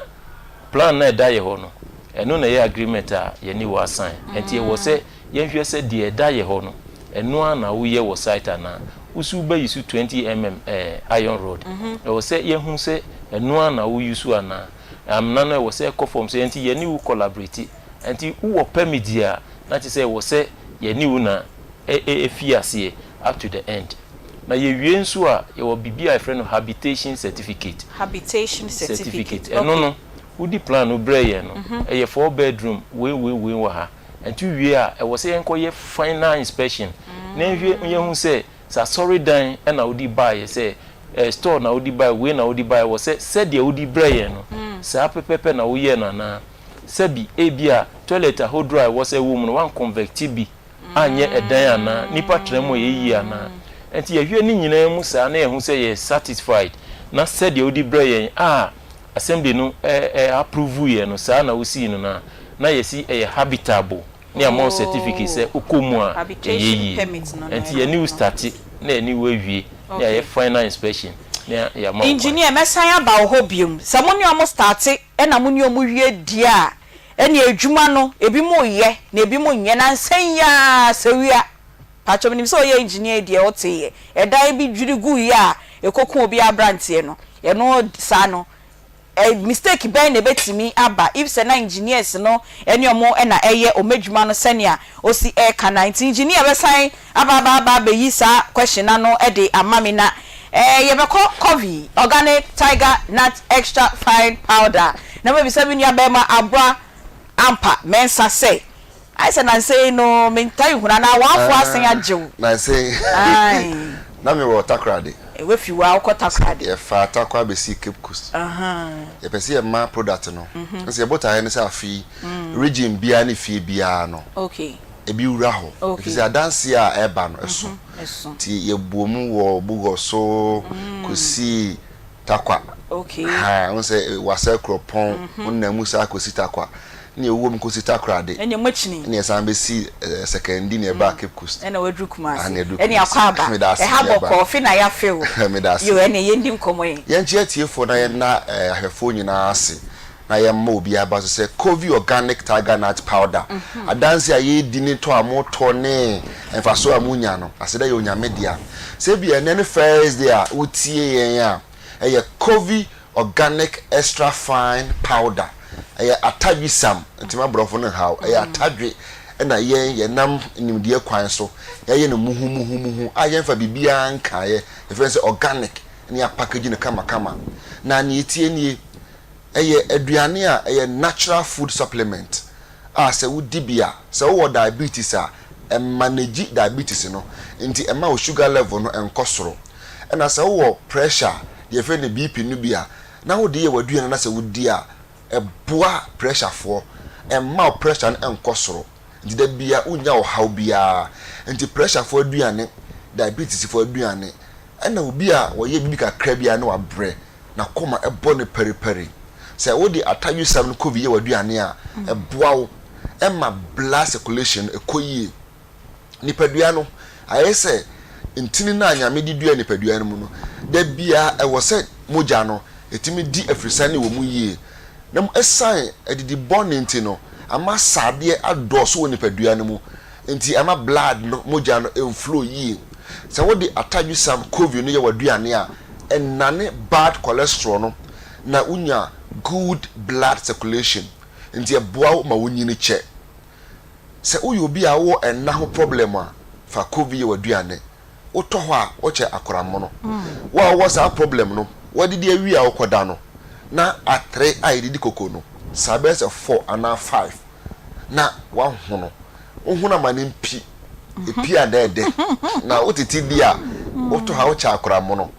plan na ɛda yɛ hɔ no, ɛno na ɛyɛ agreement a yɛne wo asign. Nti ɛwɔ sɛ yɛnhwɛ sɛ deɛ ɛda yɛ hɔ no, ɛno ara na woyɛ wɔ site anaa. Wosi wobɛyi so 20 mm iron rod. Ɛwɔ sɛ yɛhu sɛ ɛno ara na woyi so anaa. Amena no ɛwɔ sɛ ɛkɔ fam sɛ nti yɛne wo collaborate. Nti wowɔ permit a, na kyerɛ sɛ ɛwɔ sɛ yɛne wo na ɛfi aseɛ up to the end. Na yɛwie nso a, yɛwɔ biribi a yɛfrɛ no habitation certificate. Habitation certificate. Ɛno no, wodi plan no brɛ yɛn no, ɛyɛ four bedroom, wei wei wei wɔ ha. Nti wie a, ɛwɔ sɛ yɛnkɔyɛ final inspection na yɛnhwɛ yɛhu sɛ sɛ asɔredan ɛna wode baeɛ sɛ store na wode baeɛ, wei na wode baeɛ, ɛwɔ sɛ sɛdeɛ wode brɛ yɛn no, saa pɛpɛpɛ na woyɛɛ no anaa. Sɛbi ebi a toilet ahodoɔ a ɛwɔ sɛ ɛwɔ mu no, woanconvert bi anyɛ ɛdan anaa, nipa tena mu a ɛyɛ yie anaa. Nti yɛhwɛ ne nyinaa mu saa na yɛhu sɛ yɛ satisfied na sɛdeɛ wode brɛ yɛn a assembly no ɛ approve yɛ no, saa na wosii no na na yɛsi ɛyɛ habitable ne ama wo certificate sɛ wokɔ mu a ɛyɛ Habitation yie. permit no na Nti ɛno yɛne wo no. start na yɛne wo awie na yɛayɛ final inspection na yɛama wo kwan. Engineer, mɛsan aba wo hɔ biom. Sɛ mo ne ɔmo start ɛna mo ne ɔmo wie deɛ a, ɛne adwuma no ebi mo yɛ na ebi mo nyɛ. Nansa yi ara sɛ wia, pakyɛ menim sɛ ɔyɛ engineer deɛ ɔte yɛ. Ɛdan bi dwiri gu yɛ a ɛkɔku obi aberanteɛ no, ɛno saa no mistake bɛn na ebetumi aba if sɛ na engineers no ɛne ɔmo ɛna ɛyɛ ɔmo adwuma no sɛnea osi ɛɛka na nti engineer bɛsan aba aba aba abɛyi saa question na no ɛde ama mi na yɛbɛkɔ Covey Organic Tiger Nut Extra Fine Powder na mabisa mi nua bɛrima Aboa Ampa Mɛnsa sɛ ayɛ sɛ nansa yi no mentai hunu anaa waafo asen agye wo. Nansa yi na mewɔ Takoradi. Wafi wa wokɔ Takoradi. Yɛfa Tarkwa bɛsi Cape Coast. Yɛpɛ sɛ yɛma product no nso yɛbotaeɛ ne sɛ afei region biara ne fie biara no ebi wura hɔ ɛfiri sɛ adanseɛ a ɛba no ɛso nti yɛbuo mu wɔ Bugɔ so kɔsi Tarkwa. Ha wo sɛ Wassa Kuropɔn wonam mu saa kɔsi Tarkwa. Ne yɛwowɔ mu kɔsi Takoradi. Ɛnneɛ moakyini. Ɛna yɛsan bɛsi Sekondi na yɛbaa Cape Coast. Ɛna waduru Kumasi. Aha na yɛduru Ɛne Kumasi. Akwaaba. Meda ase, Ɛha yɛaba. bɔkɔɔ, fe na yɛafe wo. Meda ase. Yoo, ɛneɛ yɛndi nkɔmmɔ yi. Yɛnkyea atiefoɔ na yɛnna ahwɛfoɔ nyinaa ase na yɛmma obiara aba so sɛ Covey Organic Tiger Nut Powder, adanse a yɛredi ne tɔ a motɔ ne mfasoɔ a monya no, aseda yɛ Onyame dea. Sɛ ebia ɛnnɛ ne first day a wotie yɛn a, ɛyɛ Covey Organic Extra Fine Powder. Ɛyɛ atadwe-sam, nti ma borɔfo no nhaw. Ɛyɛ atadwe na yɛn yɛnam nimdeɛ kwan so yɛayɛ no muhumuhumuhu a yɛmfa biribiara nkaeɛ. Yɛfrɛ no sɛ organic na yɛapakegyi no kamakama. Na nea ɛteɛ nie, ɛyɛ aduane a ɛyɛ natural food supplement a sɛ wodi bi a, sɛ wowɔ diabetes a, ɛmanegyi diabetes no, nti ɛma wo sugar level no nkɔ soro. Ɛna sɛ wowɔ pressure, deɛ yɛfrɛ no BP no bi a, na wode yɛ w'aduane na sɛ wodi a, ɛboa pressure foɔ, ɛmma wo pressure no nkɔ soro, nti da biara wonnya ɔhaw biara. Nti pressure foɔ aduane, diabetes foɔ aduane, ɛna obi a ɔyɛ biribi kakra biara na wabrɛ, n'akoma bɔ no paripari. Sɛ wode atadwesam no kovi yɛ w'aduane a, ɛboa wo ma blood circulation no kɔ yie. Nipadua no, ayɛ sɛ ntini no a Nyame de dua nipadua no mu no, da biara ɛwɔ sɛ mogya no tumi di afirisan wɔ mu yie. Na mmom ɛsiane adidi bɔne nti no, ama sradeɛ adɔɔso wɔ nipadua no mu, nti ama blood no, mogya no, mflow yie. Sɛ wode atadwesam kovi no yɛ w'aduane a, ɛnane bad cholesterol no na wonya good blood circulation, nti ɛboa wo ma wonyini kyɛ. Sɛ woyɛ obi a wowɔ ɛnna ho problem a, fa kovi yɛ w'aduane. Wotɔ hɔ a, wokyɛ akoramono. Wo a wowɔ saa problem no, woadidi awie a wokɔda no, na atere a yɛde di koko no, saa bɛyɛ sɛ four anaa five na woahono. Wohono ama no mpi, epi a na ɛdɛ. Na wotete di a, wotɔ hɔ a wokyɛ akoramono.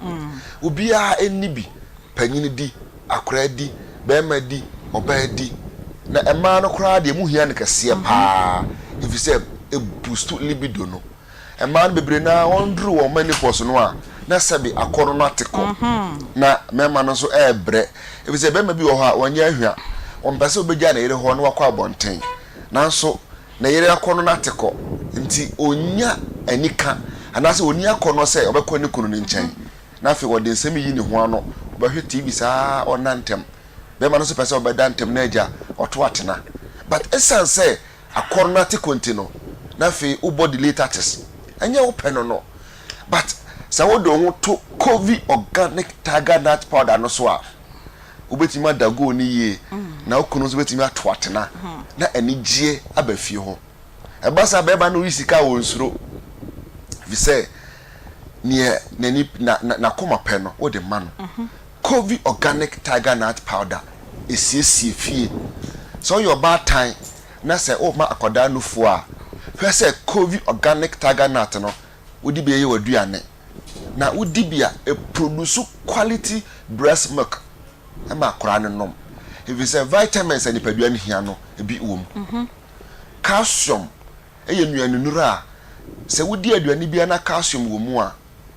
Obiara nni bi. Panyin di, akwadaa di, barima di, ɔbaa di. Na mmaa no koraa deɛ, emu hia no kɛseɛ paa, efisɛ ɛbustu libido no. Mmaa no bebree no ara wɔduru wɔn menopause no a, na sɛbe akɔnnɔ no ate kɔ. Na mmarima no nso rebrɛ, efisɛ barima bi wɔ hɔ a, ɔnyɛ ahwa. Ɔmpɛ sɛ ɔbɛgya ne yere hɔ na wakɔ abɔnten. Nanso ne yere akɔnnɔ no ate kɔ, nti ɔnnya anika anaasɛ ɔnni akɔnnɔ sɛ ɔbɛkɔ ne kunu no nkyɛn. Na afei ɔde nsɛm yi ne ho ano, ɔbɛhwɛ TV saa ara ɔnna ntɛm. Bɛrima no nso pɛ sɛ ɔbɛda ntɛm na agya ɔto atena. But ɛsiane sɛ akɔnnɔ no ate kɔ nti no, na afei wobɔ delay tactics. Ɛnyɛ wo pɛ no no. But sɛ wode wo ho to Covey Organic Tiger Nut Powder no so a, wobɛtumi ada goal no yie, na wo kunu nso bɛtumi ato atena, na anigyeɛ aba fie hɔ. Ɛba saa a, barima no yi sika a ɔnsuro, ɛfiri sɛ neɛ n'ani na na n'akoma pɛ no, wode ma no. Covey Organic Tiger Nut Powder, ɛsiesie fie. Sɛ woyɛ ɔbaatan na sɛ worema akwadaa nufoɔ a, hwɛ sɛ Covey Organic Tiger Nut no, wode bi yɛ w'aduane. Na wodi bi a, ɛproduce quality breast milk ma akwadaa no nom, ɛfiri sɛ vitamins a nipadua no hia no, ebi wɔ mu. Calcium yɛ nnuanennuru a sɛ wodi aduane biara na calcium wɔ mu a,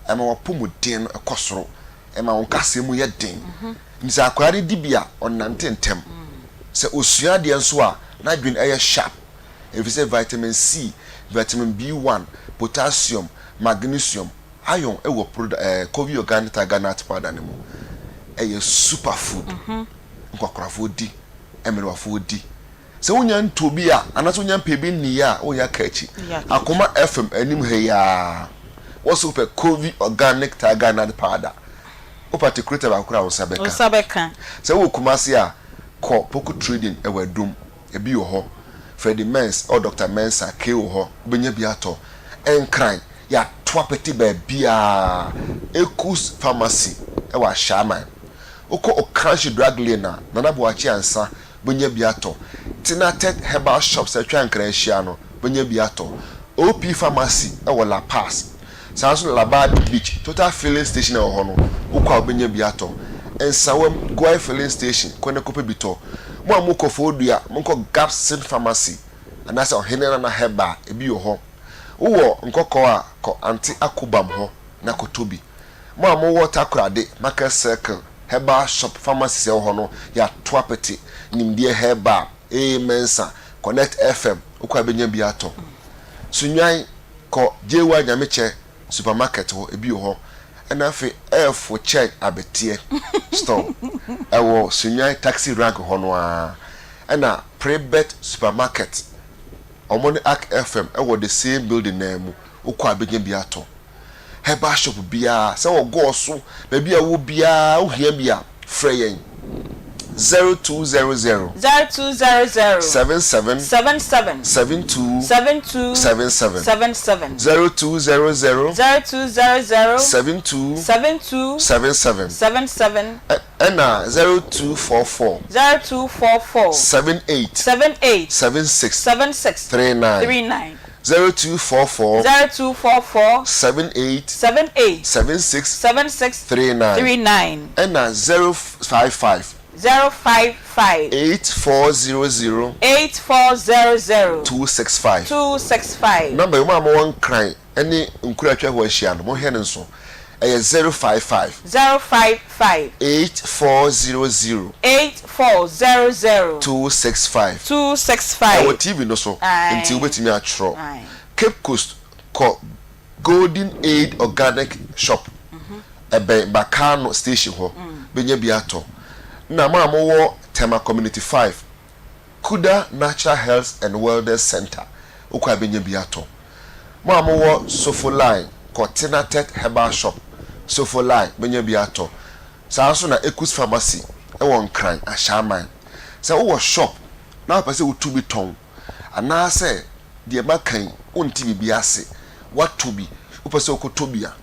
ɛma w'apɔmuden no kɔ soro, ɛma wo nkasɛɛ mu yɛ den. Nti sɛ akwadaa no di bi a, ɔnante ntɛm. Sɛ ɔsua adeɛ nso a, n'adwene yɛ sharp ɛfiri sɛ vitamin C, vitamin B1, potassium, magnesium, iron wɔ product ɛɛ Covey Organic Tiger Nut Powder no mu. Ɛyɛ super food. Nkwakorafoɔ di, mmerewafoɔ di. Sɛ wonya ntɔ bi a, anaasɛ wonya mpɛ bi nni a, woyɛ aka akyi. Akoma FM anim ha yi ara, wɔse wopɛ Covey Organic Tiger Nut Powder. Wopɛ atikuleta baako koraa a, wo nsa bɛka. Wo nsa bɛka. Sɛ wowɔ Kumasi a, kɔ Poku Trading wɔ Adum, ebi wɔ hɔ. Freddie Mens ɛwɔ Doctor Mensah, KO hɔ, wobɛnya bi atɔ. Nkran, yɛato apete baabiara. Ekus Pharmacy wɔ Ashaiman. Wokɔ Okanshi Drug Lane a, Nana Boakye Ansah bɛnya bi atɔ. Tinatet Herbal Shops a atwa Nkran ahyia no, bɛnya bi atɔ. OP Pharmacy wɔ La Paz. Saa ara nso na Labadi Beach, Total Filling Station a ɛwɔ hɔ no, wokɔ a wobɛnya bi atɔ. Nsawam, Goil Filling Station, kɔ na kɔpɛ bi tɔ. Mo a mokɔ Fodua, monkɔ Gabson Pharmacy anaasɛ Ɔhene Nana Herbal, ebi wɔ hɔ. Wowɔ Nkɔkɔɔ a, kɔ Ante Akobam hɔ na kɔtɔ bi. Mo a mowɔ Takoradi, Market Circle, Herbal Shop, Pharmacies a ɛwɔ hɔ no, yɛato apete. Nimdeɛ Herbal. AA Mensah, Connect FM, wokɔ a bɛnya bi atɔ. Sunyani, kɔ JY Nyamekyɛ Supermarket hɔ, ebi wɔ hɔ. Ɛna afei Ɛɛfo Kyɛn Abɛteɛ Store, ɛwɔ Sunyani Taxi Rank hɔ no ara. Ɛna Prebet Supermarket, wɔn ne Ark FM wɔ the same building no ara mu, wokɔ a bɛnya bi atɔ. Herbal shop biara, sɛ wɔ Gɔɔ so, baabi a wowɔ biara, wohia bi a, frɛ yɛn 0200. 0200. 77. 77. 72. 72. 77. 77. 0200. 0200. 72. 72. 77. 77. Ɛna 0244. 0244. 78. 78. 76. 76. 39. 39. 0244. 0244. 78. 78. 76. 76. 39. 39. Ɛna 055. 055. 8400. 8400. 265. 265. Number yi, mo a mowɔ Nkran ne nkuro a atwa hɔ ahyia no, monhwɛ no nso. Ɛyɛ 055. 055. 8400. 8400. 265. 265. Ɛwɔ TV no so, Aye. nti wobɛtumi atwerɛ. Aye. Cape Coast, kɔ Golden Aid Organic Shop, ɛbɛn Bakano Station hɔ, bɛnya bi atɔ. Na mo a mowɔ Tema Community 5, Kuda Natural Health and Wellness Centre, wokɔ a bɛnya bi atɔ. Mo a mowɔ Sofo Line, kɔ Tenatet Herbal Shop, Sofo Line, bɛnya bi atɔ. Saa nso na Ekus Pharmacy wɔ Nkran, Ashaiman. Sɛ wowɔ shop na wopɛ sɛ wotu bi tɔn, anaasɛ deɛ maka yi wonte biribi ase, woatɔ bi, wopɛ sɛ wokɔtɔ bi a,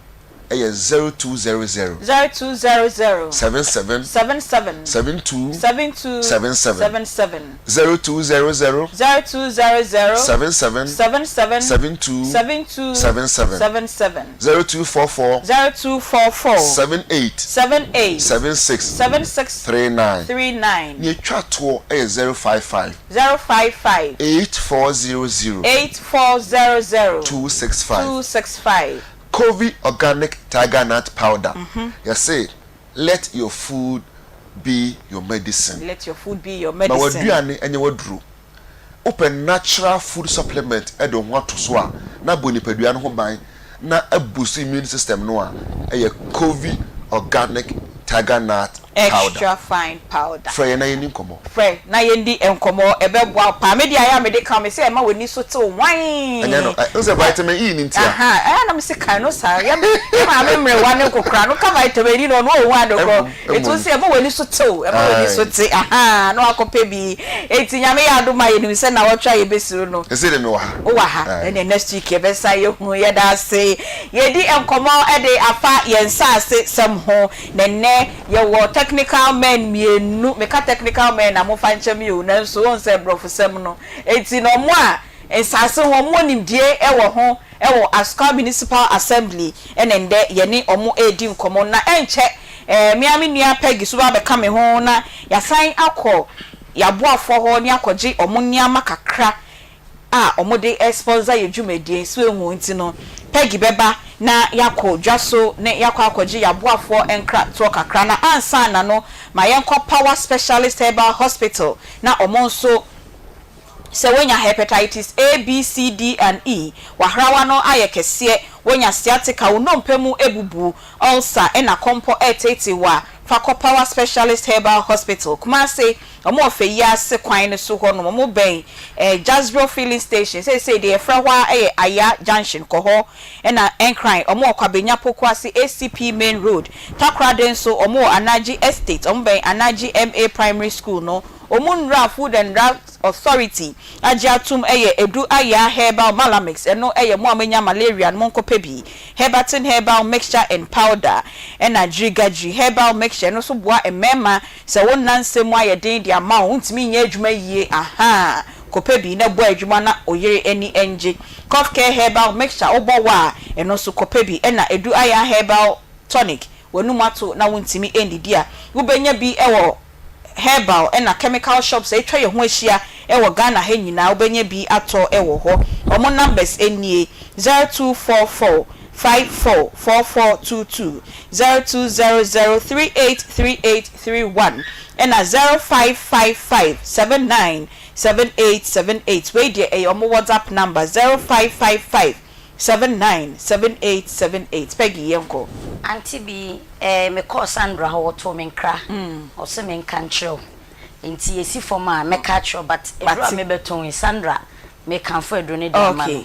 ɛyɛ 0200. 0200. 77. 77. 72. 72. 77. 77. 0200. 0200. 77. 77. 72. 72. 77. 77. 0244. 0244. 78. 78. 76. 76. 39. 39. Nea etwa toɔ yɛ 055. 055. 8400. 8400. 265. 265. Covey Organic Tiger Nut Powder, yɛse let your food be your medicine. Let your food be your Ma medicine. w'aduane nyɛ w'aduro. Wopɛ natural food supplement de wo ho ato so a, na abɔ nipadua no ho ban na aboost immune system no a, ɛyɛ Covey Organic Tiger Nut Powder. Extra fine powder. Frɛ yɛn na yɛnni nkɔmmɔ. Frɛ na yɛndi nkɔmmɔ, ɛbɛboa wo paa. Me deɛ ayɛ a mede ka wo, mese ɛma w'ani so tew wann. Ɛnyɛ no, ɛ, wohu sɛ vitamin E no nti a. Aha, ɛyɛ a na mese kan no saa. Yɛ yɛ maame mmerewa ne nkokora no ka vitamin E no, ɔno ɔnhu ade korɔ. Mmom, Enti mmom. wo se ɛma w'ani so tew, ɛma w'ani so Ae. te, aha, na wakɔpɛ bi. Enti Nyame yɛ adom a yɛnim sɛ nnawɔtwe a yɛbɛsiri no, Sesei deɛ mewɔ ha. Wowɔ ha, Ae. ɛneɛ next week yɛbɛsan yɛhu. Yɛda ase. Yɛredi nkɔmmɔ de afa yɛn nsaase sɛm ho, na nnɛ Yɛwɔ technical men mienu, meka technical men a momfa nkyɛ me o, nanso wohu sɛ brɔfosɛm no nti no wɔn a nsaase ho wɔn wɔ nimdie wɔ ho wɔ Asukwa Municipal Assembly na ndɛ yɛne wɔn redi nkɔmmɔ na ɛnkyɛ eh, me ara me nua Peggy nso bɛba abɛka me ho na yɛasan akɔ yɛaboafoɔ hɔ ne akɔgye wɔn nneɛma kakra a wɔde sponsor yɛn dwumadie so ehu nti no Peggy bɛba na yɛakɔ dwa so ne yɛakɔ akɔgye yɛn aboafoɔ nkratoɔ kakra na ansa na no ma yɛnkɔ Power Specialist Herbal Hospital na wɔn nso sɛ woanya Hepatitis A, B, C, D and E, w'ahrawa no ayɛ kɛseɛ, woanya sciatica, wo nnompe mu abubu, ulcer ɛna kɔmpɔ ɛreteetee wo a, fa kɔ Power Specialist Herbal Hospital, Kumasi. Wɔn wɔ Feyiase kwan no so hɔ nom. Wɔn bɛn eh, Jasbro filling station. Seisei deɛ yɛfrɛ hɔ ara yɛ Aya junction. Kɔ hɔ. Ɛna Nkran, wɔn wɔ Kwabenya Pokuase ACP main road. Takoradi nso, wɔn wɔ Anagye estate. Wɔn bɛn Anagye MA primary school no. Wɔn nnura a Food and Drugs Authority agye atom yɛ Edu Ayaa Herbal Malamix. Ɛno yɛ mo a moanya malaria no monkɔpɛ bi. Herbatin Herbal Mixture and Powder. Ɛna Gyirigagyiri Herbal Mixture, ɛno nso boa mmarima Sɛ wo nna nsɛm mu ayɛ den de ama wo, wontumi nyɛ adwuma yie ahaa, kɔpɛ bi na bɔ adwuma na wo yere ani ngye. Cough Care Herbal Mixture, wobɔ wa a, ɛno nso kɔpɛ bi. Ɛna Edu Aya Herbal Tonic, w'anum ato na wontumi nnidi a, wobɛnya bi wɔ herbal ɛna chemical shops a atwa yɛn ho ahyia wɔ Ghana ha nyinaa, wobɛnya bi atɔ wɔ hɔ. Wɔn numbers nie, 0244. 54 4422, 0200 38 38 31 ɛna 0555 79 7878. Wei deɛ ɛyɛ ɔmo WhatsApp number, 0555 79 7878. Peggy, yɛnkɔ. Auntie bi, mekɔɔ Sandra hɔ, wɔtoo me nkra. Ɔsɛ menka nkyerɛ wo. Nti yɛsi fam a mɛka akyerɛ wo, but ɛduru a mebɛtɔn yi, Sandra, mekamfo aduro no de ama no.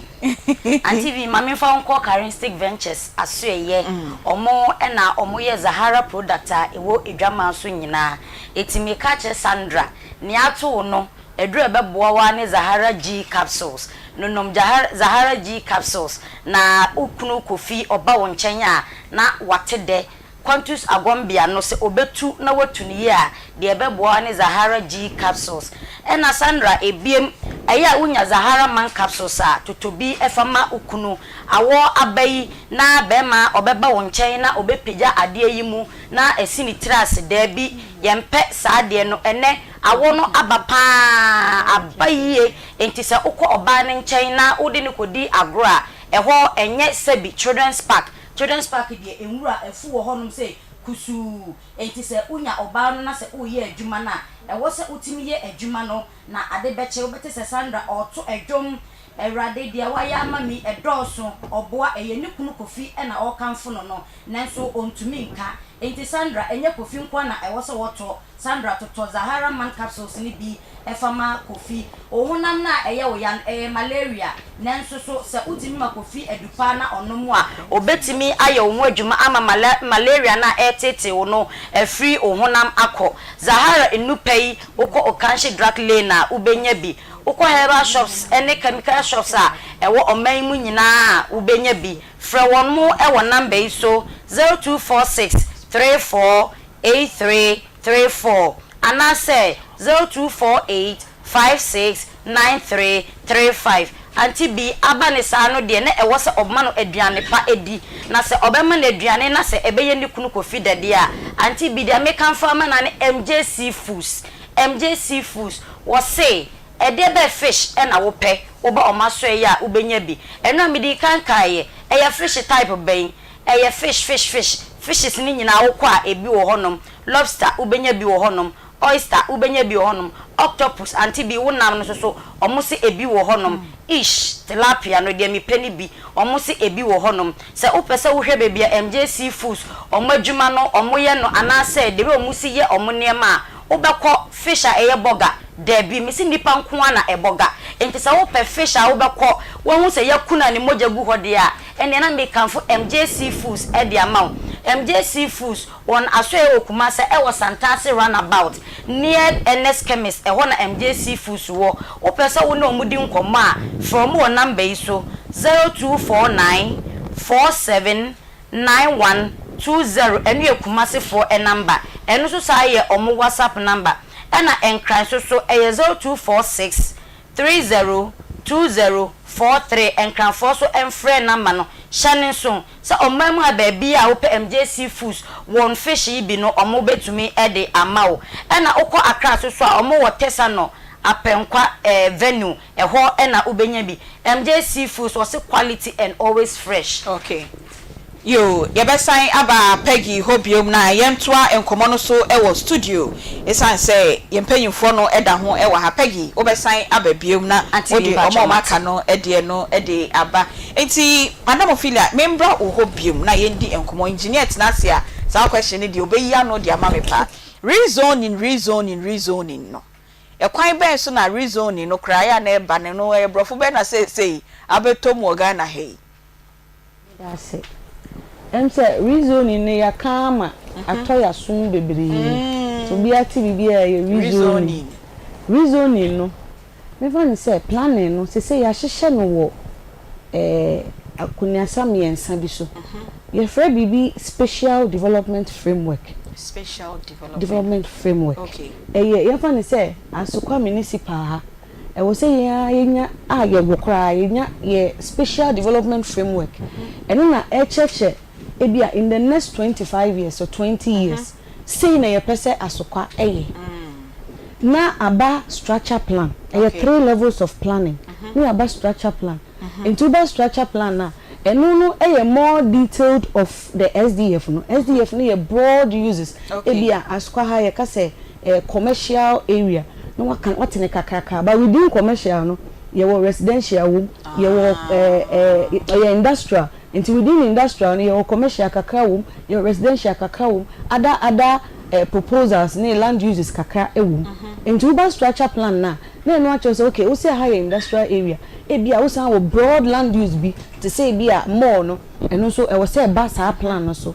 Auntie bi, ma memfa wo nkɔ Karinstic Ventures asoɛyɛ. Ɔmo ɛna ɔmo yɛ Zahara product a ɛwɔ edwaman so nyinaa. Eti meka kyerɛ Sandra, nea ato wo no, aduru a ɛbɛboa wo ne Zahara G capsules. Nonom Zahara G capsules na wo kunu Kofi ɔba wo nkyɛn a na wate dɛ. Quantus Agombia no, sɛ obetu na watu no yie a, deɛ ɛbɛboa ne Zahara G capsules. Ɛna Sandra, ebiem, ɛyɛ a wonya Zahara Man capsules a, totɔ bi ɛfa ma wo kunu. Awɔ aba yi na bɛrima ɔbɛba wo nkyɛn na ɔbɛpagya adeɛ yi mu na ɛsi ne tiri ase, daabi, yɛmpɛ saa adeɛ no. Ɛnɛ awɔ no aba paa, aba yie, nti sɛ wokɔ ɔbaa no nkyɛn na wode no kɔdi agorɔ a, ɛhɔ ɛnyɛ sɛbi children's park. Children's park deɛ, nwura afu wɔ hɔnom sɛ kusuu. Nti sɛ wonya ɔbaa no na sɛ woyɛ adwuma no a, ɛwɔ sɛ wotumi yɛ adwuma no na ade bɛkyɛ wobɛte sɛ Sandra ɔɔto ɛdwom, "Awurade, deɛ wayɛ ama mi ɛdɔɔso." Ɔboa, ɛyɛ ne kunu Kofi ɛna ɔrekamfo no, nanso ɔntumi nka. Nti Sandra, ɛnyɛ Kofi nko na ɛwɔ sɛ wɔtɔ. Sandra, totɔ Zahara Man capsules no bi ɛfa ma Kofi. Ohonam no a ɛyɛ wo ya no, ɛyɛ malaria, nanso so sɛ wotumi ma Kofi adupa na ɔnom a, obetumi ayɛ wo ho adwuma ama malaria no a ɛretete wo no afiri wo honam akɔ. Zahara nnupa yi, wokɔ Okanshe Drug Lane a, wobɛnya bi. Wokɔ herbal shops ne chemical shops a ɛwɔ ɔman yi mu nyinaa a, wobɛnya bi. Frɛ wɔn mo wɔ number yi so, 0246 34 8334 anaasɛ 0248 56 9335. Auntie bi, aba ne saa no deɛ, na ɛwɔ sɛ ɔma no aduane pa edi. Na sɛ ɔbɛma no aduane na sɛ ɛbɛyɛ ne kunu Kofi dadeɛ a, auntie bi deɛ, mekamfo ama no ne MJC Foods. MJC Foods, wɔse ɛdeɛ bɛɛ fish ɛna wopɛ, woba ɔma so ɛyɛ a, wobɛnya bi. Ɛno a mede kan kaeɛ, ɛyɛ fish type bɛn? Ɛyɛ fish, fish, fish, fishes ne nyinaa, wokɔ a ebi wɔ hɔnom. Lobster, wobɛnya bi wɔ hɔnom. Oyster, wobɛnya bi wɔ hɔnom. Octopus, auntie bi, wo nam no soso, ɔmo se ebi wɔ hɔnom. Ish, tilapia no deɛ, mepɛ ne bi, ɔmo se ebi wɔ hɔnom. Sɛ wopɛ sɛ wohwɛ baabi a MJC Foods ɔmo adwuma no ɔmo yɛ no anaasɛ the way ɔmo si yɛ ɔmo nneɛma a, wobɛkɔ fish a ɛyɛ bɔga daabi, mesi nipa nko ara na ɛbɔga. Nti sɛ wopɛ fish a wobɛkɔ woahu sɛ yɛkuna ne mogya gu hɔ deɛ a, ɛnneɛ na mekamfo MJC Foods ɛde ama wo. MJC Foods, wɔn asoɛ wɔ Kumase, ɛwɔ Santase Roundabout near Ernest Chemist, ɛhɔ na MJC Foods wɔ. Wopɛ sɛ wo ne wɔn di nkɔmmɔ a, frɛ wɔn wɔ number yi so, 0249 47 9120. Ɛno yɛ Kumasefoɔ number. Ɛno nso saa yɛ ɔmo WhatsApp number. Ɛna Nkran nso so ɛyɛ 0246 302043. Nkranfoɔ so ɛmfrɛ number no. Hyɛ ne nso sɛ ɔman mu ha baabi a wopɛ MJC Foods wɔn fish yi bi no, ɔmo bɛtumi ɛde ama wo. Ɛna wokɔ Accra so so a, ɔmo wɔ Tesano Apɛnkwa venue, ɛhɔ ɛna wobɛnya bi. MJC Foods, wɔse quality and always fresh. Okay, yo, yɛbɛsan aba Peggy hɔ biom na yɛntoa nkɔmmɔ no so wɔ studio, ɛsiane sɛ yɛn mpanyimfoɔ no da ho wɔ ha. Peggy, wobɛsan aba biom na wode ɔma ɔma aka no deɛ no de aba. Nti Madam Ophelia, membra wo hɔ biom na yɛndi nkɔmmɔ. Engineer tena ase a, saa question no deɛ, obɛyi ano de ama me paa. Rezoning, rezoning, rezoning no, ɛkwan bɛn so na rezoning no koraa yɛ a na ɛba no no ɛyɛ borɔfo bɛn na seesei abɛtɔ mu wɔ Ghana ha yi? Ase sɛ rezoning no, yɛaka ama atɔ yɛasom bebree nti obiara te biribi a ɛyɛ rezoning. Rezoning no, mefa no sɛ planning no sɛ yɛahyehyɛ no wɔ akonnwasa mmiɛnsa bi so. Yɛfrɛ biribi Spatial Development Framework. Spatial Development, Development Framework. Ɛyɛ yɛmfa no sɛ Asokwa Municipal ha, ɛwɔ sɛ yɛn ara yɛnya a yɛwɔ koraa, yɛnya yɛ Spatial Development Framework. Ɛno na ɛkyerɛkyerɛ ebi a in the next 25 years or 20 years, sei na yɛpɛ sɛ Asokwa ɛyɛ. Na aba structure plan, ɛyɛ three levels of planning. Ne aba structure plan, nti woba structure plan na Ɛno no yɛ more detailed of the SDF no. SDF no yɛ broad uses. Ebia Asukwa ha yɛka sɛ ɛyɛ commercial area na waka wate no kakraka but within commercial no yɛwɔ residential wom, yɛwɔ ɛɛ ɛyɛ industrial nti within industrial no yɛwɔ commercial kakra wom, yɛwɔ residential kakra wom, other other eh, proposals ne land uses kakra wom. Nti woba structure plan no a na ɛno akyerɛ sɛ okay wose aha yɛ industrial area, ebia wosan wɔ broad land use bi te sɛ ebia mall no, ɛno nso ɛwɔ sɛ ɛba saa plan no so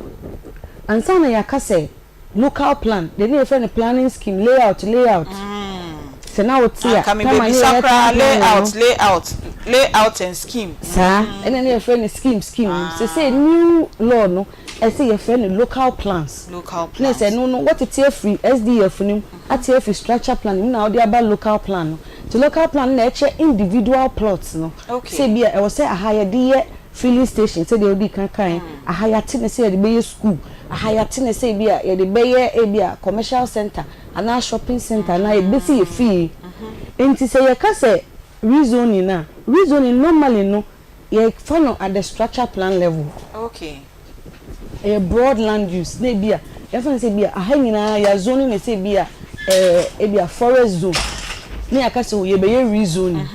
ansa na yɛaka sɛ local plan, deɛ ne yɛfrɛ no planning scheme, layout, layout. Sɛ na wote a, Anka time a ne mebɛbisa yɛyɛ koraa town planning no. layout, layout, layout and scheme. Saa, ɛna ne yɛfrɛ no scheme, scheme no. Seesei new law no, ɛsɛ yɛfrɛ no local plans. Local Na plans. sɛ ɛno no, wɔtete afiri SDF no mu, ate afiri structure plan no mu na wode aba local plan no. Nti local plan no na ɛkyerɛ individual plots no. Okay. Sɛ ebia ɛwɔ sɛ aha yɛde yɛ filling station sɛdeɛ wodii kan kaeɛ, aha yɛate no sɛ yɛde bɛyɛ school, aha yɛate no sɛ ebia yɛde bɛyɛ ebia commercial centre anaa shopping centre anaa yɛde bɛsi yɛ fie. Nti sɛ yɛka sɛ rezoning a, rezoning normally no yɛfa no at the structure plan level. Okay. Ɛyɛ broad land use na ebia yɛmfa no sɛ ebia aha nyinaa yɛazone no sɛ ebia ɛɛ ebia forest zone na yɛaka sɛ o yɛbɛyɛ rezoning.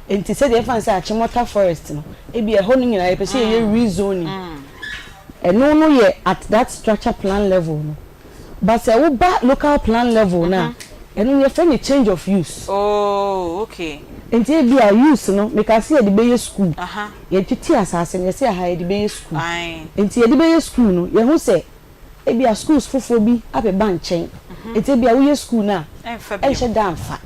Nti sɛdeɛ yɛmfa no sɛ Achimota forest no ebia ɛhɔ no nyinaa yɛpɛ sɛ yɛyɛ rezoning. Ɛno no yɛ at that structure plan level no. But sɛ woba local plan level no a, ɛno no yɛfrɛ no change of use. Oh, okay. Nti ebia use no, mekaa sɛ yɛde bɛyɛ school. Yɛtete asase no, yɛse aha yɛde bɛyɛ school. Nti yɛde bɛyɛ school no, yɛhu sɛ ebia schools foforɔ bi abɛba nkyɛn. Nti ebia woyɛ school no a, ɛnhyɛ da mfa.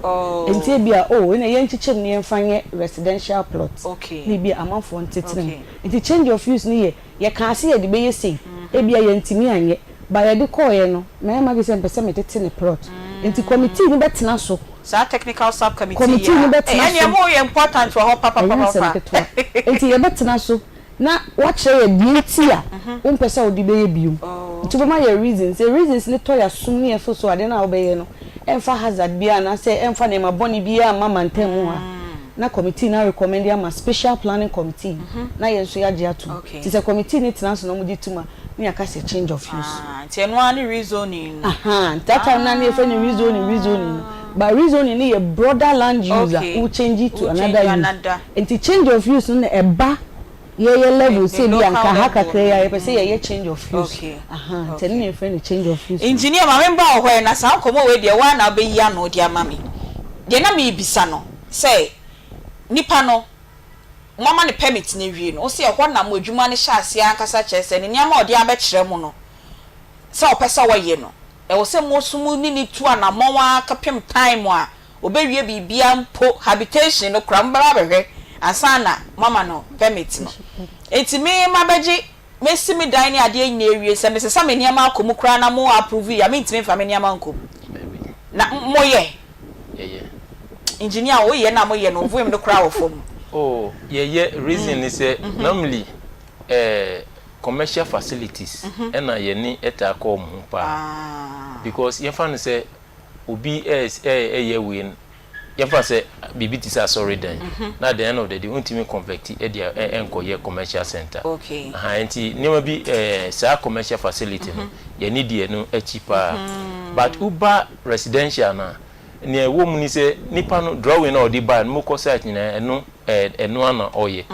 Nti ebia oh, ɛnna yɛnkyekyɛ mu na yɛmfa nyɛ residential plot. Na ebia amanfoɔ ntetena mu. Nti change of use no yɛ, yɛkaa sɛ yɛde bɛyɛ sei, ebia yɛantumi anyɛ, but yɛde kɔeɛ no, mayɛ m'adwene sɛ mepɛ sɛ metete ne plot. Nti committee no bɛtena so. Saa technical sub committee yi Committee no a, bɛtena ɛneɛ so. mo yɛ important wɔ hɔ Ɛnyɛ asɛm papapapapa. ketewa. Nti yɛbɛtena so na woakyerɛ yɛn deɛ nti a wompɛ sɛ wode bɛyɛ bio. Nti wobɛma yɛn reasons. Sɛ reasons no tɔ yɛn asom ne yɛn fo so a, adeɛ no a wobɛyɛ no ɛmfa hazard biara anaasɛ ɛmfa nneɛma bɔne biara mma mantam mu ha. Na committee no arecommend ama special planning committee na yɛn nso yɛagye atom. Nti sɛ committee no tena so na wɔgye tom a, na yɛaka sɛ change of use. Ah, nti ɛno ara ne rezoning no. Ahaa, nti that time no a na yɛfrɛ no rezoning, rezoning no. But rezoning no yɛ broader land use a wo change to another use. Nti change of use no na ɛba yɛyɛ level sɛ ebi a nka ha kakra yi a yɛpɛ sɛ yɛyɛ change of use. Ahaa, nti ɛno na yɛfrɛ no change of use no. Engineer ma me mba wo hɔ ɛ, na saa nkɔmmɔ wei deɛ wo ara na wobɛyi ano de ama me. Deɛ na merebisa no sɛ nipa no moama no permit no awie no, wose ɛhɔ na mo adwuma no hyɛ aseɛ ankasa kyerɛ sɛ ne nneɛma a ɔde abɛkyerɛ mo no sɛ ɔpɛ sɛ ɔyɛ no, ɛwɔ sɛ mo nso mo ne no tu anamɔn ara kɔpem time a ɔbɛwie biribiara mpo, habitation no koraa mobɛba abɛhwɛ ansa na moama no permit no. Enti me mabɛgye, mɛsi me dan ne adeɛ nyinaa awie, sɛ mesesa me nneɛma akɔ mu koraa na mo approve yi a, mentumi mfa me nneɛma nkɔ mu. Dabi. Na moyɛ? Yɛyɛ. Engineer, woyɛ na moyɛ no, vim no koraa wɔ fam. Oh, yɛyɛ, reason ne sɛ normally eh, commercial facilities ɛna yɛne ɛtaa kɔ wɔn ho paa because yɛmfa no sɛ obi ɛyɛ wei no yɛmfa no sɛ biribi te sɛ asɔredan na at the end of the day wontumi convert ɛde ɛnkɔyɛ commercial center aha nti nneɛma bi ɛɛ saa commercial facility no yɛne deɛ no akyi paa but woba residential no a nea ɛwɔ mu ni sɛ nipa no drawing na ɔde baa no mokɔ site nyinaa ɛno ɛno ana ɔyɛ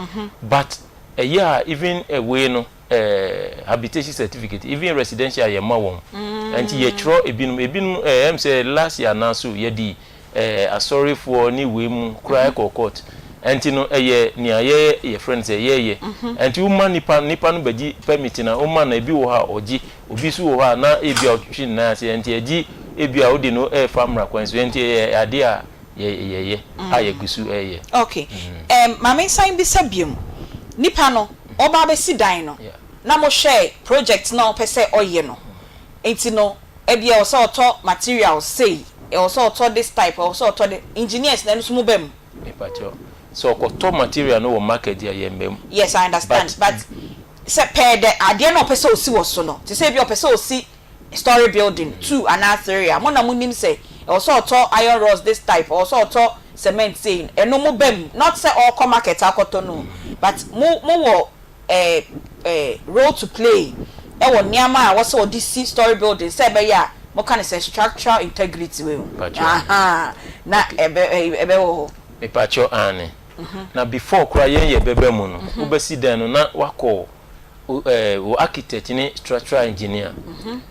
but Ɛyɛ a even wei no eh, habitation certificate even residential yɛ ma wɔn. Nti yɛ twerɛ ebinom ebinom eh, ɛm sɛ last year anaa so yɛde eh, asɔrefoɔ ne wei mu koraa ɛkɔ court. Nti no ɛyɛ nea yɛ yɛfrɛ no sɛ yɛyɛ. Nti woma nipa nipa no bɛgye permit na woma no ebi wɔ hɔ a ɔgye obi nso wɔ hɔ a na ebi a ɔtwetwe ne nan ase nti ɛgye ebi a wode no ɛrefa mmara kwan so nti ɛyɛ adeɛ a yɛ yɛyɛ a yɛgu so reyɛ. Ok, ɛɛm ma me nsan bisa biom, nipa no ɔba abɛsi dan no na mo hwɛɛ project no a ɔpɛ sɛ ɔyɛ no nti no ebia ɛwɔ sɛ ɔtɔ materials sei, ɛwɔ sɛ ɔtɔ this type, ɛwɔ sɛ ɔtɔ the, engineers no ɛno nso mo ba mu? Mepakyɛw, sɛ ɔkɔtɔ material no wɔ market deɛ a yɛmma mu. Yes I understand but sɛ pɛɛ dɛ adeɛ no a ɔpɛ sɛ ɔsi wɔ so no, te sɛ ebia ɔpɛ sɛ ɔsi story building two anaa three a, mo na mo nim sɛ ɛwɔ sɛ ɔtɔ iron rods this type, ɛwɔ sɛ ɔtɔ cement sei, ɛno mo ba mu, not sɛ ɔrekɔ market akɔtɔ no o, but mo mo wɔ. eh, eh, role to play wɔ nneɛma a ɛwɔ sɛ wɔde si story building sɛ ɛbɛyɛ a moka no sɛ structural integrity wei ho, ahaa, na ɛbɛ, ɛbɛwɔ hɔ. Mepakyɛw aane. Na before koraa yɛn yɛ bɛba mu no, wobɛsi dan no na wakɔ wo architect ne structural engineer.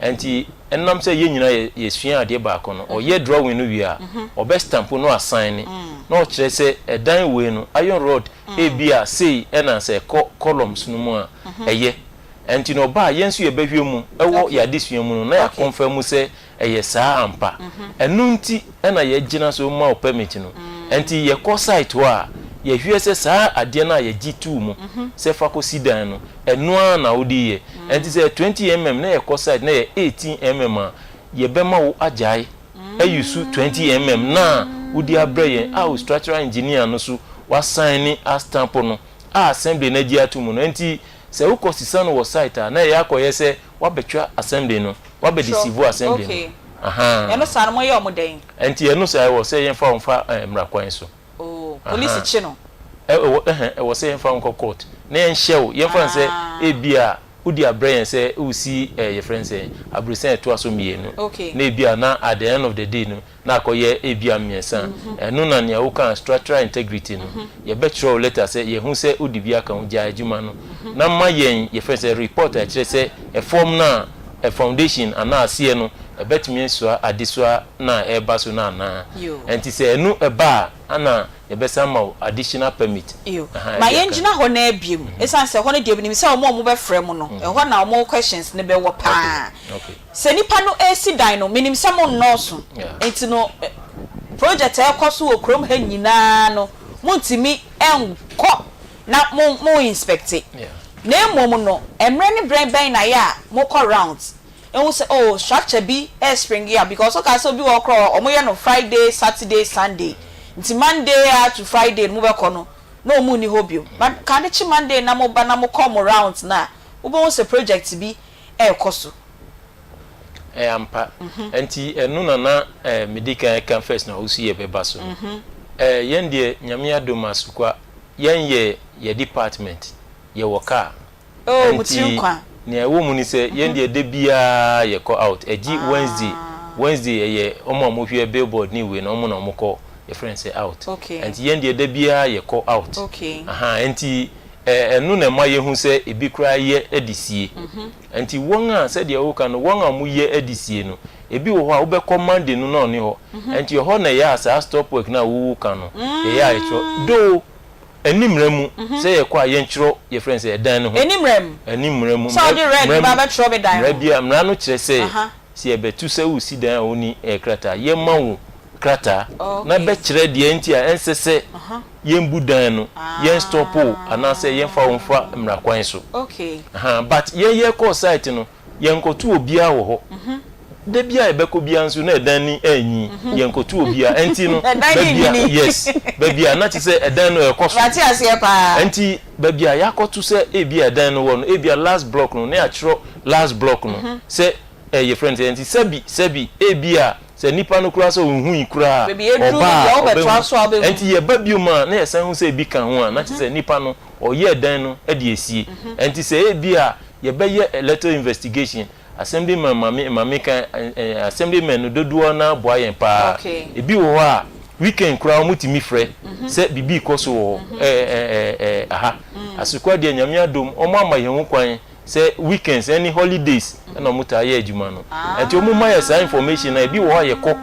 Ɛnti ɛnam sɛ yɛn nyinaa yɛ yɛsua adeɛ baako no, ɔyɛ drawing no wie a, ɔbɛ stamp na wasign na ɔkyerɛ sɛ ɛdan wei no iron rod ebia sei ɛna sɛ ɛkɔ columns no mu a ɛyɛ. Ɛnti no ɔba a yɛn nso yɛbɛhwɛ mu ɛwɔ yɛn adesua mu no na yɛ confirm sɛ ɛyɛ saa ampa. Ɛno nti na yɛgyina so ma wo permit no. Ɛnti yɛkɔ site hɔ a, yɛhwɛ sɛ saa adeɛ no a yɛgye too mu sɛ fa kɔsi dan no, ɛno ara na wode yɛ. Ɛnti sɛ ɛyɛ 20 mm na yɛkɔ site na ɛyɛ 18 mm a, yɛbɛma wo agyae ayusu 20 mm no a wode abrɛ yɛn a wo structural engineer no nso wasaene astamp no a assembly no agye ato mu no. Ɛnti sɛ wokɔ sesa no wɔ site a, na ɛyɛ akɔyɛ sɛ woabɛtwa assembly no, woabɛ deceive assembly no. Ahaa. Ɛno saa no moyɛ wɔn dɛn? Ɛnti ɛno saa ɛwɔ sɛ yɛnfa wɔn fa mmara kwan so. Oh, polisi kye no? Ɛwɔ, ɛhɛn, ɛwɔ sɛ yɛnfa wɔn kɔ court na yɛnhyɛ wo, yɛnfa no sɛ ebia wodi abrɛ yɛn sɛ wosi ɛɛ yɛfrɛ no sɛn, aborosan a ɛtoa so mmienu, na ebia na at the end of the day no na akɔyɛ ebia mmiɛnsa a, ɛno na nea wokaa structural integrity no, yɛbɛkyerɛ wo letter sɛ yɛhu sɛ wode bi aka ho, gyae adwuma no na ma yɛn yɛfrɛ no sɛ report a ɛkyerɛ sɛ ɛfam no a foundation anaa aseɛ no ɛbɛtumi asoa adesoa no a ɛreba so no anaa. Ɛnti sɛ ɛno ɛba a ana yɛbɛsan ama wo additional permit. Iyo. Ma yɛngyina hɔ no ara biom, ɛsiane sɛ ɛhɔ no deɛ menim sɛ wɔn a wɔbɛfrɛ mo no, ɛhɔ na wɔn questions no bɛwɔ paa. Sɛ nipa no resi dan no, menim sɛ mo nnɔɔso, nti no project a ɛrekɔ so wɔ kurom ha nyinaa no, montumi nkɔ na mo mo inspecte. Na mmom no, mmerɛ ne berɛ bɛn na yɛ a mokɔ rounds hu sɛ oh structure bi respringe up, because wokaa sɛ obi wɔ hɔ koraa a wɔyɛ no Friday, Saturday, Sunday, nti Monday ara to Friday no mobɛkɔ no na wɔn nni hɔ bio. But ka ade kye Monday na moba na mokɔ mo rounds no a, wobɛhu sɛ project bi ɛrekɔ so. Ɛyɛ ampa. Ɛnti ɛno na na medi kan ɛka first na wosi yɛ bɛba so no. Yɛn deɛ Nyame adom Asukwa yɛn yɛ yɛ department yɛwɔ car. Oh mo tiri nkwa. Ɛnti nea ɛwɔ mu ne sɛ yɛn deɛ da biara yɛkɔ out ɛgye Wednesday Wednesday ɛyɛ wɔn a wɔhwɛ billboard ne wei no wɔn na wɔkɔ yɛfrɛ no sɛ out. Ɛnti yɛn deɛ da biara yɛkɔ out. Ahaa ɛnti Ɛno na ɛma yɛhu sɛ ebi koraa yɛ de sie. Enti wɔn a, sɛdeɛ woka no, wɔn a wɔyɛ de sie no, ebi wɔ hɔ a wobɛkɔ Monday no na ɔnni hɔ. Enti ɛhɔ na ɛyɛ a saa stop work no a woka no, yɛyɛ a yɛtwerɛ. Though ɛnni mmara mu sɛ yɛkɔ a yɛntwerɛ, yɛfrɛ no sɛ ɛdan no ho. Ɛnni mmara mu? Ɛnni mmara mu. Sɛ wode red ba bɛtwerɛ me dan ho? Mmara biara, mmara no kyerɛ sɛ, sɛ yɛbɛto sɛ woresi dan a wonni krataa, yɛma wo krataa na bɛkyerɛ deɛ nti a ɛnsɛ sɛ yɛnbu dan no, yɛn stop wo anaasɛ yɛnfa wo mfa mmara kwan so. Ahaa, but yɛn yɛkɔɔ site no, yɛnkɔto obiara wɔ hɔ. Da biara a yɛbɛkɔ biara nso na ɛdan no anyi, yɛnkɔto obiara. Ɛnti no, baabi a, yes, baabi a na kyerɛ sɛ ɛdan no ɛrekɔ so. Ɛnti baabi a yɛakɔto sɛ ebia ɛdan no wɔ no, ebia last block no, na yɛatwerɛ last block no sɛ ɛɛ yɛfrɛ no sɛ, ɛnti sɛbi, sɛbi, ebia Sɛ nipa no koraa sɛ ɔnhui koraa a, ɔba a ɔbɛhu. Ɛnti yɛba biom a na yɛsan hu sɛ ebi ka ho a, na kyerɛ sɛ nipa no ɔyɛɛ dan no de asie. Ɛnti sɛ ebia yɛbɛyɛ a little investigation, Assemblyman ma me ma meka eh, Assemblymen no dodoɔ no ara boa yɛn paa. Ebi wɔ hɔ a weekend koraa wɔtumi frɛ sɛ biribi rekɔ so wɔ hɔ, eh eh eh aha. Asukwa deɛ Nyame adom wɔn ama yɛn ho kwan sɛ weekends ɛne holidays ɛna ɔmo taa yɛ adwuma no ɛnti ɔmo ma yɛ saa information na ebi wɔ hɔ a yɛkɔ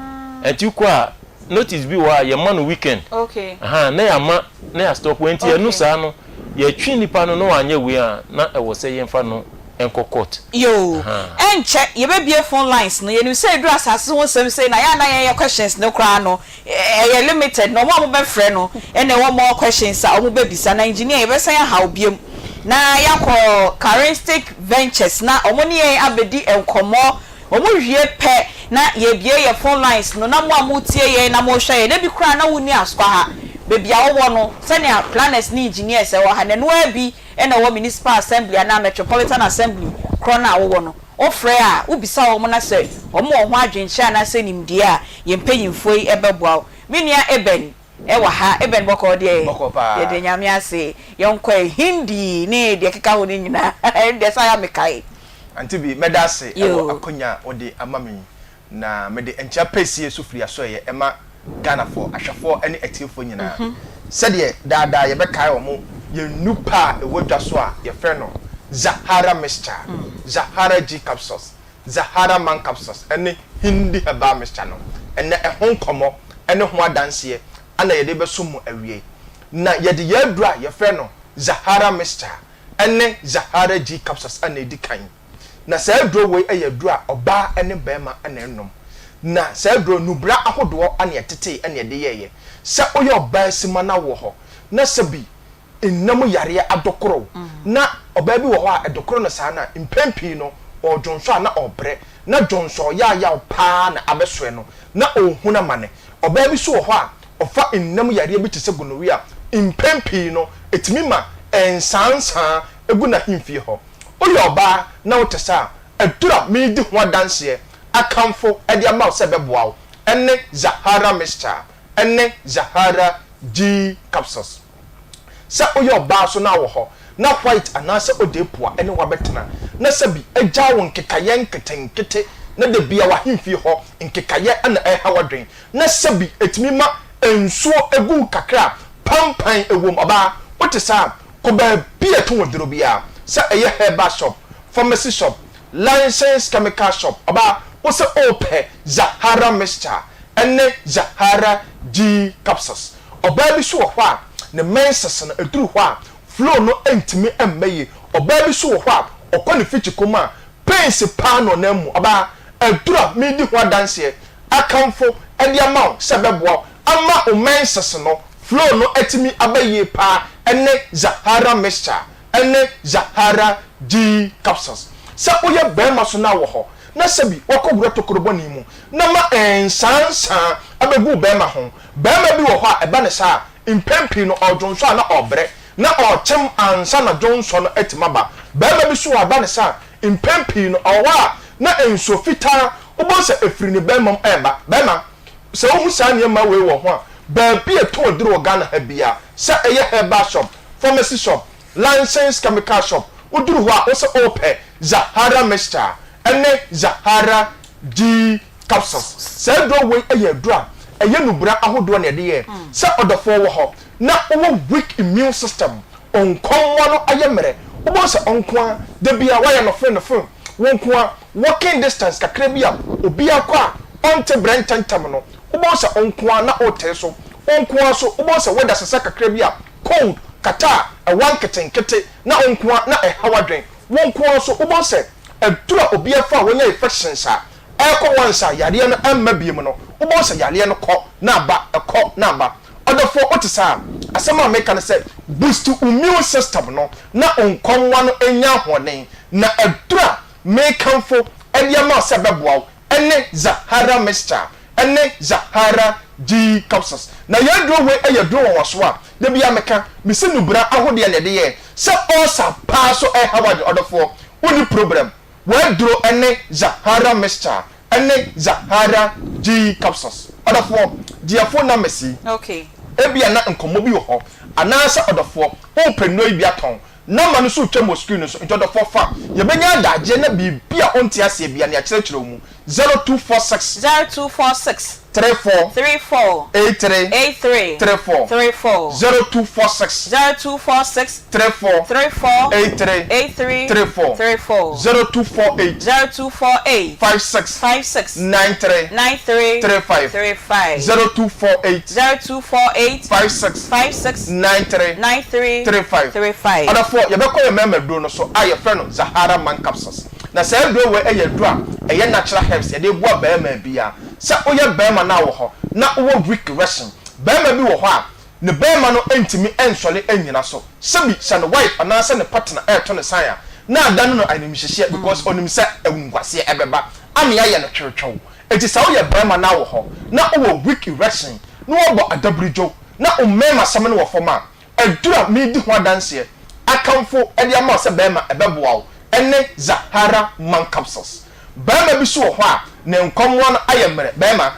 ɛnti wokɔ a notice bi wɔ hɔ a yɛma no weekend ahaa na yɛama na yɛ stop ɛnti ɛno saa no yɛtwe nipa no na wanyɛ wei a na ɛwɔ sɛ yɛnfa no nkɔ court Yoo, ahaa. ɛnkyɛ yɛbɛbue phone lines no, yɛnim sɛ ɛduru asase ho nsɛm sei no a, yɛ a na yɛn yɛ questions no koraa no ɛyɛ limited na wɔn a wɔbɛfrɛ no na ɛwɔ more questions a wɔbɛbisa na engineer yɛbɛsan ahaw biom na yɛakɔ Charistic Ventures na wɔn ne yɛn abɛdi nkɔmmɔ wɔn wie pɛ na yɛabue yɛn phone lines no na mo a moretie yɛn na morehwɛ yɛn na bi koraa na wonni Asukwa ha baabi a wowɔ no sɛnea planners ne engineers ɛwɔ ha no ɛno ara bi na ɛwɔ Municipal Assembly anaa Metropolitan Assembly korɔ no a wowɔ no wofrɛ a wobisa wɔn na sɛ wɔn wɔ ho adwenkyerɛ anaasɛ nimdeɛ a yɛn mpanyinfoɔ yi bɛboa wo. Me nua Eben. Ɛwɔ ha ebɛn bɔkɔɔ deɛ Bɔkɔɔ paa. yɛde Nyame ase yɛnkɔ ɛ Hindi ne deɛ ɛkeka ho no nyinaa ɛno deɛ saa ya mekae. Auntie Bee, mɛda ase wɔ Yoo. akwanya a wode ama me yi, na mede nkyea pɛsie so firi asoɛeɛ ɛma Ghanafoɔ, ahwɛfoɔ ne atiefoɔ nyinaa. Sɛdeɛ daa daa yɛbɛkae wɔn yɛn nnupa a ɛwɔ dwa so a yɛfrɛ no Zahara Mixture, Zahara G Capsules, Zahara Man Capsules ne Hindi Herbal Mixture no, ɛnnɛ ɛho nkɔmmɔ ne ho adanseɛ na yɛde rebɛsom mo awiei. Na yɛde yɛn aduro a yɛfrɛ no Zahara Mixture ne Zahara G Capsules na ɛdi kan. Na saa aduro wei yɛ aduro a ɔbaa ne barima na ɛnom. Na saa aduro no, nnubra ahodoɔ na yɛtetee na yɛde yɛeɛ. Sɛ woyɛ ɔbaa sima na wowɔ hɔ na sɛbi nna mu yareɛ adokoro wo, na ɔbaa bi wɔ hɔ a ɛdokoro no saa no a, mpɛn pii no ɔredwonsɔ a na ɔrebrɛ, na dwonsɔ yaayaw pa ara na abɛsoɛ no, na ɔrehunu amane. Ɔbaa bi nso wɔ hɔ a, ɔfa nna mu yareɛ bi te sɛ gonorrhea, mpɛn pii no ɛtumi ma nsaansaa gu n'ahemfie hɔ. Woyɛ ɔbaa na wote saa a, aduru a meredi ho adanseɛ akamfo de ama wo sɛ ɛbɛboa wo ne Zahara Mixture ne Zahara G Capsules. Sɛ woyɛ ɔbaa nso na wɔ hɔ na white anaasɛ odeepua ne wo abɛtena na sɛbi agyaa wo nkekayɛ nketenkete na da biara w'ahemfie hɔ nkekayɛ na ɛreha w'adwen na sɛbi ɛtumi ma nsuo gu wo kakra a pampan wɔ mu, ɔbaa wote saa a, kɔ baabi a ɛtɔn aduro biara sɛ ɛyɛ herbal shop, pharmacy shop, licensed chemical shop, ɔbaa wo sɛ wopɛ Zahara mixture ne Zahara G capsules. Ɔbaa bi nso wɔ hɔ a, ne menses no, ɛduru hɔ a, flow no ntumi mma yie. Ɔbaa bi nso wɔ hɔ a, ɔkɔ ne fikyikɔ mu a, pains paa na ɔnam mu. Ɔbaa, aduru a meredi ho adanseɛ akamfo de ama wo sɛ ɛbɛboa wo ama wo menses no, flow no atumi aba yie paa ne Zahara mixture ne Zahara G capsules. Sɛ woyɛ barima nso na wɔ hɔ na sɛbi woakɔwura tokuro bɔne mu na ma nsaansaa abɛgu wo barima ho, Barima bi wɔ hɔ a, ɛba no saa a, mpɛn pii no ɔredwonsɔ a na ɔrebrɛ, na ɔrekyem ansa na dwonsɔ no atumi aba. Barima bi nso wɔ hɔ a, ɛba no saa a, mpɛn pii no ɔwɔ hɔ a na nsuo fitaa, wobɛhu sɛ ɛfiri ne barima mu reba. Barima, sɛ wohu saa nneɛma wei wɔ ho a, baabi a ɛtɔn aduro wɔ Ghana ha biara, sɛ ɛyɛ herbal shop, pharmacy shop, licensed chemical shop, woduru hɔ a, wo sɛ worepɛ Zahara mixture ne Zahara G capsules. Saa aduro wei yɛ aduro a ɛyɛ nnubra ahodoɔ na yɛde yɛ. Sɛ ɔdɔfoɔ wɔ hɔ na wowɔ weak immune system, nkɔmmoa no ayɛ mmerɛ, wobɛhu sɛ ɔnko ara, da biara woayɛ no fee no fee, wo nko ara, walking distance kakra bi a obiara kɔ a ɔnte brɛ ntɛmntɛm no, wobɛhu sɛ wo nko ara na wotee so. Wo nko ara nso wobɛhu sɛ weather sesa kakra bi a, cold, kata a ɛwa nketenkete na wo nko ara na ɛha w'adwene. Wo nko ara nso wobɛhu sɛ aduru a obi afa a wanya infections a ɛrekɔ once a yareɛ no mma biom no, wobɛhu sɛ yareɛ no kɔ na aba, ɛkɔ na aba. Ɔdɔfoɔ wote saa a, asɛm a meka ne sɛ boost wo immune system no na wo nkɔmmoa no nya ahoɔden. Na aduru a mekamfo de ama wo sɛ ɛbɛboa wo ne Zahara mixture ne Zahara G capsules. Na yɛn aduro wei yɛ aduro nwanwasoɔ a da biara meka, mese nnubra ahodeɛ na yɛde yɛɛ. Sɛ ulcer paa so ɛreha w'adwene, ɔdɔfoɔ, wonni problem. W'aduro ne Zahara mixture ne Zahara G capsules. Ɔdɔfoɔ, gye yɛn phone numbers yi. Ebia na nkɔmmɔ bi wɔ hɔ, anaasɛ ɔdɔfoɔ, worepɛ nnuro yi bi atɔn. Number no nso retwam wɔ screen no so, nti ɔdɔfoɔ fa. Yɛbɛnya adagyeɛ na biribi a wonte aseɛ biara no yɛakyerɛkyerɛ wo mu. 0246. 0246. 34. 34. 83. 83. 34. 34. 0246. 0246. 34. 34. 83. 83. 34. 34. 0248. 0248. 56. 56. 93. 93. 35. 35. 0248. 0248. 56. 56. 93. 93. 35. 35. Ɔdɔfoɔ, yɛbɛkɔ yɛn mmarima aduro no so a yɛfrɛ no Zahara Man Capsules. Na saa aduro wei yɛ aduro a ɛyɛ natural herbs yɛde boa barima biara. Sɛ woyɛ barima na wɔ hɔ na wowɔ weak erection, barima bi wɔ hɔ a ne barima no ntumi nsɔre nnyina so. Sɛbi sɛ ne wife anaasɛ ne partner reto no sign a, na adane no animhyehyeɛ because ɔnim sɛ animguaseɛ ɛbɛba ama yɛayɛ no twewtwew. Enti sɛ woyɛ barima na wɔ hɔ na wowɔ weak erection na woabɔ adabiridwo na wo mmarima sɛm no wɔ fam a, Aduru a meredi ho adanseɛ akamfo de ama wo sɛ bɛrima ɛbɛboa wo ne Zahara Man Capsules. Barima bi nso wɔ hɔ a ne nkɔmmoa no ayɛ mmerɛ. Barima,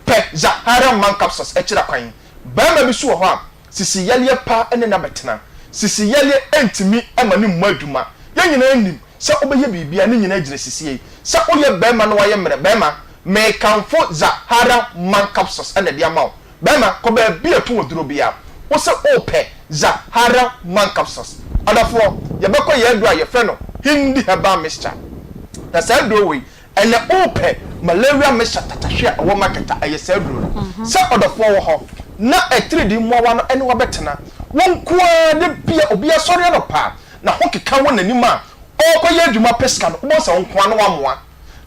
pɛ Zahara Man Capsules akyiri akwan. Barima bi nso wɔ hɔ a, sisi yareɛ pa ne no abɛtena. Sisi yareɛ ntumi mma no mmɔ adwuma. Yɛn nyinaa nim sɛ wobɛyɛ biribiara, ne nyinaa gyina sisie. Sɛ woyɛ barima na woayɛ mmerɛ, barima, mekamfo Zahara Man Capsules na ɛde ama wo. Barima, kɔ baabi a ɛtɔn aduro biara, wo se wopɛ Zahara Man Capsules. Ɔdɔfoɔ, yɛbɛkɔ yɛn aduro a yɛfrɛ no Hindi Herbal Mixture. Na saa aduro wei, Ɛnɛ wopɛ malaria mixture tatahwe a ɛwɔ market a, ɛyɛ saa aduro no. Sɛ ɔdɔfoɔ wɔ hɔ na atiridii mmoawa no ne wo abɛtena, wo nko ara da bi a obi asɔre anɔpa a na ho keka wɔ n'anim a ɔrekɔyɛ adwuma pɛ sika no, wobɛhu sɛ wo nko ara na wamoa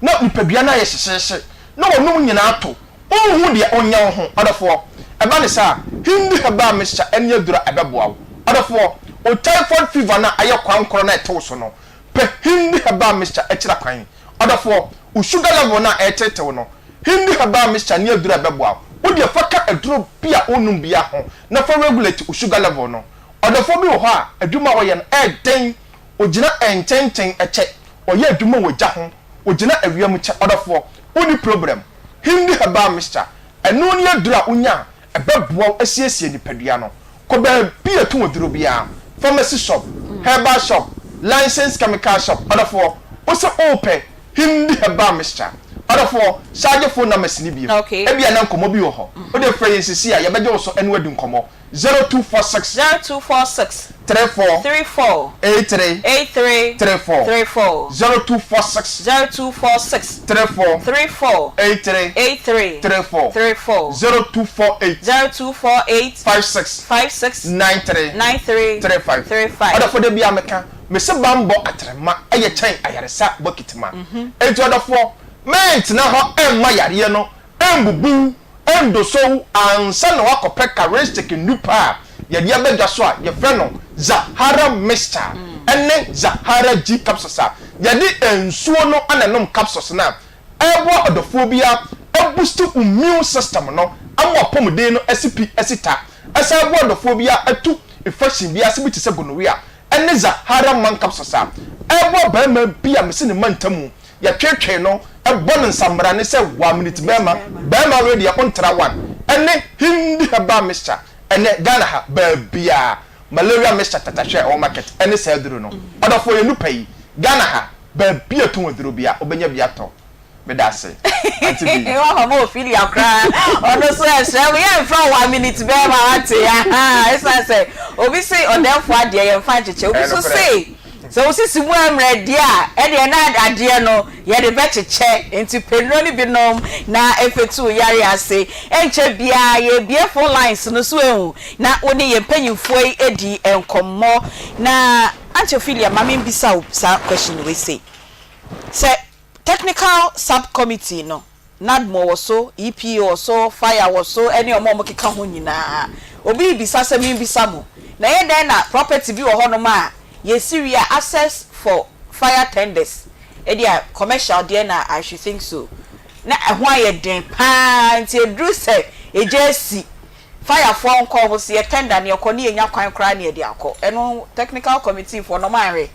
na nipadua no ayɛ hyehyeehye na w'anom nyinaa ato, wonhu deɛ ɔnyɛ wo ho. Ɔdɔfoɔ, ɛba no saa a, Hindi herbal mixture ne aduro a ɛbɛboa wo. Ɔdɔfoɔ, wo typhoid fever no a ayɛ kwankorɔ no a ɛte wo so no, Pɛ Hindi herbal mixture kyerɛ kwan. Ɔdɔfoɔ, wo sugar level no a ɛreteetew no, Hindi herbal mixture ne aduro a ɛbɛboa wo. Wo deɛ fa ka aduro bi a wonom biara ho na fa regulate wo sugar level no. Ɔdɔfoɔ bi wɔ hɔ a, adwuma a ɔyɛ no ɛyɛ den, ɔgyina nkyɛnkyɛn kyɛ, ɔyɛ adwuma wɔ gya ho, ɔgyina awia mu kyɛ. Ɔdɔfoɔ, wonni problem. Hindi herbal mixture, ɛno ne aduro a wonya a Ɛbɛboa wo asiesie nipadua no. Kɔ baabi a yɛtɔn aduro biara, pharmacy shop, herbal shop, licensed chemical shop. Ɔdɔfoɔ, wo se wopɛ Hindi herbal mixture. Ɔdɔfoɔ, charge phone numbers no bio. Ebia na nkɔmmɔ bi wɔ hɔ. Wo deɛ frɛ yɛn seesei a yɛbɛgye wo so ne wo adi nkɔmmɔ. 0246. 0246. 34. 34. 83. 83. 34. 34. 0246. 0246. 34. 34. 83. 83. 34. 34. 0248. 0248. 56. 56. 93. 93. 35. 35. Ɔdɔfoɔ da biara meka, mese banbɔ atrema yɛ kyɛn ayaresa bɔkitima. Enti ɔdɔfoɔ, mɛntena hɔ mma yareɛ no mbubu wo, ndoso wo ansa na woakɔpɛ charistic nnupa a yɛde aba dwa so a yɛfrɛ no Zahara Mixture ne Zahara G Capsules a yɛde nsuo no na ɛnom capsules no a ɛreboa ɔdɔfoɔ biara abusti wo immune system no ama w'apɔmuden no asi pi asi ta, ɛsan boa ɔdɔfoɔ biara atu infection biara ase bi te sɛ gonorrhea ne Zahara Man Capsules a ɛreboa barima bi a mese ne mantamu Yɛtweetwee no bɔ no nsambrane sɛ one minute bɛɛma, bɛɛma wei deɛ ɔntra one, ɛne Hindi herbal mixture, ɛnɛ Ghana ha baabiaa malaria mixture tatahwe a ɛwɔ market ɛne saa aduro no. Ɔdɔfoɔ yɛ nupa yi, Ghana ha baabi a ɛtɔn aduro biaa wobɛnya bi atɔ. Medase. Auntie Bee. Wama ma Ophelia koraa ɔno nso ɛsrɛ mo yɛmfrɛ wo one minute bɛɛma wate ahaa ɛsiane sɛ obi se ɔdɛɛfoɔ adeɛ yɛmfa nkyekyɛ obi nso se Sɛ wo sisi mu ammrɛ deɛ a, ɛdeɛ na adeɛ no yɛde bɛkyekyɛ. Nti pɛ nnuro no bi nom na ɛfɛtu wo yareɛ ase. Ɛnkyɛ biara yɛrebue phone lines no so ahu na wo ne yɛn mpanyinfoɔ yi adi nkɔmmɔ. Na Auntie Ophelia ma membisa wo saa question wei sei. Sɛ technical sub committee no NADMO wɔ so, EPA wɔ so, fire wɔ so ɛne wɔn a wɔkeka ho nyinaa. Obi rebisa sɛ membisa mo, na ɛyɛ dɛn na property bi wɔ hɔnom a yɛsi wie a access for fire tenders, ebia commercial deɛ na I should think so, na ɛho ayɛ den pa ara nti ɛduru sɛ egya asi, fire foɔ nkɔ, wɔn se yɛ tender no yɛkɔ ne yɛnya kwan koraa na yɛde akɔ. Ɛno technical committee foɔ no wɔanhwɛ?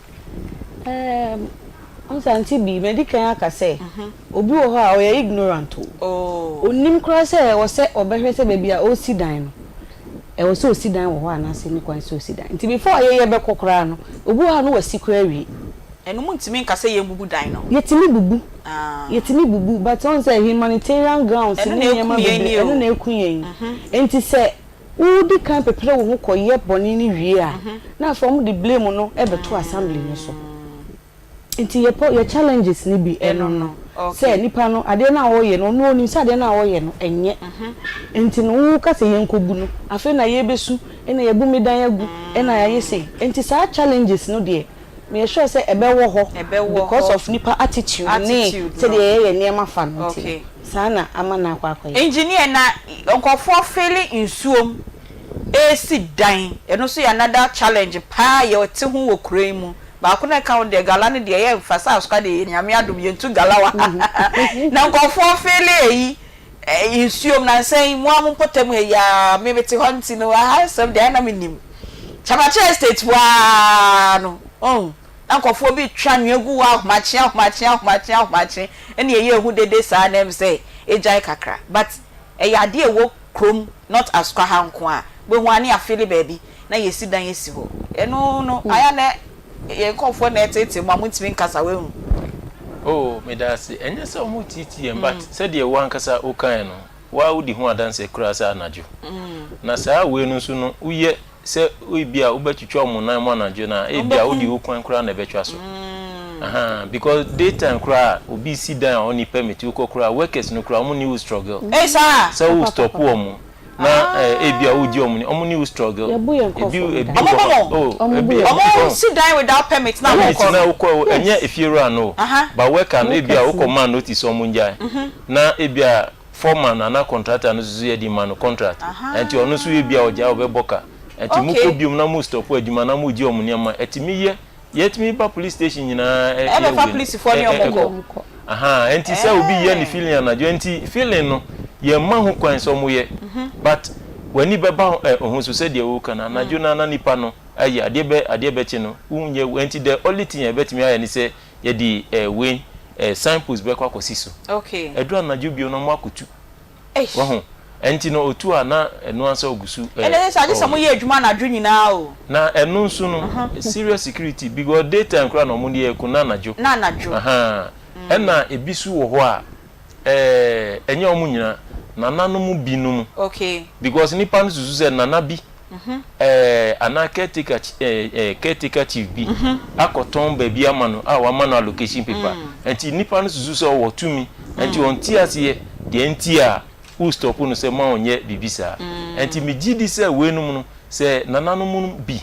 Ɛɛm, wohu sɛ Auntie Bee, madi kan aka sɛ Obi wɔ hɔ a ɔyɛ ignorant o. Onnim koraa sɛ ɛwɔ sɛ ɔbɛhwɛ sɛ baabi a ɔresi dan no, ɛwɔ sɛ ɔsi dan wɔ hɔ anaasɛ ɛnni kwan sɛ ɔsi dan. Nti before yɛyɛ bɛkɔ koraa no, obi wɔ hɔ a na wasi koraa awie. Ɛno montumi nka sɛ yɛmbubu dan no? Yɛtumi bubu. Yɛtumi bubu but woahu sɛ humanitarian grounds ne nneɛma bebree, ɛno na ɛku yɛn. Nti sɛ wodi kan pepere wo ho kɔyɛ bɔne no wie a, na afei wɔde blame no bɛto assembly no so. Nti yɛ pɔ yɛ challenges no bi ɛno no sɛ nipa no adeɛ no a ɔyɛ no ɔno ɔnim sɛ adeɛ no a ɔyɛ no ɛnyɛ nti no wo ka sɛ yɛn kɔ bu no afei na yɛ bɛ su ɛna yɛ bu me dan agu ɛna yɛ ayɛ sei nti saa challenges no deɛ me yɛ sure sɛ ɛbɛ wɔ hɔ because of nipa attitude ne sɛdeɛ yɛ yɛ nneɛma fa no nti no saa na ama no akɔ akɔyɛ. Engineer na nkurɔfoɔ fili nsuom ɛresi dan ɛno nso yɛ another challenge paa yɛ te ho wɔ kuro yi mu Baako na ɛka ho deɛ gala no deɛ yɛ nfa sɛ asoka deɛ yɛ nyame adom yɛ ntu gala wɔ ha na nkurɔfoɔ feele ɛyi nsuom nansa yi mo a mo mpɔtam ha yi aa me mete hɔ nti no aha nsɛm deɛ ayɛ na me nim Kyamakyɛ estate hɔ aa no oh na nkurɔfoɔ bi twa anwea gu hɔ ahomakye ahomakye ahomakye ahomakye ɛne ɛyɛ ehu dede saa na ɛm sɛ egyae kakra but ɛyɛ adeɛ ɛwɔ. kurom not Asukwa ha nko a, wobɛhu a ne yɛafele baabi na yɛsi dan asi hɔ. Ɛno no ayɛ a na yɛn nkurɔfoɔ na ɛteetee mo a montumi nkasa, woahu. Oh, meda ase. Ɛnyɛ sɛ wɔreteetee yɛn but sɛdeɛ wo ankasa wokaeɛ no, wo ara wodi ho adanseɛ koraa sɛ anadwo. Na saa wei no nso no, woyɛ sɛ ebia wobɛtwitwa wɔn nan mu anadwo no a, ebia wode wo kwan koraa na ɛbɛtwa so. Ahaa, because day time koraa a obi si dan a ɔnni permit wokɔ koraa workers no koraa wɔn ne wo struggle. Ei saa? Sɛ wo stop wɔn na ebia wogye wɔn ni, wɔn ne wo struggle. Yɛbu yɛn Ebi nkurɔfoɔ ebi da. wɔ Wɔn hɔ, bɔ mo? oh, ebi Wɔn bu yɛn. ebi Wɔn wɔ si dan without permit na permit wokɔ na no? wokɔ o, ɛnyɛ Yes. efiewura no o, Aha. but worker no ebia Workers wokɔ no. maa notice sɛ wɔn ngyae na ebia foreman anaa contractor no nso so yɛde ma no contract ɛnti ɔno nso ebia ɔgyae a ɔbɛbɔ ka ɛnti mo kɔ biom na mo stop adwuma na mo gye ɔmo nneɛma ɛtumi yɛ yɛtumi ba police station nyinaa ɛ yɛ Ɛbɛfa wei polisifoɔ ne ɛ ɔmo ɛkɔ kɔ. ahaa ɛnti sɛ obi yɛ ne feeling anadwo ɛnti feeling no yɛn mma ho kwan sɛ ɔmo yɛ but w'ani bɛba ɛ ho so sɛdeɛ woka no anadwo no na nipa no ayɛ adeɛ bɛ adeɛ bɛkye no wonyɛ ɛnti the only thing a yɛbɛtumi ayɛ ne sɛ yɛde eh, wei eh, signpost bɛkɔ akɔsi so. Okay. Ɛduru anadwo bio na wɔn akɔtu. Eish. Wahu? Ɛnti no otu a na ɛno ara sɛ ɔgu so eh, Ɛnna ɛsɛ sɛ agye sɛ ɔyɛ. moyɛ adwuma anadwo nyinaa o. Na ɛno nso no, serious security because day time koraa na wɔn de yɛ ko na anadwo. Na anadwo. Ahaa. Ɛnna ebi nso wɔ hɔ a, eh, ɛnyɛ wɔn nyinaa, nananom binom. Okay. Because nipa no susu sɛ nana bi eh, anaa caretaker eh, eh, caretaker chief bi akɔtɔn baabi ama no a wama no allocation paper. Nti nipa no susu sɛ ɔwɔ tumi, nti ɔnte aseɛ deɛ nti a wo stop no sɛ ma ɔnyɛ biribi saa. Nti megye di sɛ weinom no, sɛ nananom no bi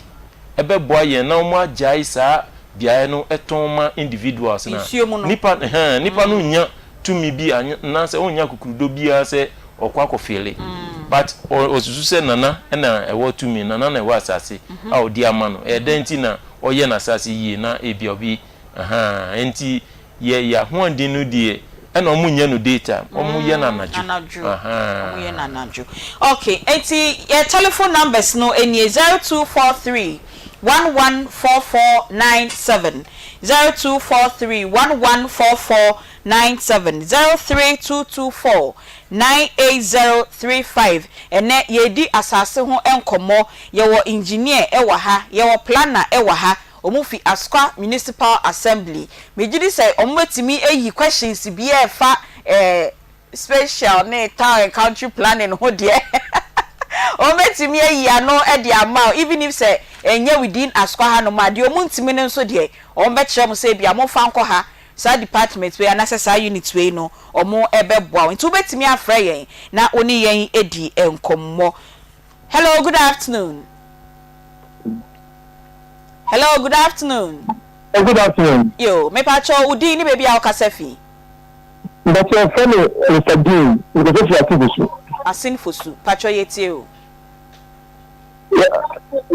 ɛbɛboa yɛn na wɔn agyae saa beaeɛ no tɔn ma individuals no a, Nsuo mu no. nipa, ɛhɛn, nipa no nnya tumi bi anaasɛ ɔnnya akokurudɔ biara sɛ ɔkɔ akɔ feele but ɔsusu sɛ Nana na ɛwɔ tumi, Nana na ɛwɔ asase a ɔde ama no, ɛyɛ dɛn nti na ɔyɛ n'asase yie na ebia obi ahaa nti yɛ yɛ ahoɔden no deɛ ɛna ɔmo nyɛ no day time, ɔmo yɛ no anadwo Anadwo, ɔmo yɛ no ahaa. anadwo. Ok, enti yɛ telephone numbers no nie, 0243 114497, 0243 1144 97 03224 98035 Ɛnnɛ yɛredi asase ho nkɔmmɔ. Yɛwɔ engineer wɔ ha, yɛwɔ planner wɔ ha. Wɔn fi Asokwa Municipal Assembly. Megye di sɛ wɔbɛtumi ayi questions biara a ɛfa eh, spatial ne town and country planning ho deɛ wɔbɛtumi ayi ano de ama wo even if sɛ ɛnyɛ within Asokwa hanom a, deɛ wɔntumi no nso deɛ wɔbɛkyerɛ mo sɛ ebia momfa nkɔ ha saa department wei anaasɛ saa unit wei no ɔmo bɛboa wo nti wobɛtumi afrɛ yɛn na wo ne yɛn adi nkɔmmɔ. Hello good afternoon. Hello good afternoon. Oh, good afternoon. Yo, mepakyɛw wo din ne baabi a wokasa fi. Mpakyɛw frɛ me Mr. Dean, mekasa fi Asin Fosu. Asin Fosu, pakyɛw yɛtie o. Yeah,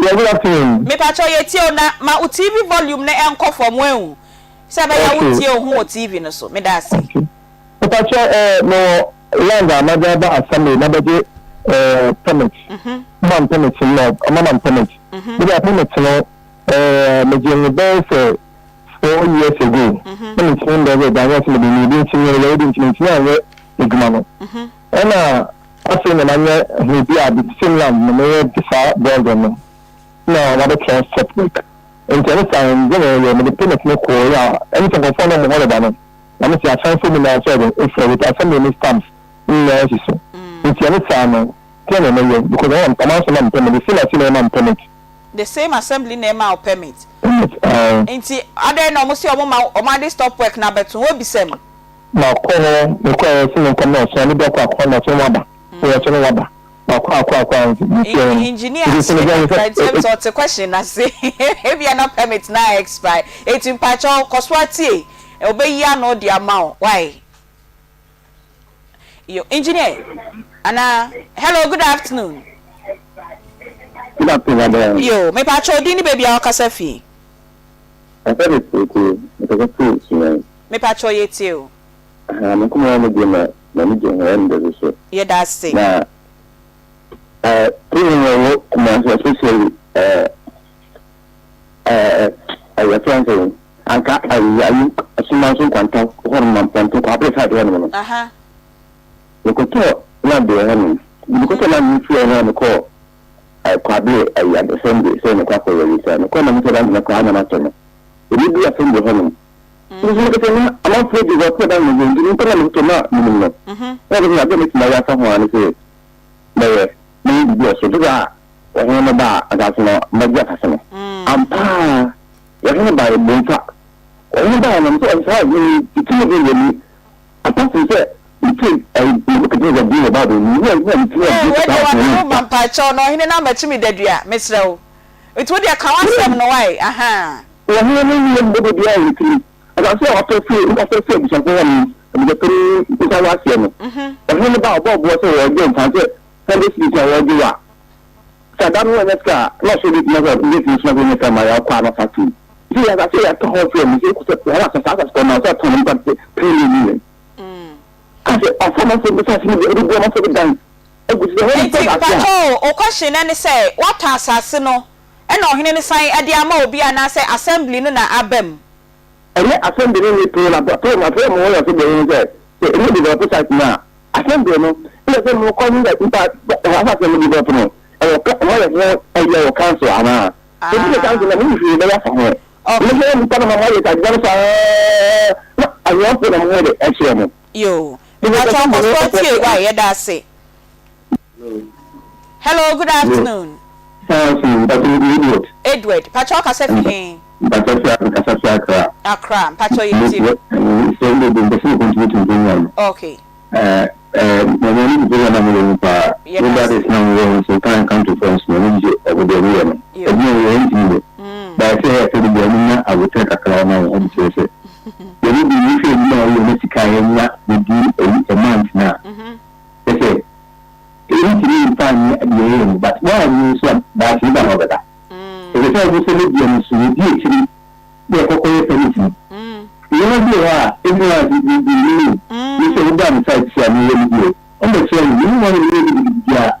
yeah, good afternoon. Mepakyɛw yɛtie o na ma wo TV volume no ɛnkɔ fam wahu. Sɛ ɛbɛyɛ a wontie wo ho wɔ TV no so. Meda ase. Mepakyɛ eh, mewɔ land a made aba assembly na bɛgye eh, permit. Mama me permit no na ɔma ma me permit. Mede a permit no eh, megye no bɛyɛ sɛ 4 years ago. Na mentumi mbɛyɛ dan yɛ sɛ mede ne bi nti meyɛ yɛ bi nti mentumi anyɛ adwuma no. Ɛna afei na manyɛ ho bi a the same land na meyɛ saa building no na wabɛtena separate. Ntsi ɔno saa no, dza meyɛ, medze payment no kɔe a, ɛne sɛ nkorɔfoɔ no a wɔwɔ hɔ deda no, na mese asanfo mu nyinaa sɛ ɔde efura with assembly ne stamps ne nyinaa si so. Ntsi ɔno saa no, dɛn na mɛyɛ because ɔno ɔma nso ma me permit, the same assembly na ɛma me permit. The same assembly na ɛma wo permit? Permit, ae. Ntsi adɛn na wɔse wɔn ma wɔn ade stop work no abɛto hɔ? Wobisa mu. Makɔ hɔ, mekɔɛ sɛ menkɔ na ɔsoma me bi akɔ akɔ na ɔsoma waba, ɔsoma waba. Makɔ akɔ akɔ a nti me fie no. Engineer Nti sɛ megyina kakra sɛ nti ɛm sɛ ɔte question no ase ebia na permit no a expire enti mpakyɛw kɔ so ara tie ɔbɛyi ano de ama wo wai yo engineer anaa hello good afternoon. Good afternoon madam. Yo mepakyɛw din ne baabi a wokasa fi. Yɛfrɛ me Poku mekasa firi Sunyani. Mepakyɛw yɛtie o. Ahaa me nkɔmmɔ a mudi no m'ani gye ho ɛyɛ me dɛ so. Yɛda ase. Na eh prison a ɛwɔ Kumasi especially eh eh eh yɛfrɛ no sɛn anka ayi ayi Asumanso Nkwanta hɔnom Mampɔnten Kwabre side hɔnom no. Aha. Mekɔtɔɔ land wɔ hɔnom. Mekɔtɔ land no firi hɔ no a mekɔɔ Kwabere ayi assembly sɛ mekɔ akɔ register. Mekɔɔ na mesɛ land no koraa na matɔ no. Ɛbi du assembly hɔ nom. Nso mekɛsɛ na amanfoɔ gye wɔpɛ dan no nti nipa na mekɔtɔ na menim no. Na mekɛsɛ adeɛ a mɛtumi ayɛ afa ho ara ne sɛ mɛyɛ mɛyɛ biribi wɔ so. Nti saa ɔhene no baa asase no mɛgye asase no. Ampa ara ɔhene baeɛ Bonsa. Ɔhene baeɛ no mesɛ ɔsɛ saa ɔhene yi tumi de wɔ ni. Apart from sɛ metie ɛyi Nebuchadnezzar din wɔ Bible mu, me na metumi Ee, abue wei deɛ saa ɔhene no w'adaworo ma nsa. mpakyɛw na ɔhene no ammɛkye me dadua, mesrɛ wo. Nti wo deɛ ka w'asɛm no wae, ahaa. Ɔhene no nni mmɔbɔ biara wɔ ne tirim. Asase a watɔ firi watɔ firi abusuafoɔ hɔ no, abusuapanin nsa wɔ aseɛ no, ɔhene no ba a, ɔbɔɔ boɔ sɛ wɔregye mfa sɛ hundred cedis a wɔregye wɔ a, sɛ ada no wɔanya sika a, na ɔsoro bɛtumi asɛ bɛtumi soma sɛ wɔnya sika ma yɛakɔ a na ɔsa atom. Sɛ yɛ asase a yɛatɔ hɔ firi mu sɛ sɛ wɔn asase saa asase kɔ na ɔsɛ atɔn nipa te three million. Ka sɛ ɔfa amanfoɔ bi asase no bi ɛde bu amanfoɔ bi dan agu so sɛ wɔn Nti ntɔ asase a. mpakyɛw o, wo question no ne sɛ woatɔ asase no ɛna ɔhene no san de ama obi anaasɛ assembly no na aba mu? Ɛnyɛ assembly no ne pay na pay ma pay mo wɔ assembly no sɛ sɛ ɛmu develop site no a assembly no ɛna sɛ mo kɔ ne nipa asase no develop no ɛwɔ ka mo ayɛ ho ɛyɛ wɔ council anaa ebi ne council na mo hwee bɛyɛ afa ho mo hwɛ nipa no ma mo ayɛ sɛ adwuma no saa na ahiafo na mo ho de ɛkyerɛ mo. Yoo mepakyɛw kɔsoɔ tie wai yɛda ase. Hello good afternoon. Edward. Edward pakyɛw kasa fi he. Mpakyɛw fi me kasa fi Accra. Accra mpakyɛw yɛ tie. Sɛ ndɛ de mpɛ sɛ me contribute to program no. Okay. Eh eh mo mo ni program na mo yɛ mu paa. Mo brothers na mo wɔ nso kan country fo nso mo ni gye ɔmo deɛ mo yɛ no. Ɛdwuma wɔ yɛn ntumi yɛ. Ba ɛsɛ yɛ sɛ de bia mo nya abotrɛ kakra ma wɔn ɔmo kyerɛ sɛ. Yɛ mo bi mo hwɛ adwuma a wɔyɛ na sika a yɛ nya de di ɛyi a month na. Kyerɛ sɛ yɛntumi mfa nyɛ deɛ yɛyɛ no but woanyɛ nso a daakye nipa na ɔbɛba. Ɛsɛ sɛ ɔmo sɛ ne deɛ no so yɛdi akyiri na yɛkɔkɔyɛ permit no. Nneɛma bi wɔ hɔ a ebi wɔ hɔ a menim o, me sɛ wobaa me site sei a meyɛ me deɛ o, ɔmo bɛkyerɛ me, menim wɔn a meyɛ gidigidi biara.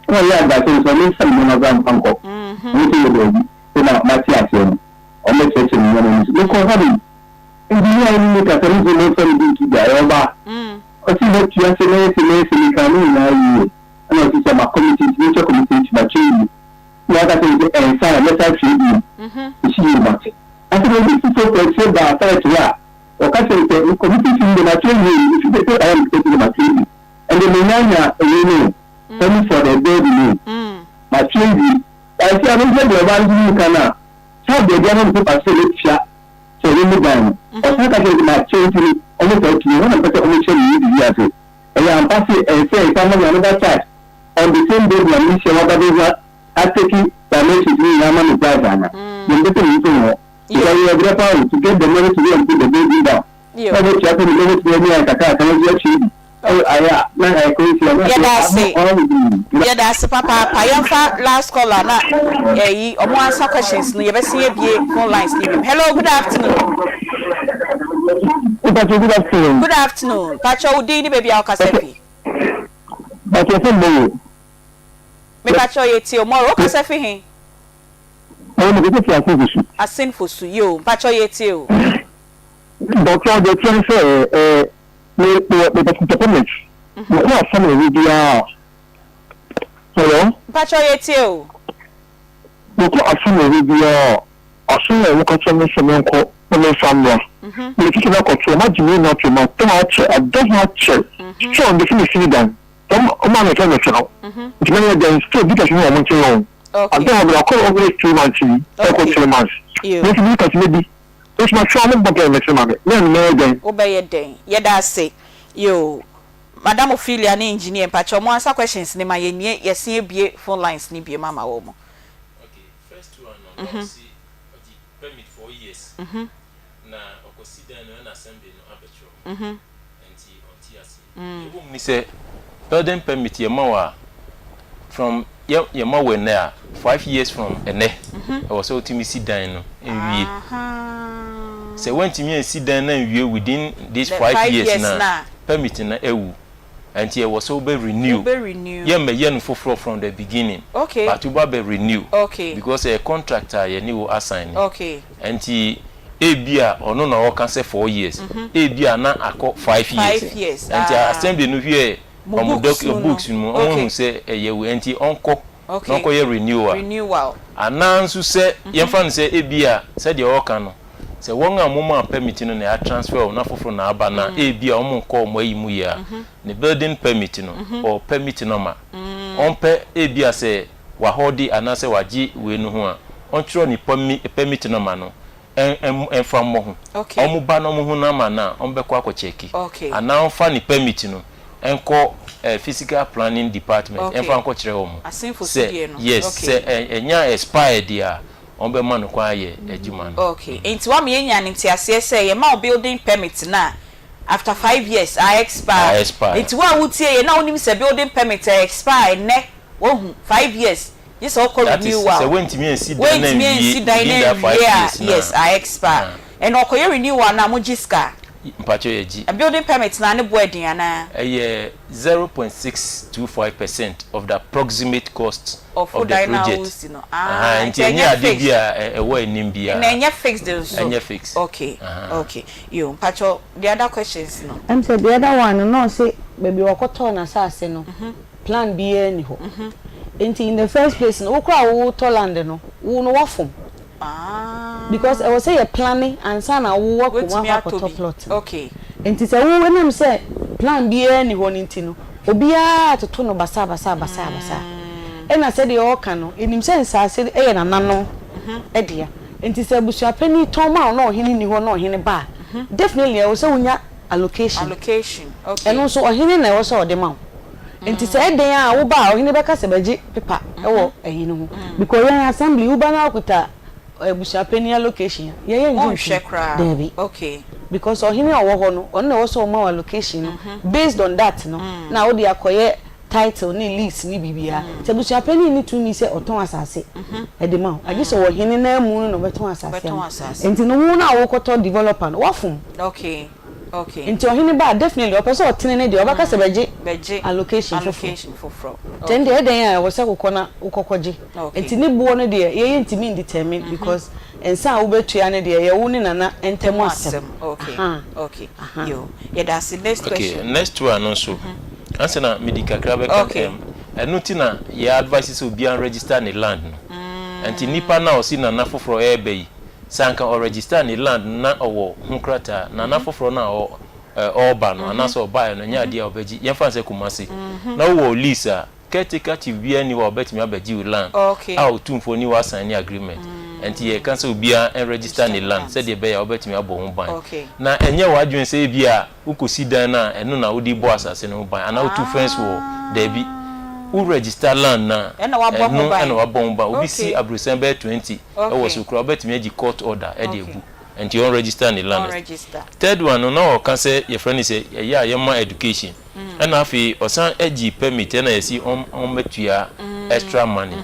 Ɛna ɔyɛ advice me sɛ ɔmo nsa me nneɛma koraa mfa nkɔ. Ɔmo sɛ yɛ daabi, sɛ na mate aseɛ no, ɔmo bɛkyerɛkyerɛ me nneɛma mu. Mekɔɔ hɔ nom, engineer no ne me kasa, me nso memfa ne din nto dwa, ɛyɛ ɔbaa. Ɔse mɛtua se mɛyɛ se mɛyɛ se mekaa ne nyinaa yie ɛna ɔse sɛ ma committee nti menkyɛ committee nti makyɛ wie na waka kyerɛ me sɛ ɛnsa a mɛsan atwerɛ bio mese yie mate. Afei na obi foforɔ kɔ akyire baa site hɔ a ɔka kyerɛ me sɛ me committee fee no deɛ matwerɛ wie mefiri sɛ paper a mekita ti deɛ matwerɛ wie ɛnde menya nya wei no o permit for the building no o matwerɛ wie ɛsɛ a mehwɛ deɛ ɔbaa no nso mu ka no a saa deɛ deɛ ama me paper sɛ mɛtua sɛ ɔno mu dan no, ɔsan ka kyerɛɛ me sɛ makyɛ nti no ɔmo saa tumi hɔ na mepɛ sɛ ɔmo kyerɛ me biribi ase. Ɛyɛ ampa se ɛnsɛ nsa ma me another charge on the same building a mehyia waba bɛhu atake dimensions no nyinaa ama me price ana? Deɛ mepɛ sɛ mehu firi hɔ because yɛyɛ brɛ paa o to get the money to go and put the building down na ɔbɛtua sɛ me bɛtumi anya ayɛ kakra kakra nso atua bi. Yɛda ase yɛda ase papaapa yɛnfa last caller na ɛyi ɔmo answer questions no yɛbɛsen abie phone lines no biom hello good afternoon. Mpatsɔ good afternoon. Good afternoon mpatsɔ wo din ne baabi a wokasa fi. Mpatsɔ fɛn Moro. Mepatsɔ yɛ tie o Moro wokasa fi he. Ɛwɔ mekasa fi Asin Fosu. Asin Fosu yoo mpatsɔ yɛ tie o. Mpatsɔ deɛ ɛteɛ ne sɛ ɛɛ. Me me me pɛ permit. Me kɔ asɛm wɔ hɔ biara. Hello. Mpatsɔ yɛ tie o. Me kɔ asɛm wɔ hɔ biara. Asɛm a wɔn ka kyerɛ me sɛ me nkɔ na me nfa mmra. Me tete na kɔto wɔn agye me nyinaa to ma tɔn akyɛ ada ho akyɛ. Still wɔn de fi me si dan. Wɔn wɔn a mefɛ mefɛ no. Nti mɛyɛ dɛn still bi kasi wɔn nkyɛn wɔn. Ada hɔ bra kɔ almost 2 months yi ɛkɔ 3 months. Me nso bi kasi me bi. Nso ma hwɛ ɔmo bɔ dɛn mɛsɛ ma me na mɛyɛ dɛn. Wobɛyɛ dɛn? Yɛda ase. Yoo. Madam Ophelia ne Engineer mpakyɛw mo answer questions no ma yɛn nie yɛsen abue phone lines no biom ama wɔn. Okay, first one no na ɔsi ɔgye permit 4 years na ɔkɔsi dan no ɛna assembly no abɛkyerɛ hɔ nti ɔnte aseɛ. Deɛ ɛwɔ mu ne sɛ building permit yɛma wo a from yɛ yɛma wo ɛnnɛ a 5 years from ɛnnɛ ɛwɔ sɛ wotumi si dan no nwie. Sɛ woantumi ansi dan no anwie within this The 5 5 years years no a no a. permit no awu. Ɛnti ɛwɔ sɛ wobɛ renew. Wobɛ renew. Yɛmmɛyɛ no foforɔ from the beginning but woba bɛ renew because ɛyɛ contract a yɛne wo asign. Ɛnti ebia ɔno na ɔka sɛ 4 years, ebia na akɔ 5 years. 5 years, Ɛnti ah. assembly no hwiɛɛ. Wɔn doc books no mu wɔn ahu sɛ ɛyɛ wei nti ɔnkɔ na ɔnkɔyɛ renewal. Anaa nso sɛ yɛmfa no sɛ ebia sɛdeɛ ɔreka no sɛ wɔn a wɔmaa permit no na yɛatransfer wɔn na foforɔ na aba na ebia wɔn nkɔ wɔn ayi mu yie a ne building permit no ɔwɔ permit number ɔmpɛ ebia sɛ wahɔɔde anaasɛ wagye wei no ho a ɔntwerɛ ne permit number no ɛmfa mmɔ ho. Wɔn ba na wɔn hu number no a, wɔn bɛkɔ akɔ kyɛki. Anaa wɔn fa ne permit no nkɔ physical planning department ɛmfa nkɔ kyerɛ wɔn sɛ yes sɛ ɛnya expired deɛ a, wɔn bɛma no kwan ayɛ adwuma no. Okay, nti wama yɛnya ne nteaseɛ sɛ yɛma wo building permit no a, after 5 years a expire. Nti wo a wotie yɛ na wonim sɛ building permit a expire nnɛ, wahu, 5 years gye sɛ wokɔ renewal. Sɛ wontumi ansi dan no anwie within that 5 years no a. Yes, a expire. Ɛna ɔkɔyɛ renewal no a, mogye sika? Mpakyɛw, yɛgye. Building permit na ne bo ɛden anaa? Ɛyɛ 0.625% of the approximate cost of the project. No. Ah, nti ɛnyɛ ade bi a ɛwɔ anim biara. Na ɛnyɛ fixed nso. Ɛnyɛ fixed. Okay. Yo, mpakyɛw, the other questions no. Sɛ the other one no, na ɔse baabi a wɔkɔtɔɔ n'asase no, plan biara ni hɔ. Nti in the first place no, wo koraa a wotɔ land no, wo no wafom. Because ɛwɔ sɛ yɛ plan ansa na wo wakɔ mu akɔ akɔtɔ plot no. Nti sɛ wo ɛnam sɛ plan biara ni hɔ no nti no, obiara atoto no basaa basaa basaa basaa. Ɛna sɛdeɛ ɔreka no, yɛnim sɛ nsaase yɛ nananom dea. Nti sɛ abusuapanin tɔn ma wo na ɔhene nni hɔ na ɔhene ba a, definitely ɛwɔ sɛ wonya allocation. Ɛno nso ɔhene na ɛwɔ sɛ ɔde ma wo. Nti sɛ ɛdɛn a woba a, ɔhene bɛka sɛ bɛgye paper wɔ ɛyi no ho. Because yɛn assembly, woba na wokuta abusuapanin allocation a, yɛyɛ ngye ntom. Daabi. Because ɔhene a ɔwɔ hɔ no, ɔno na ɛwɔ sɛ ɔma wo allocation no. Based on that no, na wode akɔyɛ title ne lease ne biribiara. Nti abusuapanin nni tumi sɛ ɔtɔn asase de ma wo. Agye sɛ ɔhene no amu no na ɔbɛtɔn asase ama wo. Nti no wo no a wokɔtɔ developer no, woafom. Nti ɔhene ba a, definitely ɔpɛ sɛ ɔtene ne deɛ, ɔbɛka sɛ bɛgye allocation foforɔ. Nti ɛno deɛ ɛdɛn a ɛwɔ sɛ wokɔ na wokɔkɔgye. Nti ne boɔ no deɛ yɛyɛ ntumi ndetermine because nsa a wobɛtua no deɛ ɛyɛ wo ne Nana ntam asɛm. Okay, next one no nso, ansa na mede kakra bɛka ɛno nti na yɛ advice sɛ obiara register ne land no. Nti nipa no a ɔsi Nana foforɔ ɛreba yi, sɛ anka ɔregister ne land no na ɔwɔ ho krataa, Nana foforɔ no a ɔreba no anaasɛ ɔbaeɛ no, ɛnyɛ adeɛ a ɔbɛgye. Yɛmfa no sɛ Kumasi, na wowɔ lease a, caretaker chief biara nni hɔ a ɔbɛtumi abɛgye wo land a otumfoɔ ne wo asign agreement. Ɛnti yɛka sɛ obiara nregister ne land sɛdeɛ ɛbɛyɛ a wobɛtumi abɔ ho ban. Na ɛnyɛ w'adwene sɛ ebia wokɔsi dan no a ɛno na wode bɔ asase no ho ban anaa wotu fence wɔ hɔ. Daabi. Wo register land no a, ɛno na wabɔ ho ban. Obi si aborosan bɛyɛ 20 wɔ so koraa a, wobɛtumi agye court order de abu. Ɛnti ɔnregister ne land. Third one no, na ɔka sɛ yɛfrɛ no sɛ ɛyɛ a yɛma education. Ɛna afei ɔsan gye permit ɛna yɛsi ɔmmɛtua extra money.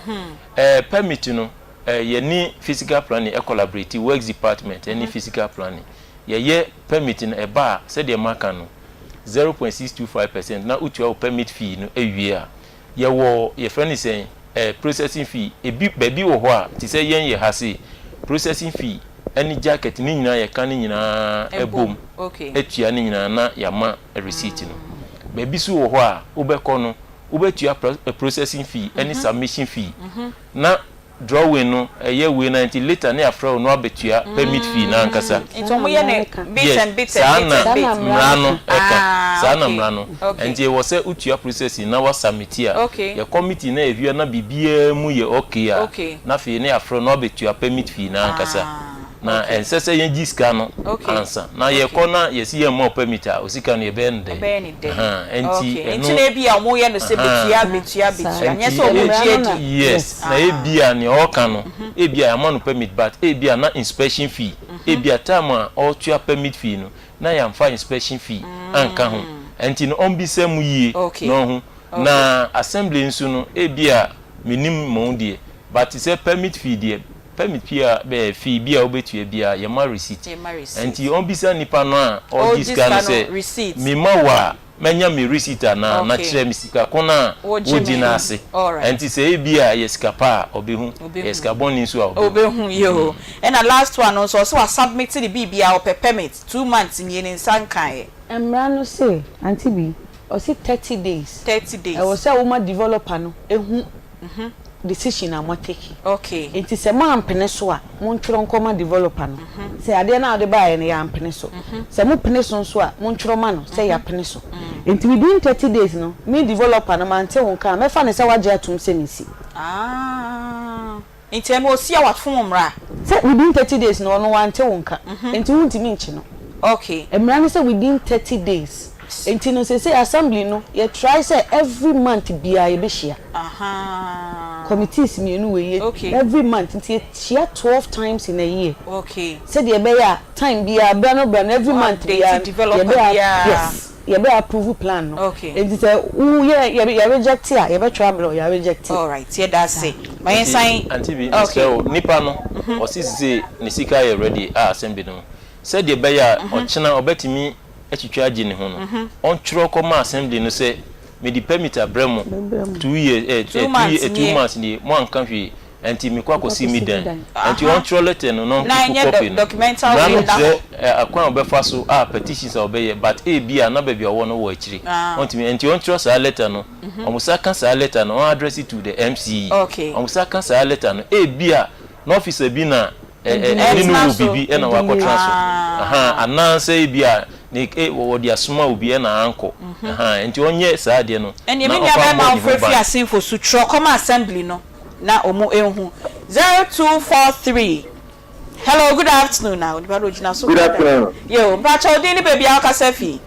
Ɛɛ permit no, yɛne physical planning collaborate, works department ɛne physical planning. Yɛyɛ permit no ɛba a, sɛdeɛ maka no, 0.625% na wotua wo permit fee no wie a, yɛwɔ yɛfrɛ no sɛn, processing fee. Ebi baabi wɔ hɔ a, te sɛ yɛn yɛ ha sei, processing fee ɛne jacket ne nyinaa yɛka ne nyinaa bom tua ne nyinaa na yɛama receipt no. Baabi nso wɔ hɔ a, wobɛkɔ no, wobɛtua processing fee ɛne submission fee na drawing no ɛyɛ wei na nti later ne yɛafrɛ wo na woabɛtua permit fee no ankasa. Nti wɔn yɛ no bit and bit and bit and bit. Saa na mmara no ɛka. Saa na mmara no. Nti ɛwɔ sɛ wotua processing na woasubmit a, yɛ committee na yɛhwɛ na biribiara mu yɛ okay a, na afei ne yɛafrɛ wo na woabɛtua permit fee no ankasa. Na ɛnsɛ sɛ yɛgye sika no ansa. Na yɛkɔ na yɛsi yɛmma wo permit a, wo sika no yɛbɛyɛ no dɛn? Ɛbɛyɛ no dɛn? Ahaa, nti ɛno. Nti na ebia wɔyɛ no sɛ betua, betua, betua. Nyɛ sɛ wɔgye adi. Yes, na ebia nea ɔreka no, ebia yɛama no permit but ebia na inspection fee, ebia time a ɔretua permit fee no, na yɛamfa inspection fee anka ho. Nti no ɔmmisa mu yie na ɔnhu. Na assembly nso no, ebia mennim mo deɛ, but sɛ permit fee deɛ, permit fee a bɛɛ fee bi a wobɛtua biara yɛma receipt. Nti ɔmbisa nipa no a ɔregye sika no sɛ mema wo a mɛnya me receipt anaa na kyerɛ me sika ko no a wogye no ase. Nti sɛ ebia ɛyɛ sika pa a ɔbɛhu, ɛyɛ sika bɔne nso a ɔbɛhu. Ɔbɛhu yoo. Ɛna last one no nso ɔse wa submit ne biribiara ɔpɛ permit 2 months nie ne nsa nkaeɛ. Mmara no se, Auntie Bi. Ɔse 30 days. 30 days. Ɛwɔ sɛ woma developer no hu decision a moatake. Okay. Nti sɛ moampene so a, montwerɛ nkɔma developer no sɛ adeɛ no a wode baeɛ no yɛampene so. Sɛ mopene so nso a, montwerɛ ma no sɛ yɛapene so. Nti within 30 days no, me developer no mante wo nka a, mɛfa no sɛ woagye atom sɛ mensi. Ah. Nti ɛno ɔsi a wafom mmara? Sɛ within 30 days no ɔno wante wo nka, nti wontumi nkye no. Okay. Mmara ne sɛ within 30 days. Nti no seesei assembly no yɛ try sɛ every month biara yɛbɛhyia. Committees mmienu wei yɛ every month nti yɛhyia 12 times in a year. Okay. Sɛdeɛ ɛbɛyɛ a time biara berɛ no berɛ no every month biara yɛbɛ yes yɛbɛ approve plan no. Okay. Nti sɛ wo yɛ yɛ reject a yɛbɛtwerɛ abrɛ wo yɛ reject. Alright yɛda ase. Ma yɛn san. Auntie bi mesrɛ wo nipa no ɔse sesei ne sika yɛ ready a assembly no sɛdeɛ ɛbɛyɛ a ɔkyena ɔbɛtumi atwitwa agye ne ho no, ɔntwerɛ kɔma assembly no sɛ, Mede permit abrɛ mo 2 years eh, 2 years, 2 months nie, moanka hwee, ɛnti mekɔ akɔsi me dan. Ɛnti ɔntwerɛ letter no na ɔnkeep copy no. Mmara no kyerɛ akwan a ɔbɛfa so a petitions a ɔbɛyɛ, but ebia na baabi a ɔwɔ no wɔ akyire, ɔntumi, ɛnti ɔntwerɛ saa letter no, wɔn sa ka saa letter no, ɔn address it to the MCE, wɔn sa ka saa letter no, ebia na officer bi na ɛne no wɔ biribi ɛna wakɔtena so ahaa anaasɛ ebi a ne e wɔde asoma obi ɛna ankɔ ahaa nti ɔnyɛ saa adeɛ no Ɛneɛ na me nua ɔmfa bɛɛma mmɔ ne ho ɔmfrɛ firi ban. asenfo so twerɛ kɔma assembly no na ɔmo nhu 0243 Hello good afternoon na onipa no ogyina so Good kɔ da afternoon. Yo mpakyɛw wo din ne baabi a wokasa fi.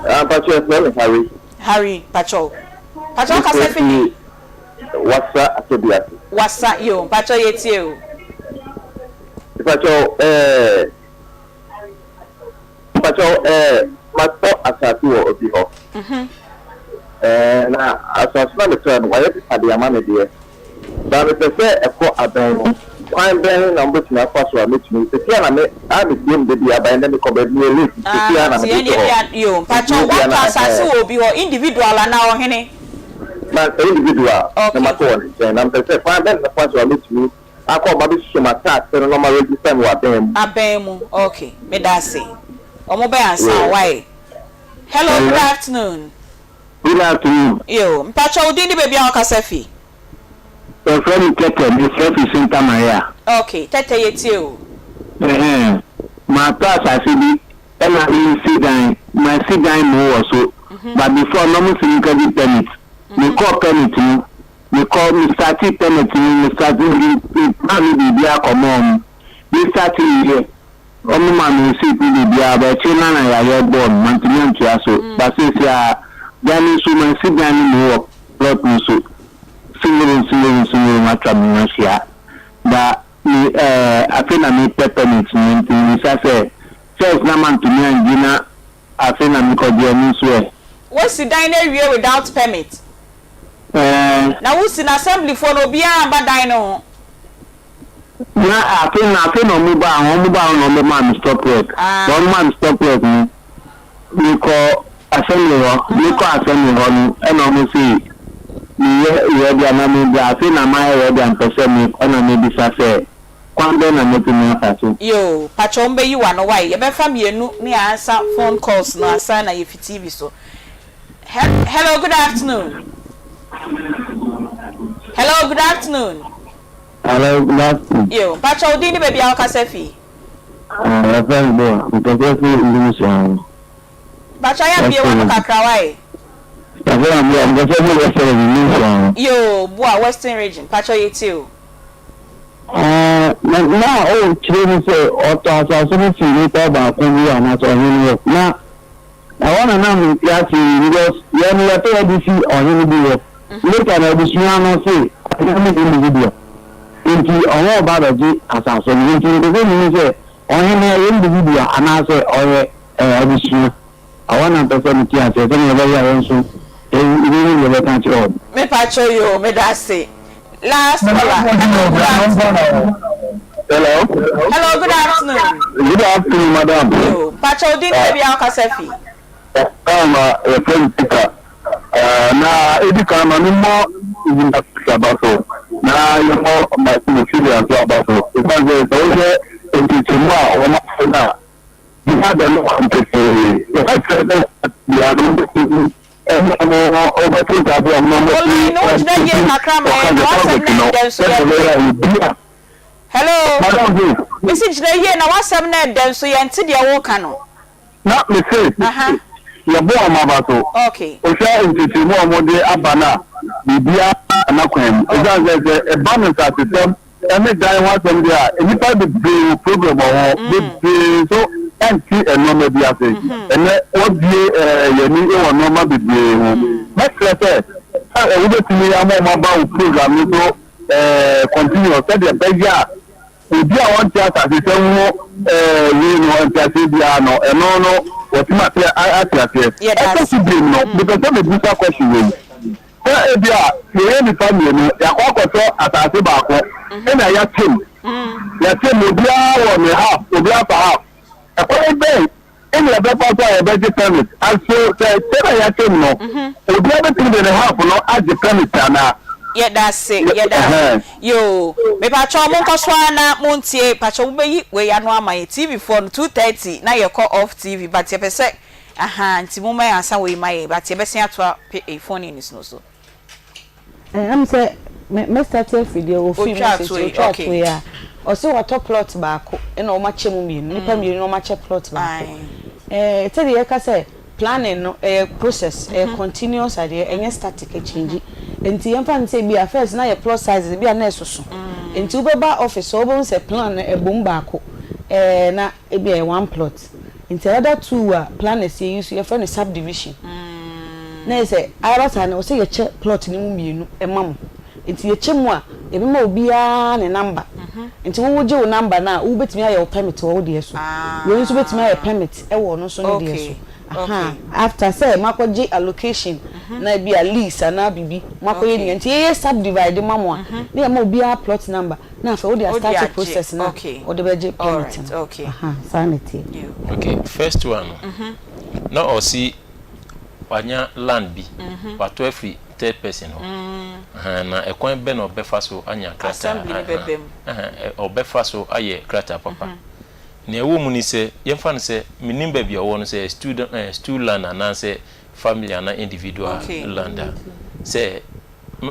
Ah mpakyɛw yɛfrɛ me Harry. Harry mpakyɛw mpakyɛw wokasa Mefrɛ fi he? fi Wassa Atebuase. Wassa yo mpakyɛw yɛtie o. Mpakyɛw ɛɛ mpakyɛw ɛɛ matɔ asase wɔ obi hɔ. Ɛɛ na asase no a metɔɛ no wayɛ pepa de ama me deɛ but mepɛ sɛ ɛkɔ abɛn no kwan bɛn na mobɛtumi afa so a mɛtumi seesei a na me a metie mu da biara but ɛndɛ mekɔ baabi meyɛ late nti seesei a Ah na nti mede ɛneɛ to hɔ bia yo nti mpakyɛw ebia watɔ na asase ɛɛ wɔ obi hɔ individual anaa ɔhene? Na individual na Okay. matɔ wɔ ne nkyɛn na mepɛ sɛ kwan bɛn na mɛfa so a mɛtumi akɔ ɔba bɛsusu m'asaase no na ɔma register me wɔ abɛn mu. Abɛn mu ok medase ɔmo bɛ ansa wo Yeah. wai hello good afternoon. Good afternoon. Yo mpakyɛ wo din ne baabi a wo kasa fi. Wɔfrɛ me Tɛtɛ, mefrɛ fi Santa Maria. Ok Tɛtɛ yɛtie o. Ɛhɛn, matɔ asase bi ɛna meresi dan, masi dan mo wɔ so, but before na ɔmo se menkɔgye permit, mekɔɔ permit no, mekɔ, me startee permit no, me startee, me plan ne biribiara kɔmaa ɔmo, me startee yɛ, ɔmo maa me receipt ne biribiara, but akyire no na yareɛ bɔɔ me, mantumi antua so, but seesei a, dan no nso, masi dan no mo wɔ plot no so, single room, single room, single room atwa me ho ahyia, but me eh, afei na mepɛ permit no, nti mebisa sɛ, first na mantumi angye na afei na mekɔgye ɛno nso ɛ? Woasi dan no awie without permit? Ɛɛ. Na wosi no assembly foɔ no obiara amba dan no ho? Na afei na afei na ɔmo baa ho, ɔmo baa ho na ɔmo bɛmaa me stop work. Na ɔmo maa me stop work no, mekɔ assembly hɔ, mekɔ assembly hɔ no ɛna ɔmo se meyɛ ready a na mebra, afei na mayɛ ready a mpɛ sɛ mekɔ ɛna mebisa sɛ kwan bɛn na mɛtumi afa so. Yoo, pakyɛ wɔn bɛyi w'ano wai, yɛbɛfa mienu ne yɛ ansa phone calls no ansa na yɛfi TV so. Hello, good afternoon. Hello, good afternoon. Hello, good afternoon. Yo, mpakyɛ wo din ne baabi a wokasa fi? Ah, yɛfrɛ me Boa, mekasa fi Indonesia ho. Mpakyɛ yɛ mbie w'ano kakra wae. Yɛfrɛ me Boa, mekasa fi Western Indonesia ho. Yo, Boa, Western Region, mpakyɛ yɛtie o. Ah, na na ɔkyerɛ mu sɛ ɔtɔ asase no fi nipa baako bi anaasɛ ɔhene hɔ. Na ɛhɔ na na mente ase yi because yɛn no yɛtɔ yɛde fi ɔhene bi hɔ. Later na abusua no se ɔhene no de individual. Nti ɔhɔ ɔba abɛgye asase no. Nti mepɛ sɛ mehu sɛ ɔhene ɔyɛ individual anaasɛ ɔyɛ eh, abusua. Ɛhɔ na mpɛ sɛ mete aseɛ sɛnea ɛbɛyɛ a yɛn nso yɛbɛhu deɛ yɛbɛka akyerɛ wɔn. Mepakyɛw yoo, meda ase. Last caller. Hello, good afternoon. Hello. Hello, good afternoon. Good afternoon, madam. Yo, mpakyɛw din ne baabi a wokasa fi? Ama yɛfrɛ me Peter. Na edi kan ma memmɔ Gymnastics aba so na yɛmmɔ Martin nso aba so. Ɛsiane sɛ sɛ wohwɛ nkyekyɛmu a wɔn afɛ no a, biara da no kwan pefee. Yɛbɛkyerɛ sɛ biara no wobɛtumi. Ɛna mo wobɛte ntaade a mo Wo line no wogyina yie kakra ma yɛn na w'asɛm no ɛdɛ nso yɛnte. Hello. Madam Grace. Mesi gyina yie na w'asɛm no ɛdɛ nso yɛnte deɛ woka no. Na mese yɛbɔ wɔn aba so. Okay. Wohwɛ nkyekyeremu a wɔde aba no a, biribiara da n'akwan mu. Esiane sɛ sɛ ɛba no nsasesɛm ne dan ho asɛm deɛ a, nnipa bebree wɔ problem wɔ ho. Bebree nso nte nneɛma bi ase. Ɛnnɛ wɔabue yɛn ani wɔ nneɛma bebree ho. Mɛsrɛ sɛ sɛ wobɛtumi ama wɔaba wo program no so continuous sɛdeɛ ɛbɛyɛ a Obi a ɔnte asasesɛm ho wei no, nteaseɛ biara no, ɛno no wɔtumi ate ate aseɛ. Ɛtɔ so biom no, mepɛ sɛ mebusa question wei. Sɛ ebi a yɛyɛ nnipa mmienu, yɛakɔ akɔtɔ asase baako, ɛna yɛakyem. Yɛakyem, obiara wɔ ne half, obiara fa half. Ɛkwan bɛn Ɛna ɛbɛfa so a yɛbɛgye permit? Aso sɛ sɛnea yɛakyɛ mu no, obiara bɛtumi de ne half no agye permit anaa? Yɛdase yɛdase yoo mepakyɛw monkɔ so ara na montie pakyɛw mobɛyi wei ano ama yɛn TV foɔ no 2:30 na yɛkɔ off TV but yɛpɛ sɛ ahaa nti momma yɛn ansa wei ma yɛn but yɛbɛsen atoa pe phone ins no so. Ɛm sɛ me mɛ start afiri deɛ ofiri message otwa to yi a ɔse watɔ plot baako ɛna wɔn akyɛ mu mmienu nipa mmienu na wɔn akyɛ plot baako ɛɛ sɛdeɛ yɛka sɛ planning no ɛyɛ process ɛyɛ continuous adeɛ ɛnyɛ static ɛkyɛngyi nti yɛn fa no sɛ ebi a first na yɛ plot sizes ebi a na ɛsoso nti wobɛba office hɔ wobɛhu sɛ plan no ɛbom baako ɛɛ na ebi a ɛyɛ one plot. Nti another tool a planners yɛ use yɛfrɛ no subdivision. Na yɛ sɛ ayaba saa no ɛwɔ sɛ yɛkyɛ plot no mu mmienu ma mo. Nti yɛkyɛ mu a yɛbɛma obiara ne number. Nti wo wogye wo number no a wobɛtumi ayɛ wo permit wɔ wo deɛ so. Wei nso bɛtumi ayɛ permit wɔ ɔno nso ne deɛ so. Ahaa after sɛ moakɔgye allocation na ebi a lease anaa biribi moakɔyɛ nyinaa. Nti yɛyɛ subdivide ma mo a na yɛma obiara plot number. Na afei wode astarte process no a wode bɛgye permit no. Aha, saa na ɛteɛ. Okay, first one no, na ɔse wanya land bi, watɔ afiri third person hɔ. Ahaa, na ɛkwan bɛ na ɔbɛfa so anya krataa? Assembly no bɛba mu. Ahaa, ɔbɛfa so ayɛ krataa papa. Nea ɛwɔ mu ne sɛ, yɛmfa no sɛ, mennim baabi a ɔwɔ no, sɛ ɛyɛ stool land anaasɛ family anaa individual land a, sɛ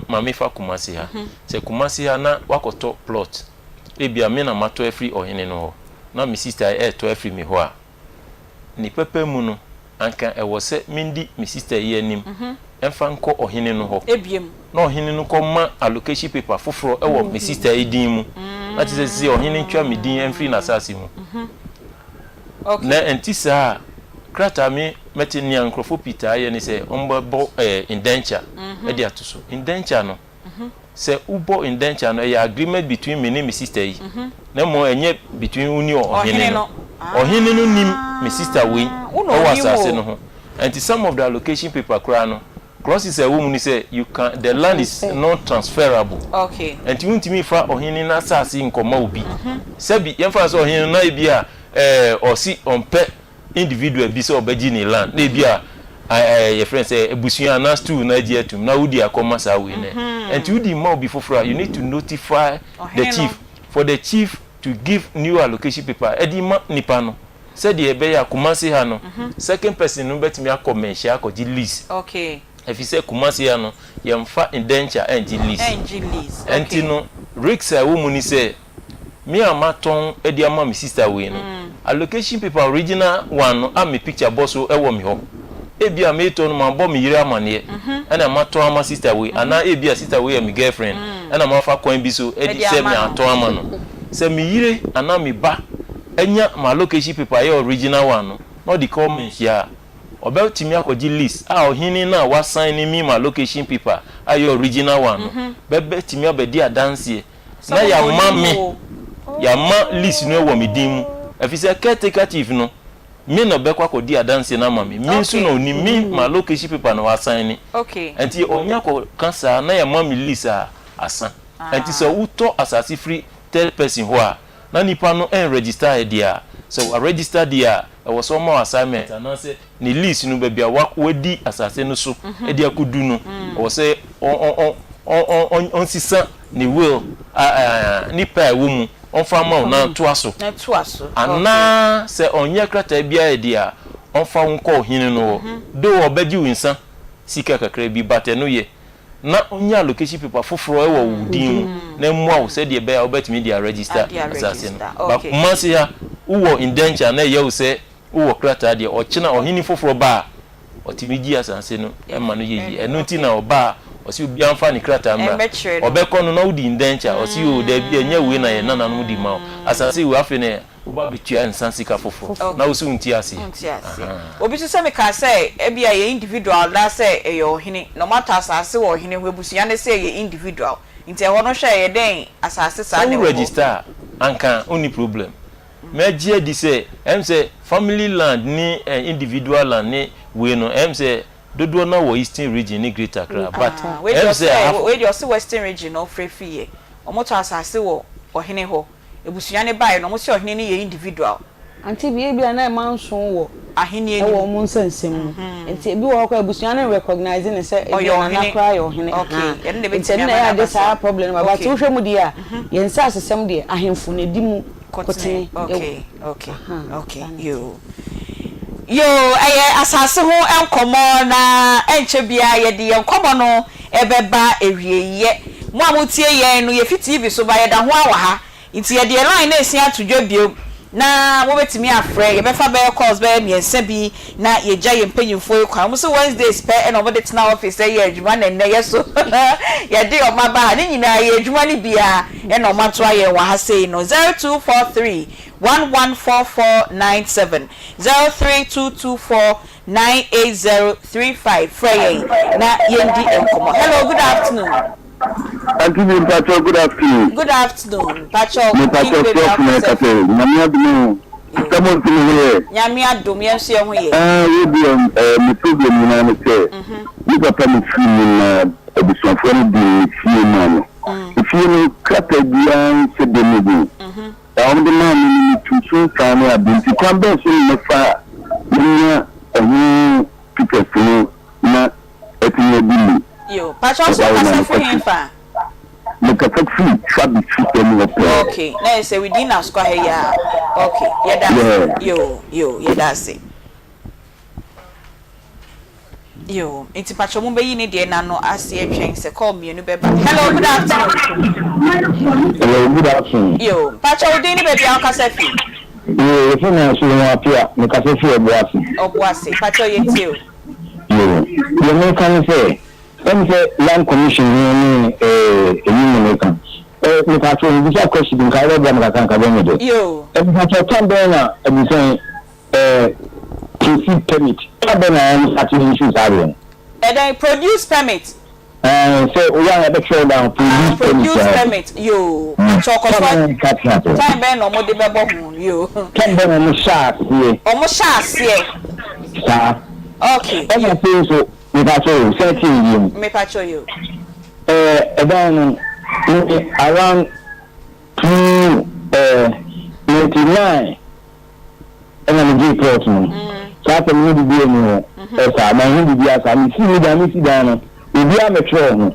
ma me fa Kumasi ha. Sɛ Kumasi ha na wakɔtɔ plot, ebia me na matɔ afiri ɔhene no hɔ, na me sister retɔ afiri me hɔ a, ne pɛpɛ mu no, anka ɛwɔ sɛ mendi me sister yi anim mfa nkɔ ɔhene no hɔ, na ɔhene no kɔma allocation paper foforɔ wɔ me sister yi din mu, na kyerɛ sɛ seesei ɔhene ntwa me din mfiri n'asase mu. Na ɛnte saa a, krataa me mɛte nea nkurɔfoɔ pii taa yɛ ne sɛ wɔbɛbɔ ɛɛ indenture de ato so. Indenture no, sɛ wobɔ indenture no, ɛyɛ agreement between me ne me sister yi, na mmom ɛnyɛ between wo ne ɔhene no. Ɔhene no nim me sister wei wɔ asase no ho. Ɛnti some of the allocation paper koraa no, Clauses a ɛwɔ mu ne sɛ you can the land is non transferable. Okay. Ɛnti wontumi nfa ɔhene n'asase nkɔma obi. Sɛbi yɛmfa no sɛ ɔhene no na ebi a ɛɛ ɔsi ɔmpɛ individual bi sɛ ɔbɛgye ne land na ebi a ɛɛ yɛfrɛ no sɛ abusua anaa stool na agye atum na wodi akɔma saa wei no. Ɛnti wodi ma obi foforɔ a you need to notify the chief for the chief to give new allocation paper ɛde ma nipa no. Sɛdeɛ ɛbɛyɛ a Kumasi ha no second person no bɛtumi akɔ Manhyia akɔgye lease. Ɛfiri sɛ Kumasi ha no yɛmfa indenture ɛngye lease. Ɛnti no risk a ɛwɔ mu ne sɛ me a matɔn de ama me sister wei no allocation paper original one no a me picture bɔ so wɔ me hɔ. Ebia meretɔ no mabɔ me yere amaneɛ ɛna matɔn ama sister wei anaa ebia sister wei yɛ me girlfriend ɛna mafa kwan bi so de sɛ matɔn ama no. Sɛ me yere anaa me ba nya m'allocation paper a ɛyɛ original one no na ɔde kɔ Manhyia a, ɔbɛtumi akɔgye list a ɔhene no a wasign me m'allocation paper a ɛyɛ original one no bɛbɛtumi abɛdi adanseɛ na yɛama me yɛama list no wɔ me din mu ɛfiri sɛ caretaker chief no me na ɔbɛkɔ akɔdi adanseɛ no ama me, me nso na ɔnim me m'allocation paper na wasign nti ɔnya kɔka saa na yɛama me list a asa. Nti sɛ wotɔ asase firi third person hɔ a na nipa no ɛnregistaɛ deɛ a, sɛ wa register deɛ a, ɛwɔ sɛ ɔma wo assignment anaasɛ ne lease no baabi a wadi asase no so de akɔdu no, ɛwɔ sɛ ɔnsesa ne will, ne pɛ a ɛwɔ mu, ɔmfa mma wo na toa so. Anaa sɛ ɔnyɛ krataa biara deɛ a, ɔmfa wo nkɔ ɔhene no hɔ, though ɔbɛgye wo nsa. sika kakra bi but ɛno yɛ na ɔnyɛ allocation paper foforɔ wɔ wo din mu na ɛmmoa wo sɛdeɛ ɛbɛyɛ a wobɛtumi de aregister asase no. But Kumasi ha wowɔ indenture na ɛyɛ wo sɛ wowɔ krataa deɛ ɔkyena ɔhene foforɔ ba a ɔtumi gye asase no ma no yɛ yie. Ɛno nti na ɔba a ɔse obiara mfa ne krataa mmra. Ɔbɛkɔ no na wode indenture ɔse oo daabi ɛnyɛ wei na yɛn nananom de ma wo. Asase wei afei na Woba betua nsa sika foforɔ na wo se wonte aseɛ. Wonte aseɛ. Ahaa. Obi nso sɛ mekaa sɛ ebia ɛyɛ individual anaasɛ ɛyɛ ɔhene na wɔatɔ asase wɔ ɔhene hɔ abusua no sɛ ɛyɛ individual nti ɛhɔ no hwɛ ɛyɛ dɛn asase saa Sɛ na wo ɛwɔ hɔ. register a anka wonni problem. Mɛgye adi sɛ ɛm sɛ family land ne individual land ne wei no ɛm sɛ dodoɔ no ara wɔ Eastern region ne Greater Accra but Ah, wei deɛ ɛm sɛ ɔsɛ ahafo. wei deɛ ɔse Western region na ɔfrɛ fii yɛ. Wɔtɔ asase wɔ ɔhene hɔ. Abusua no baeɛ no, wɔse ɔhene no yɛ individual. Ante bi ebia na ɛma nso wɔ Ahennie no ɛwɔ mu. wɔn nsɛnsɛm mu. Nti ebi wɔ hɔ koraa abusua no nrecognize no sɛ Ɔyɛ ebia nana ɔhene. koraa yɛ ɔhene. Okay, Ahaa. ɛno na Nti ɛbɛtumi ɛno na ama ɛyɛ no a ɛde aba saa saa. problem no ba. But Okay. wohwɛ mu deɛ a, yɛn nsasesɛm deɛ, ahemfo na ɛdi mu Kotene. kotene wɔ. Okay, okay, Ahaa, okay, saa na ɛteɛ. yoo. Yoo, ɛyɛ asase ho nkɔmmɔ na ɛnkyɛ biara yɛde yɛn nkɔmmɔ no ɛbɛba awieeɛ. Mo a motie yɛn no, yɛfi TV so ba, yɛda ho ara wɔ ha. Nti yɛde yɛn line no resan ato dwa bio na mobɛtumi afrɛ. Yɛbɛfa bɛyɛ calls bɛyɛ mmiɛnsa bi na yɛgya yɛn mpanyinfoɔ yi kwan. Wɔn se Wednesdays pɛ na wɔde tena office yɛ adwuma na nnɛ yɛ so yɛde wɔn aba ha. Ne nyinaa yɛ adwuma no bi ara na wɔatoa yɛn wɔ ha sei no. 0243 114497, 03224 98035 frɛ yɛn na yɛndi nkɔmmɔ. Hello, good afternoon. Auntie bi mpakyɛw good afternoon. Good afternoon. Mpakyɛw Mepakyɛw din baabi a prof na wokasa ɛkasa firi. yi. Nyame adom o. Sɛ mo nso mo ho yɛ? Nyame adom yɛn nso yɛn ho yɛ. Ɛɛ wo deɛ ɛɛ me problem nyinaa ne sɛ me papa no firi mu na abusuafoɔ no de ne fie maa no. Efie no krataa biara nhyɛ da mu bio. Na wɔde maa me no metuu so nsaa ne ade nti kwan bɛn so na mɛfa a menya ɛho papers no na atumi adi mu? Yo, pakyɛ wo so Ɔbaa wokasa na firi meka henfa? Mekasa firi Fabi Fifɛ mu hɔ pɛɛ. Ok, na yɛ sɛ within Asukwa ha yi a, ok, yɛda ase, Yeah. yo, yo, yɛda ase. Yoo nti pakyɛ mo bɛyi ne deɛ nano aseɛ twɛn sɛ call mienu bɛba hello good afternoon. Hello good afternoon. Yoo mpakyɛ wo din ne baabi a wo kasa fi. Yoo yɛfrɛ me Asomu Apia me kasa fi Ɔboase. Ɔboase mpakyɛ yɛ tie o. Yoo deɛ me ka ne sɛ ɛm sɛ land commission ho ne ɛɛ ɛyi mu ne ka ɛɛ me pakyɛ me bisa question bi nka wobɛ boa me kakra nka bɛ me de. Yoo. Ɛɛ mpakyɛ time bɛn na abusua Eh, proceed permit. Ka bɛn na wɔn start issue saa adeɛ no? Ɛdɛn, produce permit? Eh, sɛ wo a yɛbɛtwerɛ down Ah, produce permit. produce permit, yoo. Pakyɛ ɔkɔ so Time bɛn na wɔn start aseɛ? Time bɛn na wɔn de bɛbɔ ho, yoo. Time bɛn na wɔn hyɛ aseɛ? Wɔn hyɛ aseɛ. Saa. Okay. Ɛna afei nso, mepakyɛ o, sɛ ɛte yie mu. Mepakyɛ yoo. Eh, ɛdan no, me around two, eh, 99. Ɛna me gyee plot no. Saa asɛm no biribiara nni hɔ saa. Manhu biribiara saa. Mesii me dan, mesi dan no, obiara mmɛtwerɛɛ ho.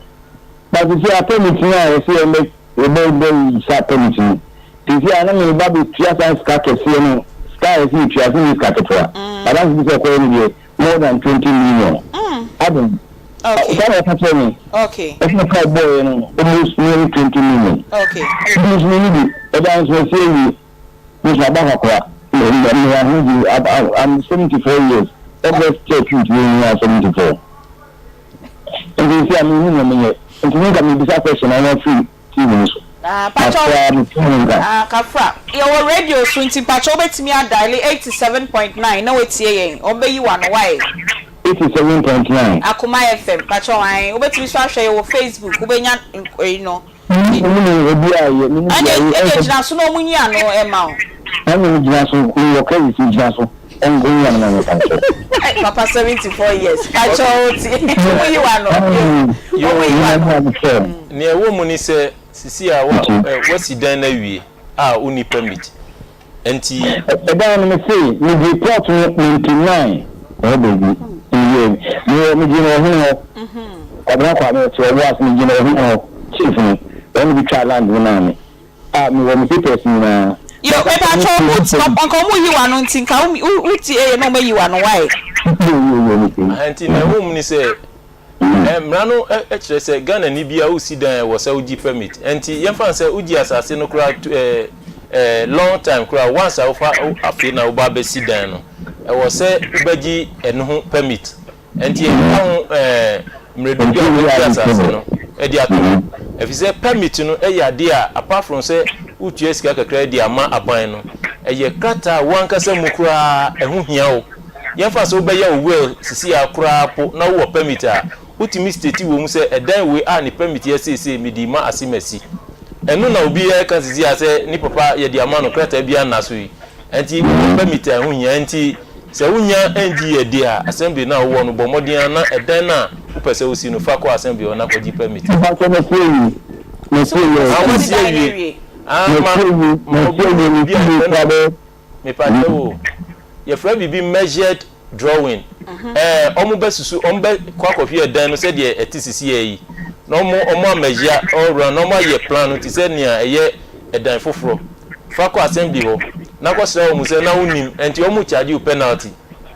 But seesei a permit no a yɛse yɛmmɛ yɛbɛbɛ sa permit no, seesei a na meba bɛtua saa sika kɛseɛ no, sika a yɛse yɛtua sɛ nyɛ sika ketewa. M'adamfo bi sɛ ɔkɔyɛ no deɛ more than 20 million. Adɛn? Saa na ɔka kyerɛɛ me. Ɛsɛ sɛ ɔbɔeɛ no almost nearly 20 million. Nti nso menni bi. Ɛda nso masi awie. Me nso aba kakra me me ahodie I'm 74 years August 13th me nyinaa 74 nti nsi a mehu nea menyɛ nti me nka mebisa question na wɔn afiri TV no so Ah, pacho, mafra me ti mu nka. Ah, kafra. Yɛwɔ radio so nti pacho wobɛtumi adaile 87.9 na watie yɛn. Wɔn bɛyi w'ano wae. 87.9. Akoma FM, pacho ae. Wobɛtumi so ahwɛ yɛ wɔ Facebook, wobɛnya nk no. Ɔmo nim obi a yɛ me Ɛnde ɛnde gyina so na ɔmo nyi ano ɛma wo. Ɛnde me gyina so me wɔ credit me gyina so ɔmo nyi ano ma me pakyɛw. Hey papa 74 years pakyɛw ti ɔmo yi w'ano yo ɔmo yi w'ano. Nea ɛwɔ mu ne sɛ sisi a wa wasi dan no awie a wonni permit Nti. Ɛdan no mese megyee plot no 99 ɛhɔ baabi meyɛɛ mewɔ megyee no ɔhene hɔ Kwabena Kwame ɔte ɔwɔ ase megyee no ɔhene hɔ chief no ɔno bi twaa land no maa me a mewɔ me papers nyinaa. Yo mepakyɛ ɔmo ti nka ɔmo yi wano nti nka wo wo ti eye na ɔmo ayi wano why. Yo yo yo mete. Aha nti nea ɛwɔ mu ne sɛ. Mmara no kyerɛ sɛ Ghanani biara wosi dan a ɛwɔ sɛ wogye permit. Ɛnti yɛmfa no sɛ wogye asase no koraa long time koraa once a wofa afei na woba abɛsi dan no, ɛwɔ sɛ wobɛgye ɛno ho permit. Ɛnti ɛmfa ho mmerɛ dodoɔ a wobɛgye asase no de ato hɔ. Ɛfiri sɛ permit no yɛ adeɛ a apart from sɛ wotua sika kakra de ama aban no, ɛyɛ krataa a wo ankasa mu koraa ɛho hia wo. Yɛmfa sɛ wobɛyɛ wo will sisi ara koraa po na wowɔ permit a, wotumi state wɔ mu sɛ ɛdan wei a ne permit yɛ seesei mede rema Asimasi. Ɛno na obi reka sisi ara sɛ ne papa yɛde ama no krataa biara nna so yi. Ɛnti wowɔ permit a ɛho hia. Ɛnti sɛ wonnya ngyee adi a, assembly no a wowɔ no bɔ mmɔden ara na ɛdan no a wopɛ sɛ wosi no fa kɔ assembly hɔ na kɔgye permit. Mpakyɛ masi awie. Masi awie. Ah wasi awie. Ah ma ma obi nyɛ biribi a yɛfrɛ no. Mepakyɛw o, yɛfrɛ biribi measured drawing. Ɛɛ, wɔn bɛ susu, wɔn bɛ kɔ akɔhwɛ ɛdan no sɛdeɛ ɛte sisiɛ yi, na wɔn wɔn amɛgyia all round, na wɔn ayɛ plan no te sɛ nea ɛyɛ ɛdan foforɔ. Fa kɔ assembly hɔ, na kɔ srɛ wɔn sɛ na wo nim, ɛnti wɔn charge wo penalty.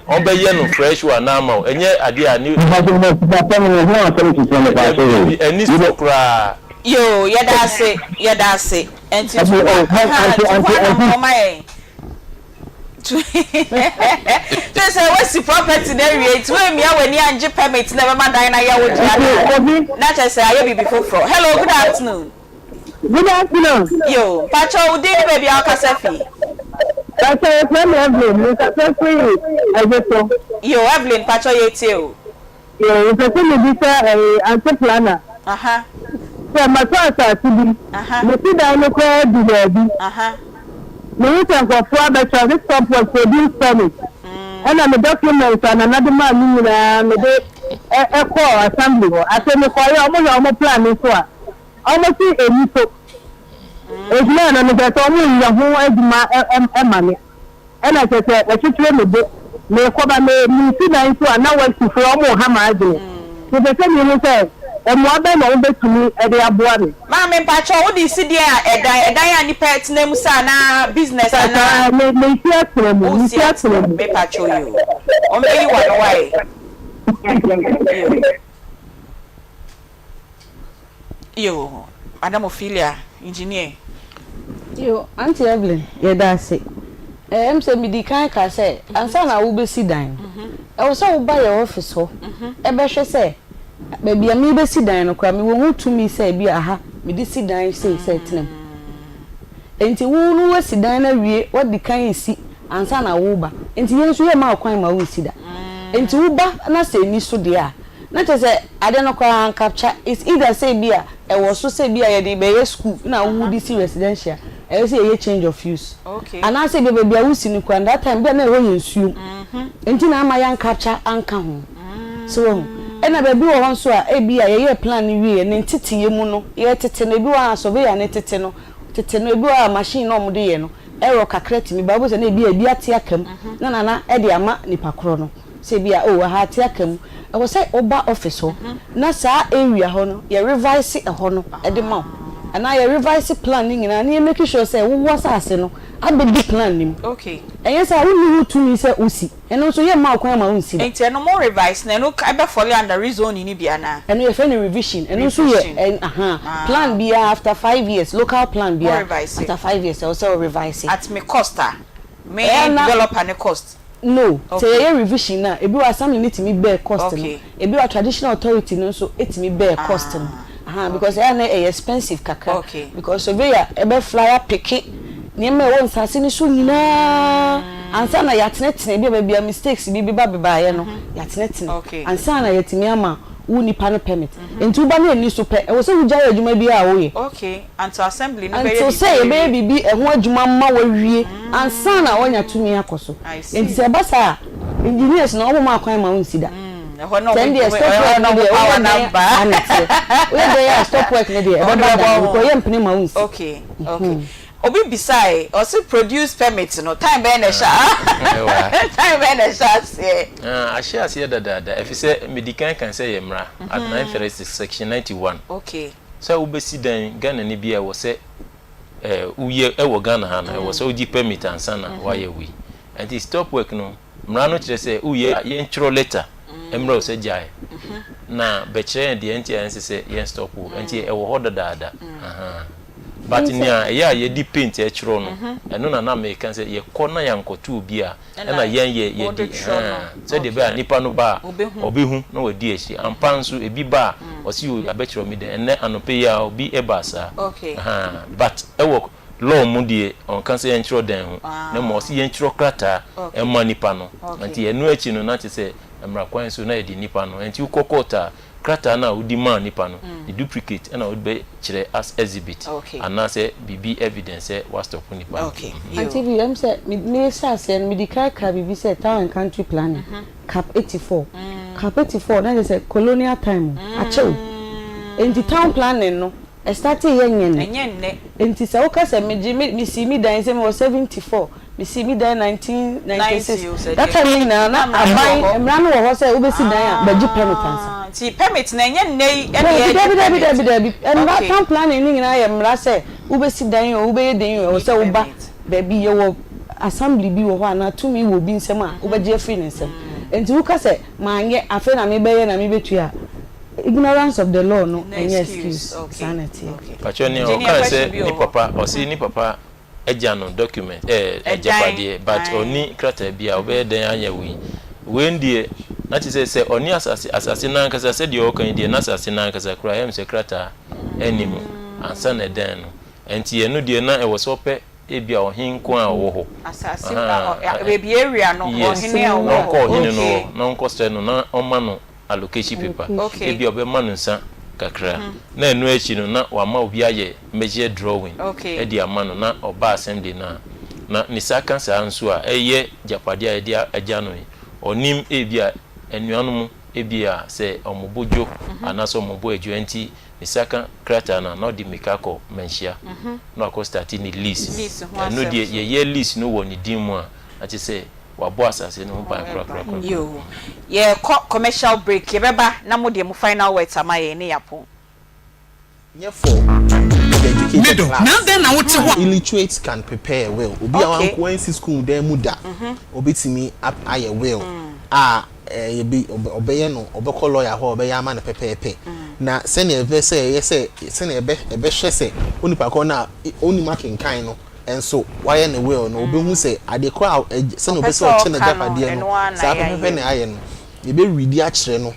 Wɔn bɛ yɛ no fresh one na ama wo, ɛnyɛ adeɛ a ne. Mepakyɛw na sika pɛ no ho asɛm te sɛn mepakyɛw o. Dabi dabi, ɛnni soɔ koraa. Yoo yɛda ase yɛda ase. Nti tu hɔ ahaa tu hɔ anamɔ ma yɛn tu kyerɛ sɛ woasi property no awie nti woammia w'ani angye permit na ɛbɛma dan no ayɛ wo dea no a na kyerɛ sɛ ayɛ biribi foforɔ. Hello good afternoon. Good afternoon. Yo, mpakyɛ wo din ne baabi a wokasa fi? Mpakyɛ yɛfrɛ me Evelyn, mekasa firi Ɛgyeso. Yo, Evelyn mpakyɛ yɛtie o. Yoo mepɛ sɛ mebisa ɛyi ante plana sɛ matɔ asase bi mesi dan no koraa adu baabi mehu sɛ nkurɔfoɔ abɛtɔ ɔse stop work produce permit ɛna me documents a nana de maa me nyinaa mede ɛkɔɔ assembly hɔ afei mekɔɔyɛ ɔmo hwɛ ɔmo plan no so a ɔmo se ɛni so enti na ɛno no kyerɛ sɛ ɔmo nyɛ ho adwuma ɛma me. Ɛna kyerɛ sɛ ɛkyekyere me bo. Merekɔ ba me meresi dan nso a na Westfoɔ wɔn reha m'adwene. Mepɛ sɛ mehu sɛ mmoa bɛn na wɔn bɛtumi de aboa me. Maame mpakyɛw wo de si deɛn a ɛdan ɛdan a nipa tena mu saa anaa business anaa. Mpakyɛw me mesi atena mu Wo mesi si atena mu. Me pakyɛw yoo wɔn bɛyi wano wae yoo. Yoo, Madam Ophelia, engineer. Yoo, Auntie Evelyn, yɛda ase. Ɛɛ, ɛm sɛ midi kan kaa sɛ, ansa na wobɛsi dan no, ɛwɔ sɛ woba yɛn office hɔ bɛhwɛ sɛ baabi a merebɛsi dan no koraa, mewɔ ho tumi sɛ ebi a aha mede si dan sei sɛ tena mu. Enti wo no woasi dan no awie, woadi kan resi ansa na woreba. Enti yɛn nso yɛmma wo kwan ma wonsi da. Enti woba na sɛ ɛnni so deɛ a, Na kyerɛ sɛ ade no koraa ankapkya it's either sɛ ebi a ɛwɔ so sɛ ebi a yɛde rebɛyɛ school na wo de si residential ɛyɛ sɛ yɛyɛ change of use anaasɛ ebi a baabi a wosi no koraa no that time ebi a na ɛhɔ yɛ nsuo nti na ama yɛankapkya anka ho so wahu ɛna baabi wɔ hɔ nso a ebi a yɛyɛɛ plan no wieɛ ne nteteyɛ mu no yɛtete no ebi wɔ hɔ a surveyor no tete no tete no ebi wɔ hɔ a machine na wɔde yɛ no error kakra tumi ba wobɛhu sɛ na ebi a ebi ate aka mu na nana de ama nipa korɔ no. Sɛ ebia oh ɛha ate aka mu, ɛwɔ sɛ woba office hɔ na saa area hɔ no yɛ revise ɛhɔ no de ma wo anaa yɛ revise plan no nyinaa na yɛ make sure sɛ wo w'asase no abɛdi plan no mu. Ɛnyɛ saa a wonni ho tumi sɛ wosi, ɛno nso yɛmma wo kwan ma wonsi da. Nti ɛno mo revise no ɛno ɛbɛ fall under rezoning no bi anaa? Ɛno yɛfrɛ no revision, ɛno nso yɛ ahaa plan biara after 5 years, local plan biara after 5 years ɛwɔ sɛ wo revise. At me cost a, me developer ne cost. No, sɛ yɛyɛ revision no a, ebi wɔ hɔ a assembly no tumi bear cost no, ebi wɔ hɔ a traditional authority no nso tumi bear cost no, ahaa, because ɛyɛ a na ɛyɛ expensive kakra, because surveyor bɛ fly apeke nneɛma a ɛwɔ nsaase no so nyinaa ansa na yɛatenetene, ebi a baabi a mistakes bi beba bebaeɛ no, yɛatenetene ansa na yɛatumi ama wo nipa no permit. Nti woba na ɛnni so pɛ, ɛwɔ sɛ wogyae adwuma biara a woyɛ. Until assembly no bɛyɛ Until biribi sɛ yɛbɛyɛ awie. biribi ɛho adwuma ma wawie ansa na wanya tumi akɔ so. I see. Nti sɛ ɛba saa a, engineers no wɔn mma kwan ma wonsi da. Ɛhɔ na Sɛ wɔn ɛndeɛ ɛhɔ stop work na no wɔn deɛ power woyɛ no dɛn aba. a na ɛteɛ. Woyɛ dɛn a stop work no deɛ Wɔn de ɛbɛba bɛbɔ down ho. because yɛmpene ma wonsi. Okay, okay. Obi bisae, ɔse produce permit no time bɛn na ɛhyɛ time bɛn na ɛhyɛ aseɛ? Ahyɛ aseɛ dadaada efisɛ medi kan kan sɛ ɛyɛ mmara, Act 936 section 91. Okay. Sɛ wobɛsi dan Ghanani bi a ɛwɔ sɛ woyɛ wɔ Ghana ha no ɛwɔ sɛ wogye permit ansa na woayɛ wei. Nti stop work no mmara no kyerɛ sɛ woyɛ a yɛntwerɛ letter mmrɛ wo sɛ gyae. Na bɛkyerɛ yɛn deɛ nti a ɛnsɛ sɛ yɛn stop o. Nti ɛwɔ hɔ dadaada. Ahaa. But nea ɛyɛ a yɛde paint ɛtwerɛ no, ɛno na na meka sɛ yɛkɔ na yɛankɔto obi a, ɛna yɛn yɛ yɛde ahaa sɛdeɛ ɛbɛyɛ a nipa no ba a, ɔbɛhu na wadi akyi. Ampa nso ebi ba a, ɔse o yɛabɛkyerɛ me dɛn. Ɛnnɛ anɔpa yi ara obi baa saa. Ahaa. But ɛwɔ law mu deɛ ɔnka sɛ yɛntwerɛ dan ho, na mmom ɔse yɛntwerɛ krataa mma nipa no. Nti ɛno akyi no na kyerɛ sɛ mmara kwan so na yɛde nipa no. Nti wokɔ court a, krataa no a wode maa nipa no, ne duplicate na wode bɛkyerɛ as exhibit anaasɛ biribi evidence sɛ woastɔpo nipa no. Auntie Bi, ɛm sɛ me mehyɛ aseɛ no medi kan kaa biribi sɛ town and country planning, cap 84. Cap 84 na kyerɛ sɛ colonial time o, akyɛ o. Enti town planning no Ɛstartee yɛ nyɛ nnɛ. Ɛnyɛ nnɛ. Enti sɛ woka sɛ megye me mesii me dan sɛ mewɔ 74, mesii me dan 1996, that time no nyinaa na aban mmara no wɔ hɔ sɛ wobɛsi dan a bɛgye permit ansa. Nti permit no ɛnyɛ nnɛ yi na yɛgye permit? Dabi dabi dabi dabi, mmara town planning no nyinaa yɛ mmara sɛ wobɛsi dan o wobɛyɛ den o ɛwɔ sɛ woba baabi yɛwɔ assembly bi wɔ hɔ anaa tumi wɔ obi nsam a wobɛgye afiri ne nsam. Enti woka sɛ manyɛ afei na mebɛyɛ na mebɛtua a, Ignorance of the law no ɛnyɛ excuse, saa na ɛteɛ. Pakyɛ nea ɔkae sɛ ne papa ɔse ne papa agya no document ɛɛ agyapadeɛ but ɔnni krataa bi a ɔbɛyɛ dɛn anyɛ wei wei deɛ na kyerɛ sɛ sɛ ɔne asase asase no ankasa sɛdeɛ ɔka yi deɛ n'asase no ankasa koraa ɛyɛ me sɛ krataa ɛnni ho ansa na ɛdan no ɛnti ɛno deɛ na ɛwɔ sɛ ɔpɛ ebia ɔhen nko a ɔwɔ hɔ asase baabi area no ɔhene a ɔwɔ hɔ na ɔnkɔ ɔhene no hɔ na ɔnkɔsrɛ no na ɔma no allocation paper, ebia ɔbɛma no nsa kakra, na ɛno akyi no na wama obi ayɛ measure drawing de ama no na ɔba assembly no a, na ne sa ka saa nso a, ɛyɛ gyapadeɛ a yɛde agya no yi, ɔnim ebia anuanom ebia sɛ wɔn bo dwo anaasɛ wɔn bo adwo ɛnti ne sa ka krataa no a na ɔde mmirika akɔ Manhyia na wakɔ starte ne lease, ɛno deɛ yɛyɛ lease no wɔ ne din mu a, na kyerɛ sɛ Wabɔ asase no ho ban korakorakora. Yoo. Yɛkɔ commercial break, yɛbɛba na mo deɛ mo final words ama yɛn ne yɛapɔn. Nyɛ for the educated Middle, class. Na adɛn na wote hɔ a. Illiterates can prepare a will. Obi a Okay. wanko ansi school dan mu da, obetumi ayɛ will a yɛbe ɔbɛyɛ no, ɔbɛkɔ lawyer hɔ a ɔbɛyɛ ama no pɛpɛɛpɛ. Na sɛnea ɛbɛ sɛ ɛyɛ sɛ sɛnea ɛbɛ ɛbɛhwɛ sɛ onipa korɔ no a ɔnnim akenkan no nso wayɛ ne will no, obehu sɛ ade korɔ a sɛnea Ɔpɛ ɔpɛ sɛ sɛ ɔkyɛ ɔka no, n'agyapadeɛ no, ɛno ara na saa pɛpɛɛpɛ yɛayɛ. na ayɛ no. Yɛbɛredi akyerɛ no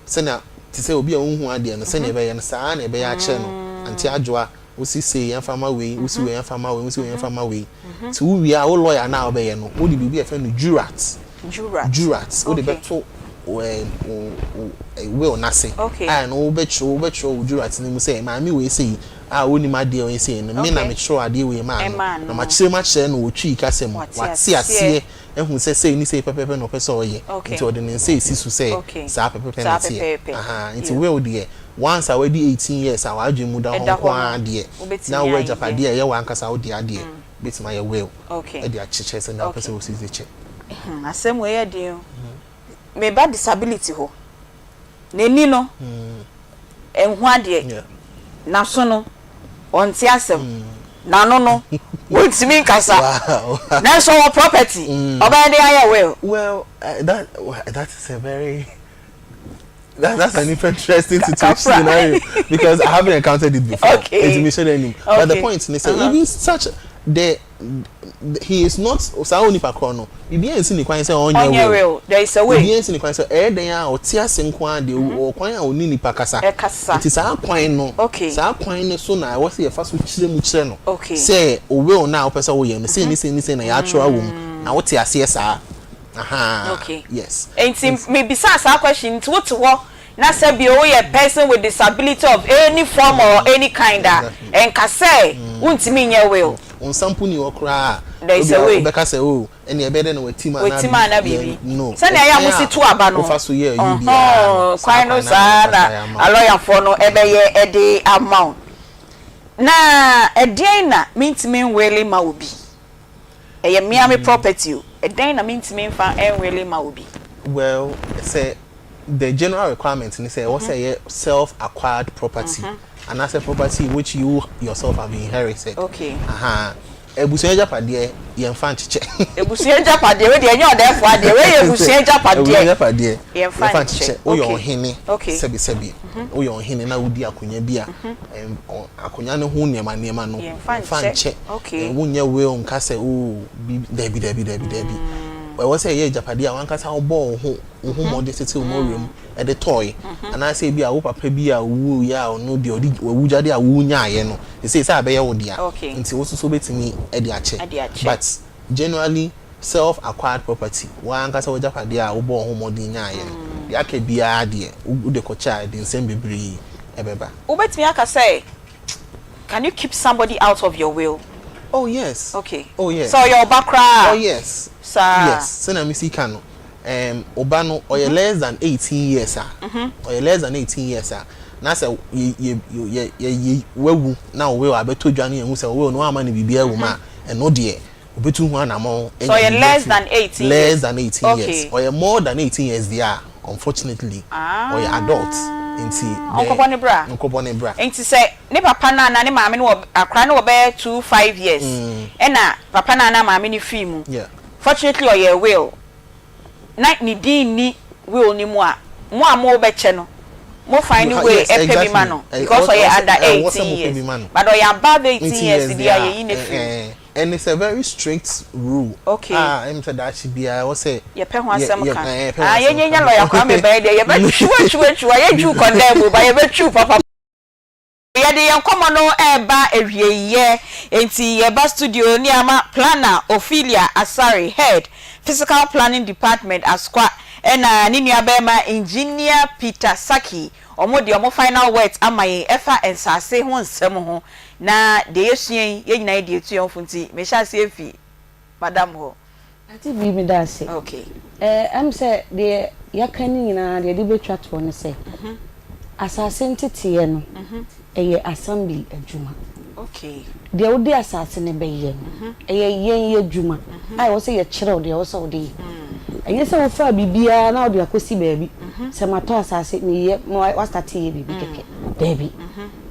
sɛnea te sɛ obi a onhu adeɛ no, sɛnea ɛbɛyɛ no, saa ara na ɛbɛyɛ akyerɛ no. Auntie Adwoa, wosi sei, yɛmfa mma wei, wosi wei, yɛmfa mma wei, wosi wei, yɛmfa mma wei. Nti wowie a, wo lawyer no a wobɛyɛ no, wode biribi a yɛfrɛ no jurat, Jurat. jurat, wode Okay. bɛto wo ɛɛ wo wo will no ase. Okay. A ɛno wobɛtwerɛ wobɛtwerɛ wo jurat no mu sɛ maame wei sei a ɔnnim adeɛ wei sei no, me na metwerɛɛ adeɛ wei maa no, na makyerɛ mu akyerɛ no wɔ Twi kasa mu, wate aseɛ ahu sɛ sei ne sei pɛpɛɛpɛ na ɔpɛ sɛ ɔyɛ, nti ɔde ne nsa resi so sɛ saa pɛpɛɛpɛ na ɛteɛ. Ahaa, nti will deɛ, once a wadi 18 years a w'adwene mu da hɔ nko ara deɛ, na wowɔ agyapadeɛ a ɛyɛ w'ankasa wo dea deɛ, wobɛtumi ayɛ will de akyekyɛ sɛdeɛ wopɛ sɛ wosi de kyɛ. Asɛm wei yɛ den o. Meba disability hɔ. N'ani no nhu adeɛ, n'aso no ɔnte asɛm, n'ano no ɔntumi nkasa, nanso ɔwɔ property, ɔbɛyɛ dɛn ayɛ will? Well, that, that is a very that, that's an interesting situation scenario because I haven't encountered it before. Okay. It's mission But the point is, uh -huh. even such the he is not saa onipa korɔ no biribiara nsi ne kwan sɛ ɔnyɛ will there is a way biribiara nsi ne kwan sɛ ɛyɛ dɛn a ɔte ase nko ara deɛ mhm. ɔwɔ kwan a ɔne nipa kasa nti saa kwan no saa kwan no so na ɛwɔ sɛ yɛfa so kyerɛ mu kyerɛ no sɛ o will no a wopɛ sɛ woyɛ no sei ne sei ne sei na yɛatwerɛ awɔ mu mm. na wote aseɛ saa aha yes nti mebisa saa question nti wote hɔ Na sɛ bio woyɛ person with disability of any form or any kind a, ɛnka sɛ wontumi nyɛ will. Wo nsa mpo nni hɔ koraa a, There is a way. wobɛka sɛ oh, ɛnneɛ ɛbɛyɛ dɛn na watim anaa Watim anaa biribi. No. Sɛnea ɛyɛ a mosi to aba no, Ɔkwan a wofa so yɛ ayi biara no, ɔhɔn, saa kwan no kwan no ara saa na na yɛbɛfa so ayɛ ama wo. alɔyafoɔ no bɛyɛ de ama wo. Na ɛdeɛn na mentumi nwele mma obi? Ɛyɛ me ara me property o, ɛdɛn na mentumi mfa nwele mma obi? Well, sɛ the general requirement ne sɛ ɛwɔ sɛ ɛyɛ self acquired property anaasɛ property which you yourself have inherited. Okay. Aha. Abusua agyapadeɛ yɛmfa nkyekyɛ. Abusua agyapadeɛ, wei deɛ ɛnyɛ ɔdɛɛfoɔ adeɛ, wei yɛ abusua agyapadeɛ. Abusua agyapadeɛ yɛmfa nkyekyɛ. Woyɛ ɔhene sɛbesɛbe, woyɛ ɔhene na wodi akonnwa bi a, akonnwa no ho nneɛma nneɛma no yɛmfa nkyɛ. Wonyɛ will nka sɛ oo daabi daabi daabi daabi. Ɛwɔ sɛ ɛyɛ agyapadeɛ a w'ankasa wobɔɔ wo ho wo ho mmɔden tetew mmɔwerɛ mu de tɔe, anaasɛ ebia wo papa bi a owuiɛ a ɔno deɛ ɔde w'awugyadeɛ a wonyaeɛ no, seesei sɛ abɛyɛ wo dea, nti wo nso so wobɛtumi de akyɛ. But generally, self acquired property, wo ara ankasa w'agyapadeɛ a wobɔɔ wo ho mmɔden nyaeɛ no, deɛ aka biara deɛ, wode kɔkyɛ a, ɛde nsɛm bebree bɛba. Wobɛtumi aka sɛ, Can you keep somebody out of your will? Oh yes. Okay. Oh yes. Sɛ ɔyɛ ɔba koraa a? Oh yes. Saa. Yes, sɛnea mesi ka no, um, wo ba no ɔyɛ mm-hmm. less than 18 years a, mm-hmm. ɔyɛ less than 18 years a, na sɛ yɛ yɛ yɛ yɛ yɛ wawu na wo will abɛtɔ dwa no yɛn ho sɛ wo will no wama no biribi awu mu a, mm-hmm. ɛno deɛ obetu ho anamɔn. So ɔyɛ less than 18 years. Less than 18 years. Ɔyɛ more than 18 years deɛ a, unfortunately, ɔyɛ ah. adult nti. Ɔnkɔbɔ ne bra. Ɔnkɔbɔ ne bra. Nti sɛ ne papa no anaa ne maame no wɔ akora no wɔ bɛyɛ 2 5 years, ɛna papa no anaa maame no fii mu. Yeah. Fortunately ɔyɛɛ will na ne din nni will no mu a, mo a mo bɛkyɛ no, mo find way pɛ bi ma no because ɔyɛ under 18 years but ɔyɛ above 18 years deɛ a yɛyi no firi mu. And it's a very strict rule Okay. a ɛm sɛ daakye biara ɛwɔ sɛ Yɛpɛ ho asɛm yɛ ka. yɛ yɛpɛ ho Ah, asɛm yɛnyɛ nya ka. lawyer Kwame bɛyɛ deɛ yɛbɛtwiw atwiw atwiw a yɛntwiw condemn o but yɛbɛtwiw papa. Yɛde yɛn nkɔmmɔ no reba awieeɛ, enti yɛba studio ne ama Planner Ophelia Asare, Head, Physical Planning Department, Asokwa, ɛna ne nuabarima Engineer Peter Sackey, wɔn de wɔn final words ama yɛn ɛfa nsase ho nsɛm ho. Na deɛ yɛsua yi, yɛn nyinaa yɛde atu yɛn ho fo nti mehyɛ aseɛ fi Madam hɔ. Auntie Bee meda ase. Okay. Eh, ɛm sɛ deɛ yɛaka no nyinaa deɛ yɛde bɛtwa toɔ ne sɛ, asase nteteeɛ no, ɛyɛ assembly adwuma. Okay. Deɛ wode asase no bɛyɛ no, ɛyɛ yɛn adwuma a ɛwɔ sɛ yɛkyerɛ wo deɛ ɛwɔ sɛ wode yɛ. Ɛnyɛ sɛ wofaa biribiara na wode akɔsi baabi, sɛ matɔ asase meyɛ, na woastate yɛ biribi kɛkɛ. Daabi.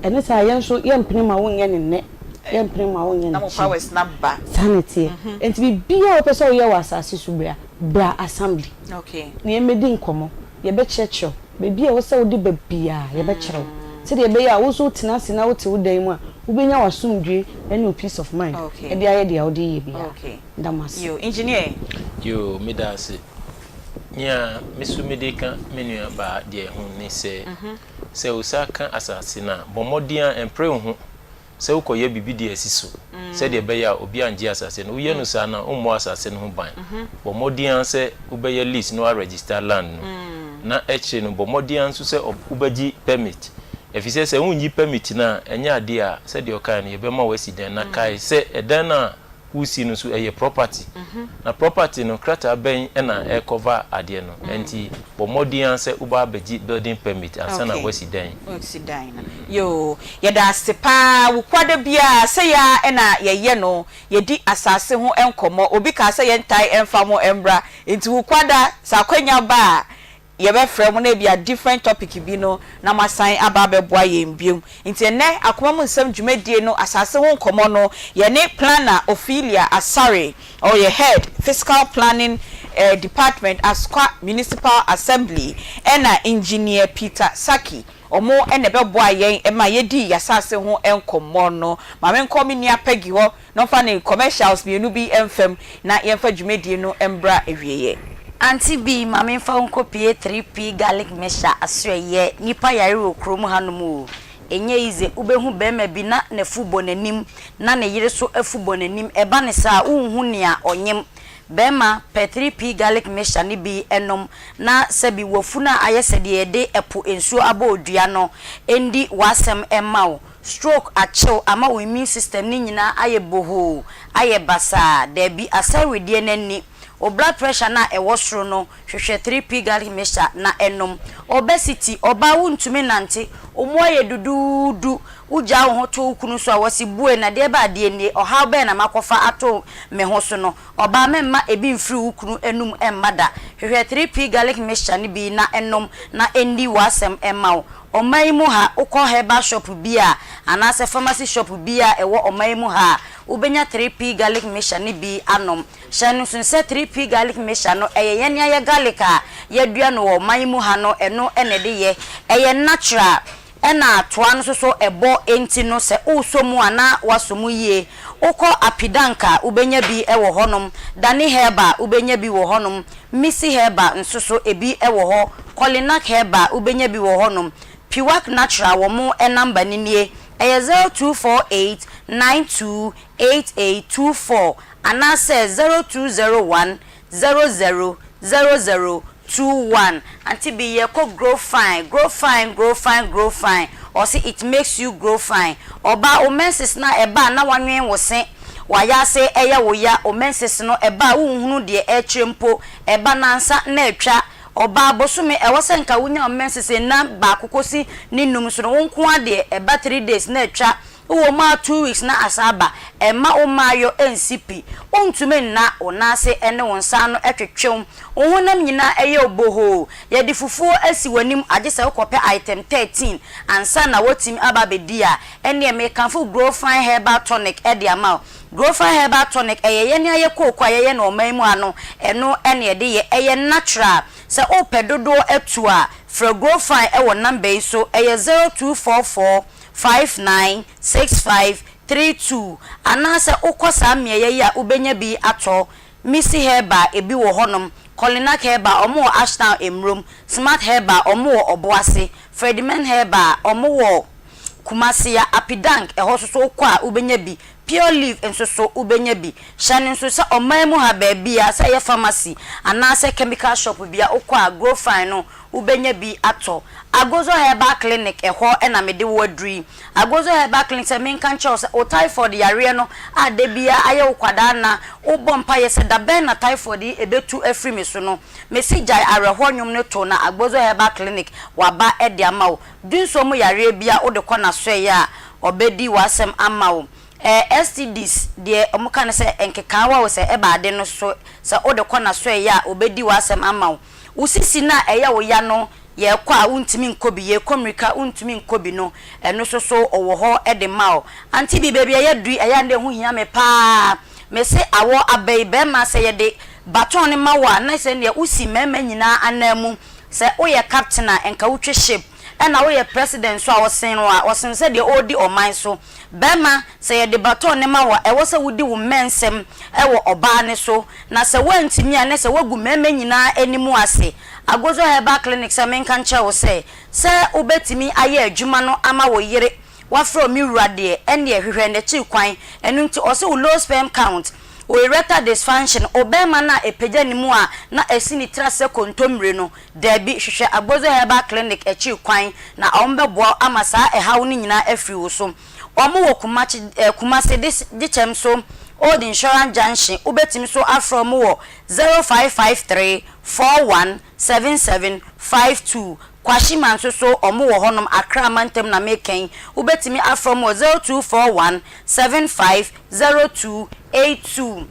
Ɛno saa a, yɛn nso yɛmpene ma wonyɛ no nnɛ, yɛmpene ma wonyɛ Na no mo kyena. powers no aba. Saa na ɛteɛ. Enti biribiara a wopɛ sɛ woyɛ wɔ asase so bra, bra assembly Okay. na yɛmmɛdi nkɔmmɔ. Yɛbɛkyerɛkyerɛ wo. Baabi a ɛwɔ sɛ wode ba biara, yɛbɛkyerɛ wo. Sɛdeɛ ɛbɛyɛ a wo nso wotena ase na wote wo dan mu a, wobɛnya w'asomdwoeɛ ne wo peace of mind Okay. de ayɛ deɛ wode reyɛ biara. Okay. Meda mo ase. Yo, Engineer. Yoo, meda ase. Nea me nso mede reka me nua baa deɛ ho ne sɛ, Sɛ wo nsa ka asase no a, bɔ mmɔden ara mpere wo ho sɛ wokɔyɛ biribi de asi so sɛdeɛ ɛbɛyɛ a obi angye asase no. Woyɛ no saa no a, wommɔ asase no ho ban. Bɔ mmɔden ara sɛ wobɛyɛ lease na woaregister land no, na akyire no, bɔ mmɔden ara nso sɛ wobɛgye permit. Ɛfiri sɛ, sɛ wonnyi permit no a, ɛnyɛ adeɛ a, sɛdeɛ ɔkaeɛ no, yɛbɛma woasi dan. Na kae sɛ ɛdan no a woresi no nso, ɛyɛ property. Na property no, krataa bɛn na ɛrekɔva adeɛ no? Ɛnti bɔ mmɔden ara sɛ wobɛ abɛgye building permit ansa na Okay. woasi dan. Woasi dan no. Yoo, yɛda ase paa. Wukuada biara, sɛi ara na yɛyɛ no, yɛdi asase ho nkɔmmɔ. Obi kaa sɛ yɛntae mfa mo mmra. Nti Wukuada, sɛ akwanya ba a, yɛbɛfrɛ mo na ebia different topic bi no na moasan aba abɛboa yɛn biom. Nti ɛnnɛ Akoma mu Nsɛm dwumadie no asase ho nkɔmmɔ no yɛne Planner Ophelia Asare, ɔyɛ Head, Physical Planning Department, Asokwa Municipal Assembly, ɛna Engineer Peter Sackey, wɔn na ɛbɛboa yɛn ma yɛdii y'asase ho nkɔmmɔ no. Ma menkɔ me nua Peggy hɔ na ɔmfa ne commercials mmienu bi mfa mu na yɛmfa dwumadie no mbra awieɛ. Auntie Bee ma me nfa wo nkɔ pie 3P garlic mixture asoɛyɛ nipa yare wɔ kurom hanom o ɛnyɛ easy wobɛhu bɛɛma bi na nafu bɔ nanim na ne yere so afu bɔ nanim ɛba ne saa wonhu nea ɔnyem bɛɛma pɛ 3P garlic mixture no bi nom na sɛbi wafunu a ayɛ sɛdeɛ yɛde ɛpo nsuo abɔ odua no ɛndi w'asɛm mma wo Stroke akyew ama wo immune system no nyinaa ayɛ bohoo, ayɛ basaa. Dabi, asɛe wedeɛ no ani. Wo blood pressure no a ɛwɔ soro no, hwehwɛ 3P garlic mixture na nom. Obesity, ɔbaa wontumi nnante, wo mu ayɛ duduudu, wogyaa wo ho to wo kunu so a, wɔse bue na deɛ ɛba adeɛ nie, ɔhaw bɛn na makɔfa ato me ho so no. Ɔbaa mɛmma ebi mfiri wo kunu anum mma da. Hwehwɛ 3P garlic mixture no bi na nom na ɛnni w'asɛm mma wo. Ɔman yi mu ha, wokɔ herbal shop bi a, anaasɛ pharmacy shop bi a ɛwɔ ɔman yi mu ha a, wobɛnya 3P Garlic Mixture no bi anom. Hyɛ no nso sɛ 3P Garlic Mixture no, ɛyɛ yɛn ara yɛ garlic a yɛadua no wɔ ɔman yi mu ha no, ɛno na ɛde yɛ. Ɛyɛ natural, ɛna toa no nso so ɛbɔ, enti no sɛ woresɔ mu a na woasɔ mu yie. Wokɔ Apidank a, wobɛnya bi wɔ hɔnom, Dani Herbal, wobɛnya bi wɔ hɔnom, Missy Herbal nso so ebi wɔ hɔ, Kolinak Herbal, wobɛnya bi wɔ hɔnom, Piwak Natural wɔn number no nie, ɛyɛ 0248 92 8824 anaasɛ 0201 00 00 21. Auntie bi yɛkɔ grow fine, grow fine, grow fine, grow fine, ɔse it makes you grow fine. Ɔbaa wo menses no a ɛba a na wanwen wo se, wayase ɛyɛ wo ya, wo menses no ɛba a wonhunu deɛ ɛrekyerɛ mpo, ɛba nansa na atwa. Ɔbaa bosome ɛwɔ sɛ nka wonya wo menses nna baako kɔsi ne num so no wo nko ara deɛ ɛba three days na atwa. Wowɔ mu ara two weeks na asan aba. Ɛmma wo mmaayɔ nsi pi. Wontumi nna, wo nan ase ne wo nsa ano twetwe wo. Wo honam nyinaa yɛ wo bohoo. Yɛde fufuo asi w'anim agye sɛ wokɔpɛ item 13 ansa na woatumi aba abɛdi a, ɛnneɛ mekamfo Grow Fine Herbal Tonic de ama wo. Grow Fine Herbal Tonic, ɛyɛ yɛn ara yɛ kooko a yɛyɛ no ɔman yi mu ha no, ɛno na yɛde yɛ. Ɛyɛ natural. Sɛ wopɛ dodoɔ atu a, frɛ Grow Fine wɔ number yi so, ɛyɛ 0244 596532 anaasɛ wokɔ saa mmeaeɛ yi a wobɛnya bi atɔ, Missy Herbal ebi wɔ hɔnom, Kolinak Herbal wɔn wɔ Ashtown Mmurom, Smart Herbal wɔn wɔ Ɔboase, Freddieman Herbal wɔn wɔ Kumasi, Apidank ɛhɔ nso so wokɔ a wobɛnya bi, Pure Leaf nso so wobɛnya bi. Hyɛ no nso sɛ ɔman mu ha baabiara sɛ ɛyɛ pharmacy anaasɛ chemical shop biara wokɔ a Growfine no wobɛnya bi atɔ. Agozo Herbal Clinic ɛhɔ na mede wo aduru yi. Agozo Herbal Clinic sɛ menka nkyerɛ wo sɛ wo typhoid yareɛ no a da biara ayɛ wo kwadaa na wobɔ mpaeɛ sɛ da bɛn na typhoid yi ɛbɛtu afiri me so no, mese gyae awerɛhoɔ nnwom no to na Agozo Herbal Clinic waba de ama wo. Dunsuo mu yareɛ biara wode kɔ n'asoɛeɛ a ɔbɛdi w'asɛm ama wo. Ɛɛ STDs deɛ wɔka no sɛ nkekaawa o sɛ ɛba ade no so sɛ wode kɔ n'asoɛeɛ a ɔbɛdi w'asɛm ama wo. Wo sisi no a ɛyɛ wo ya no, yɛkɔ a wontumi nkɔ bi, yɛkɔ mmirika wontumi nkɔ bi no, ɛno nso so ɔwɔ hɔ de ma wo. Auntie Bee, baabi a yɛadu yi, ɛyɛ a na ɛho hia me pa ara. Mese awɔ aba yi, barima sɛ yɛde baton no ma wo a, na sɛ neɛ wosi mmarima nyinaa ananmu. Sɛ woyɛ captain a, nka wotwe ship. Ɛna woyɛ president nso a, ɔsen wo a, ɔsen sɛ deɛ ɔredi ɔman so. Barima, sɛ yɛde baton no ma wo a, ɛwɔ sɛ wodi wo mmɛnsɛm wɔ ɔbaa no so. Na sɛ woantumi a, ne sɛ woagu mmarima nyinaa anim ase. Agozo Herbal Clinic sɛ menka nkyerɛ wo sɛ, sɛ wobɛtumi ayɛ adwuma no ama wo yere, wafrɛ wo me wura deɛ, ɛnneɛ hwehwɛ n'akyiri kwan. Ɛno nti ɔse wo low sperm count, wo erectile dysfunction, wo barima no a ɛpagya ne mu a na asi ne tiri ase sɛ kontommire no, daabi, hwehwɛ Agbozo Herbal Clinic akyiri kwan na wɔbɛboa wo ama saa ɛhaw no nyinaa afiri wo so. Wɔn wɔ Kumakye eh, Kumasi Dekyɛm so, Old Insurance Junction, wobɛtumi nso afrɛ wɔn wɔ 0553 41 77 52. Kwashima nso so wɔn wɔ hɔnom, Accra mantam na meka yi, wobɛtumi afrɛ wɔn wɔ 0241 75 02 82.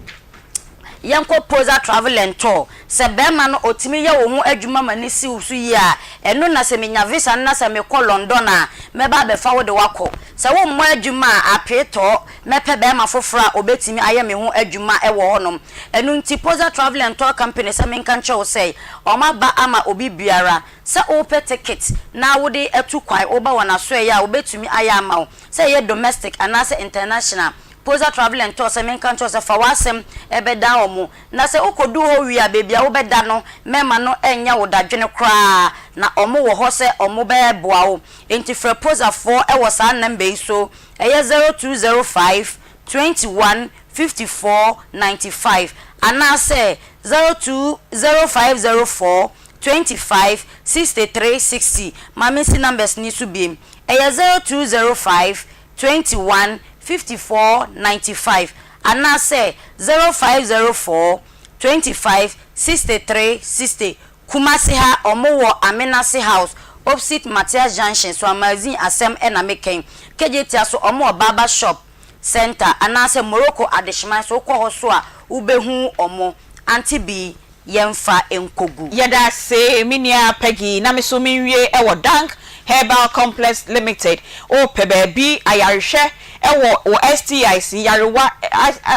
Yɛnkɔ Poza Travel and Tour. Sɛ bɛɛma no ɔtumi yɛ wo ho adwuma ma no si wo so yie a, ɛno na sɛ menya visa no na sɛ mekɔ London a, mɛba abɛfa wo de wo akɔ. Sɛ wommɔ adwuma a, apee tɔɔ, mɛpɛ bɛɛma foforɔ a ɔbɛtumi ayɛ me ho adwuma wɔ hɔnom. Ɛno nti Poza Travel and Tour Company sɛ menka nkyerɛ wo sɛ, wɔn aba ama obi biara. Sɛ wopɛ ticket na wode atu kwan, woba wɔn asoɛeɛ a, wɔbɛtumi ayɛ ama wo. Sɛ ɛyɛ domestic anaasɛ international. Poza Travel and Tour sɛ menka nkyerɛ wo sɛ fa w'asɛm bɛdan wɔn, na sɛ wokɔdu hɔ wie a, baabi a wobɛda no, mɛma no nyɛ wo dadwene koraa, na wɔn wɔ hɔ sɛ wɔbɛboa wo. Enti frɛ Pozafoɔ wɔ saa nɔmba yi so, ɛyɛ 0205 21 54 95 anaasɛ 02 0504 25 63 60. Ma mensi numbers no so biom, ɛyɛ 0205 21 54 95 anaasɛ 0504 25 63 60 Kumasi ha ɔmo wɔ Amenase house opsit Mathias junction Soamazin asɛm na meka yi Kejetia so ɔmo wɔ barber shop center anaasɛ Morocco adehyeman so wokɔ hɔ so a wobɛhu ɔmo Auntie Bee yɛmfa nkɔgu. Yɛda ase me nua Peggy na me so menwie wɔ Dank. Herbal Complex Limited, Wopɛ baabi ayarehwɛ wɔ wo STIs, nyarewa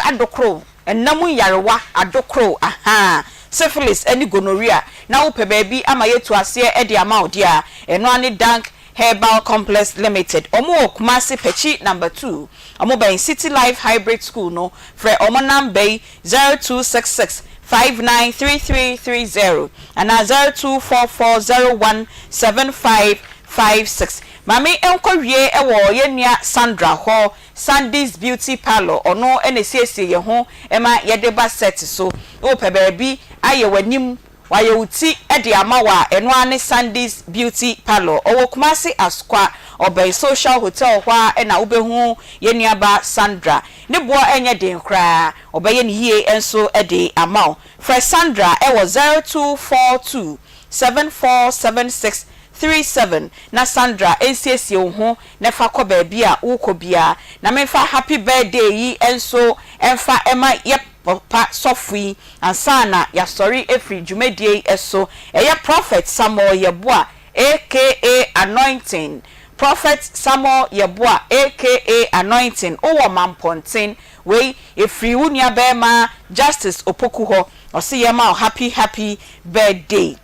adokorow, nna mu nyarewa adokorow, ahaa, syphilis ne gonorrhea, na wopɛ baabi ama yɛatu aseɛ de ama wo deɛ a, ɛno ara ne Dank Herbal Complex Limited. Wɔn wɔ Kumasi Pɛkyi Number 2. Wɔn bɛn City Life Hybrid School no. Frɛ wɔn number yi, 0266 593330 anaa 0244 017556. Ma me nkɔ wie wɔ yɛn nua Sandra hɔ, Sandy's Beauty Parlour, ɔno na ɛsiesie yɛn ho ma yɛde ba set so. Wopɛ baabi ayɛ w'anim, wayɛ wo ti de ama wo a, ɛno ara ne Sandy's Beauty Parlour. Ɔwɔ Kumasi Asokwa, ɔbɛn Social Hotel hɔ ara na wobɛhu yɛn nuabaa Sandra. Ne boɔ nyɛ den koraa, ɔbɛyɛ no yie nso de ama wo. Frɛ Sandra wɔ 0242 7476 37 na Sandra nsiesie wo ho na fa kɔ baabi a worekɔ biara. Na memfa happy birthday yi nso mfa ma yɛ papa sɔfo yi ansa na yɛasɔre afiri dwumadie yi so. Ɛyɛ Prophet Samuel Yeboah aka Anointing. Prophet Samuel Yeboah aka Anointing, wowɔ Mampɔnten. Wei ɛfiri wo nua barima Justice Opoku hɔ. Ɔse yɛma wo happy happy birthday.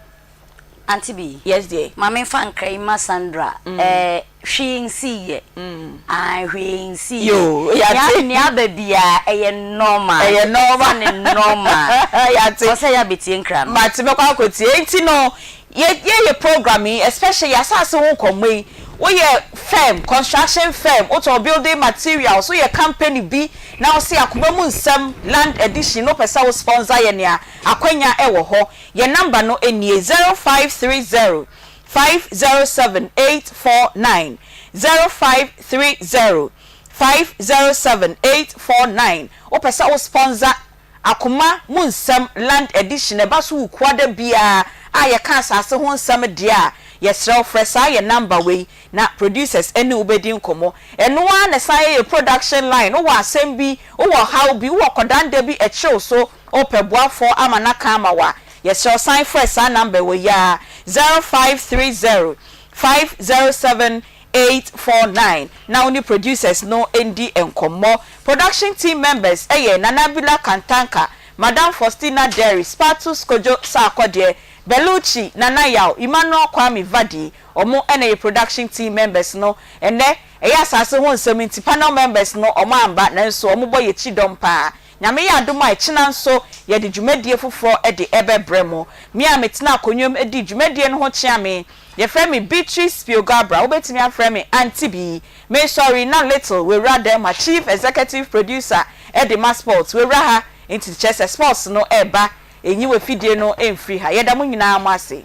Auntie bi. Yes dear. Ma me nfa nkra yi ma Sandra. Eh, hwee nsii yɛ. Ae, hwee nsii yɛ. Yoo, yate. Nea aba biara, ɛyɛ normal. Ɛyɛ normal. Fa no normal. Yate. Ɔsɛ yɛ abetie nkra no. Mate, mɛkɔ akɔtie. Enti no, yɛ yɛyɛ program yi, especially yɛ asase ho nkɔmmɔ yi, woyɛ firm, construction firm, wotɔn building materials, woyɛ company bi na wose akoma mu nsɛm land edition no wopɛ sɛ wo sponsor yɛn a, akwanya wɔ hɔ. Yɛn number no nie, 0530 507 849, 0530 507 849. Wopɛ sɛ wo sponsor Akoma mu nsɛm Land Edition ɛba so Wukuada da biara a yɛka asase ho nsɛm deɛ a, yɛsrɛ wo frɛ saa yɛn number wei na producers ne wo bɛdi nkɔmmɔ. Ɛno ara na ɛsan yɛ yɛn production line, wowɔ asɛm bi, wowɔ ɔhaw bi, wowɔ kɔdanda bi ɛkyew so, wopɛ boafoɔ ama no aka ama wo a, yɛsrɛ wo san frɛ saa number wei yi ara, 0530 507 849 na wo ne producers no ndi nkɔmmɔ. Production team members yɛ Nana Bila Kantanka, Madam Faustina Derry, Spatus Kojo Sarkodie, Bellucci, Nana Yaw, Emmanuel Kwame Vadi, wɔn na ɛyɛ production team members no. Ɛnnɛ, ɛyɛ asase ho nsɛm nti panel members no wɔn amba nanso wɔbɔ yɛn akyi dɔm paa. Nyame yɛ adom a ɛkyena nso yɛde dwumadie foforɔ de ɛbɛbrɛ mo. Me a metena akonnwa mu di dwumadie no ho kyea me. Yɛfrɛ me Beatrice Spio-Garbrah, wobɛtumi afrɛ me Auntie Bee. Mesɔre na Little wawura dɛm ha, Chief Executive Producer de ma Sports, wawura ha nti kyerɛ sɛ Sports no reba, nyi w'afidie no mfiri ha. Yɛda mo nyinaa mo ase.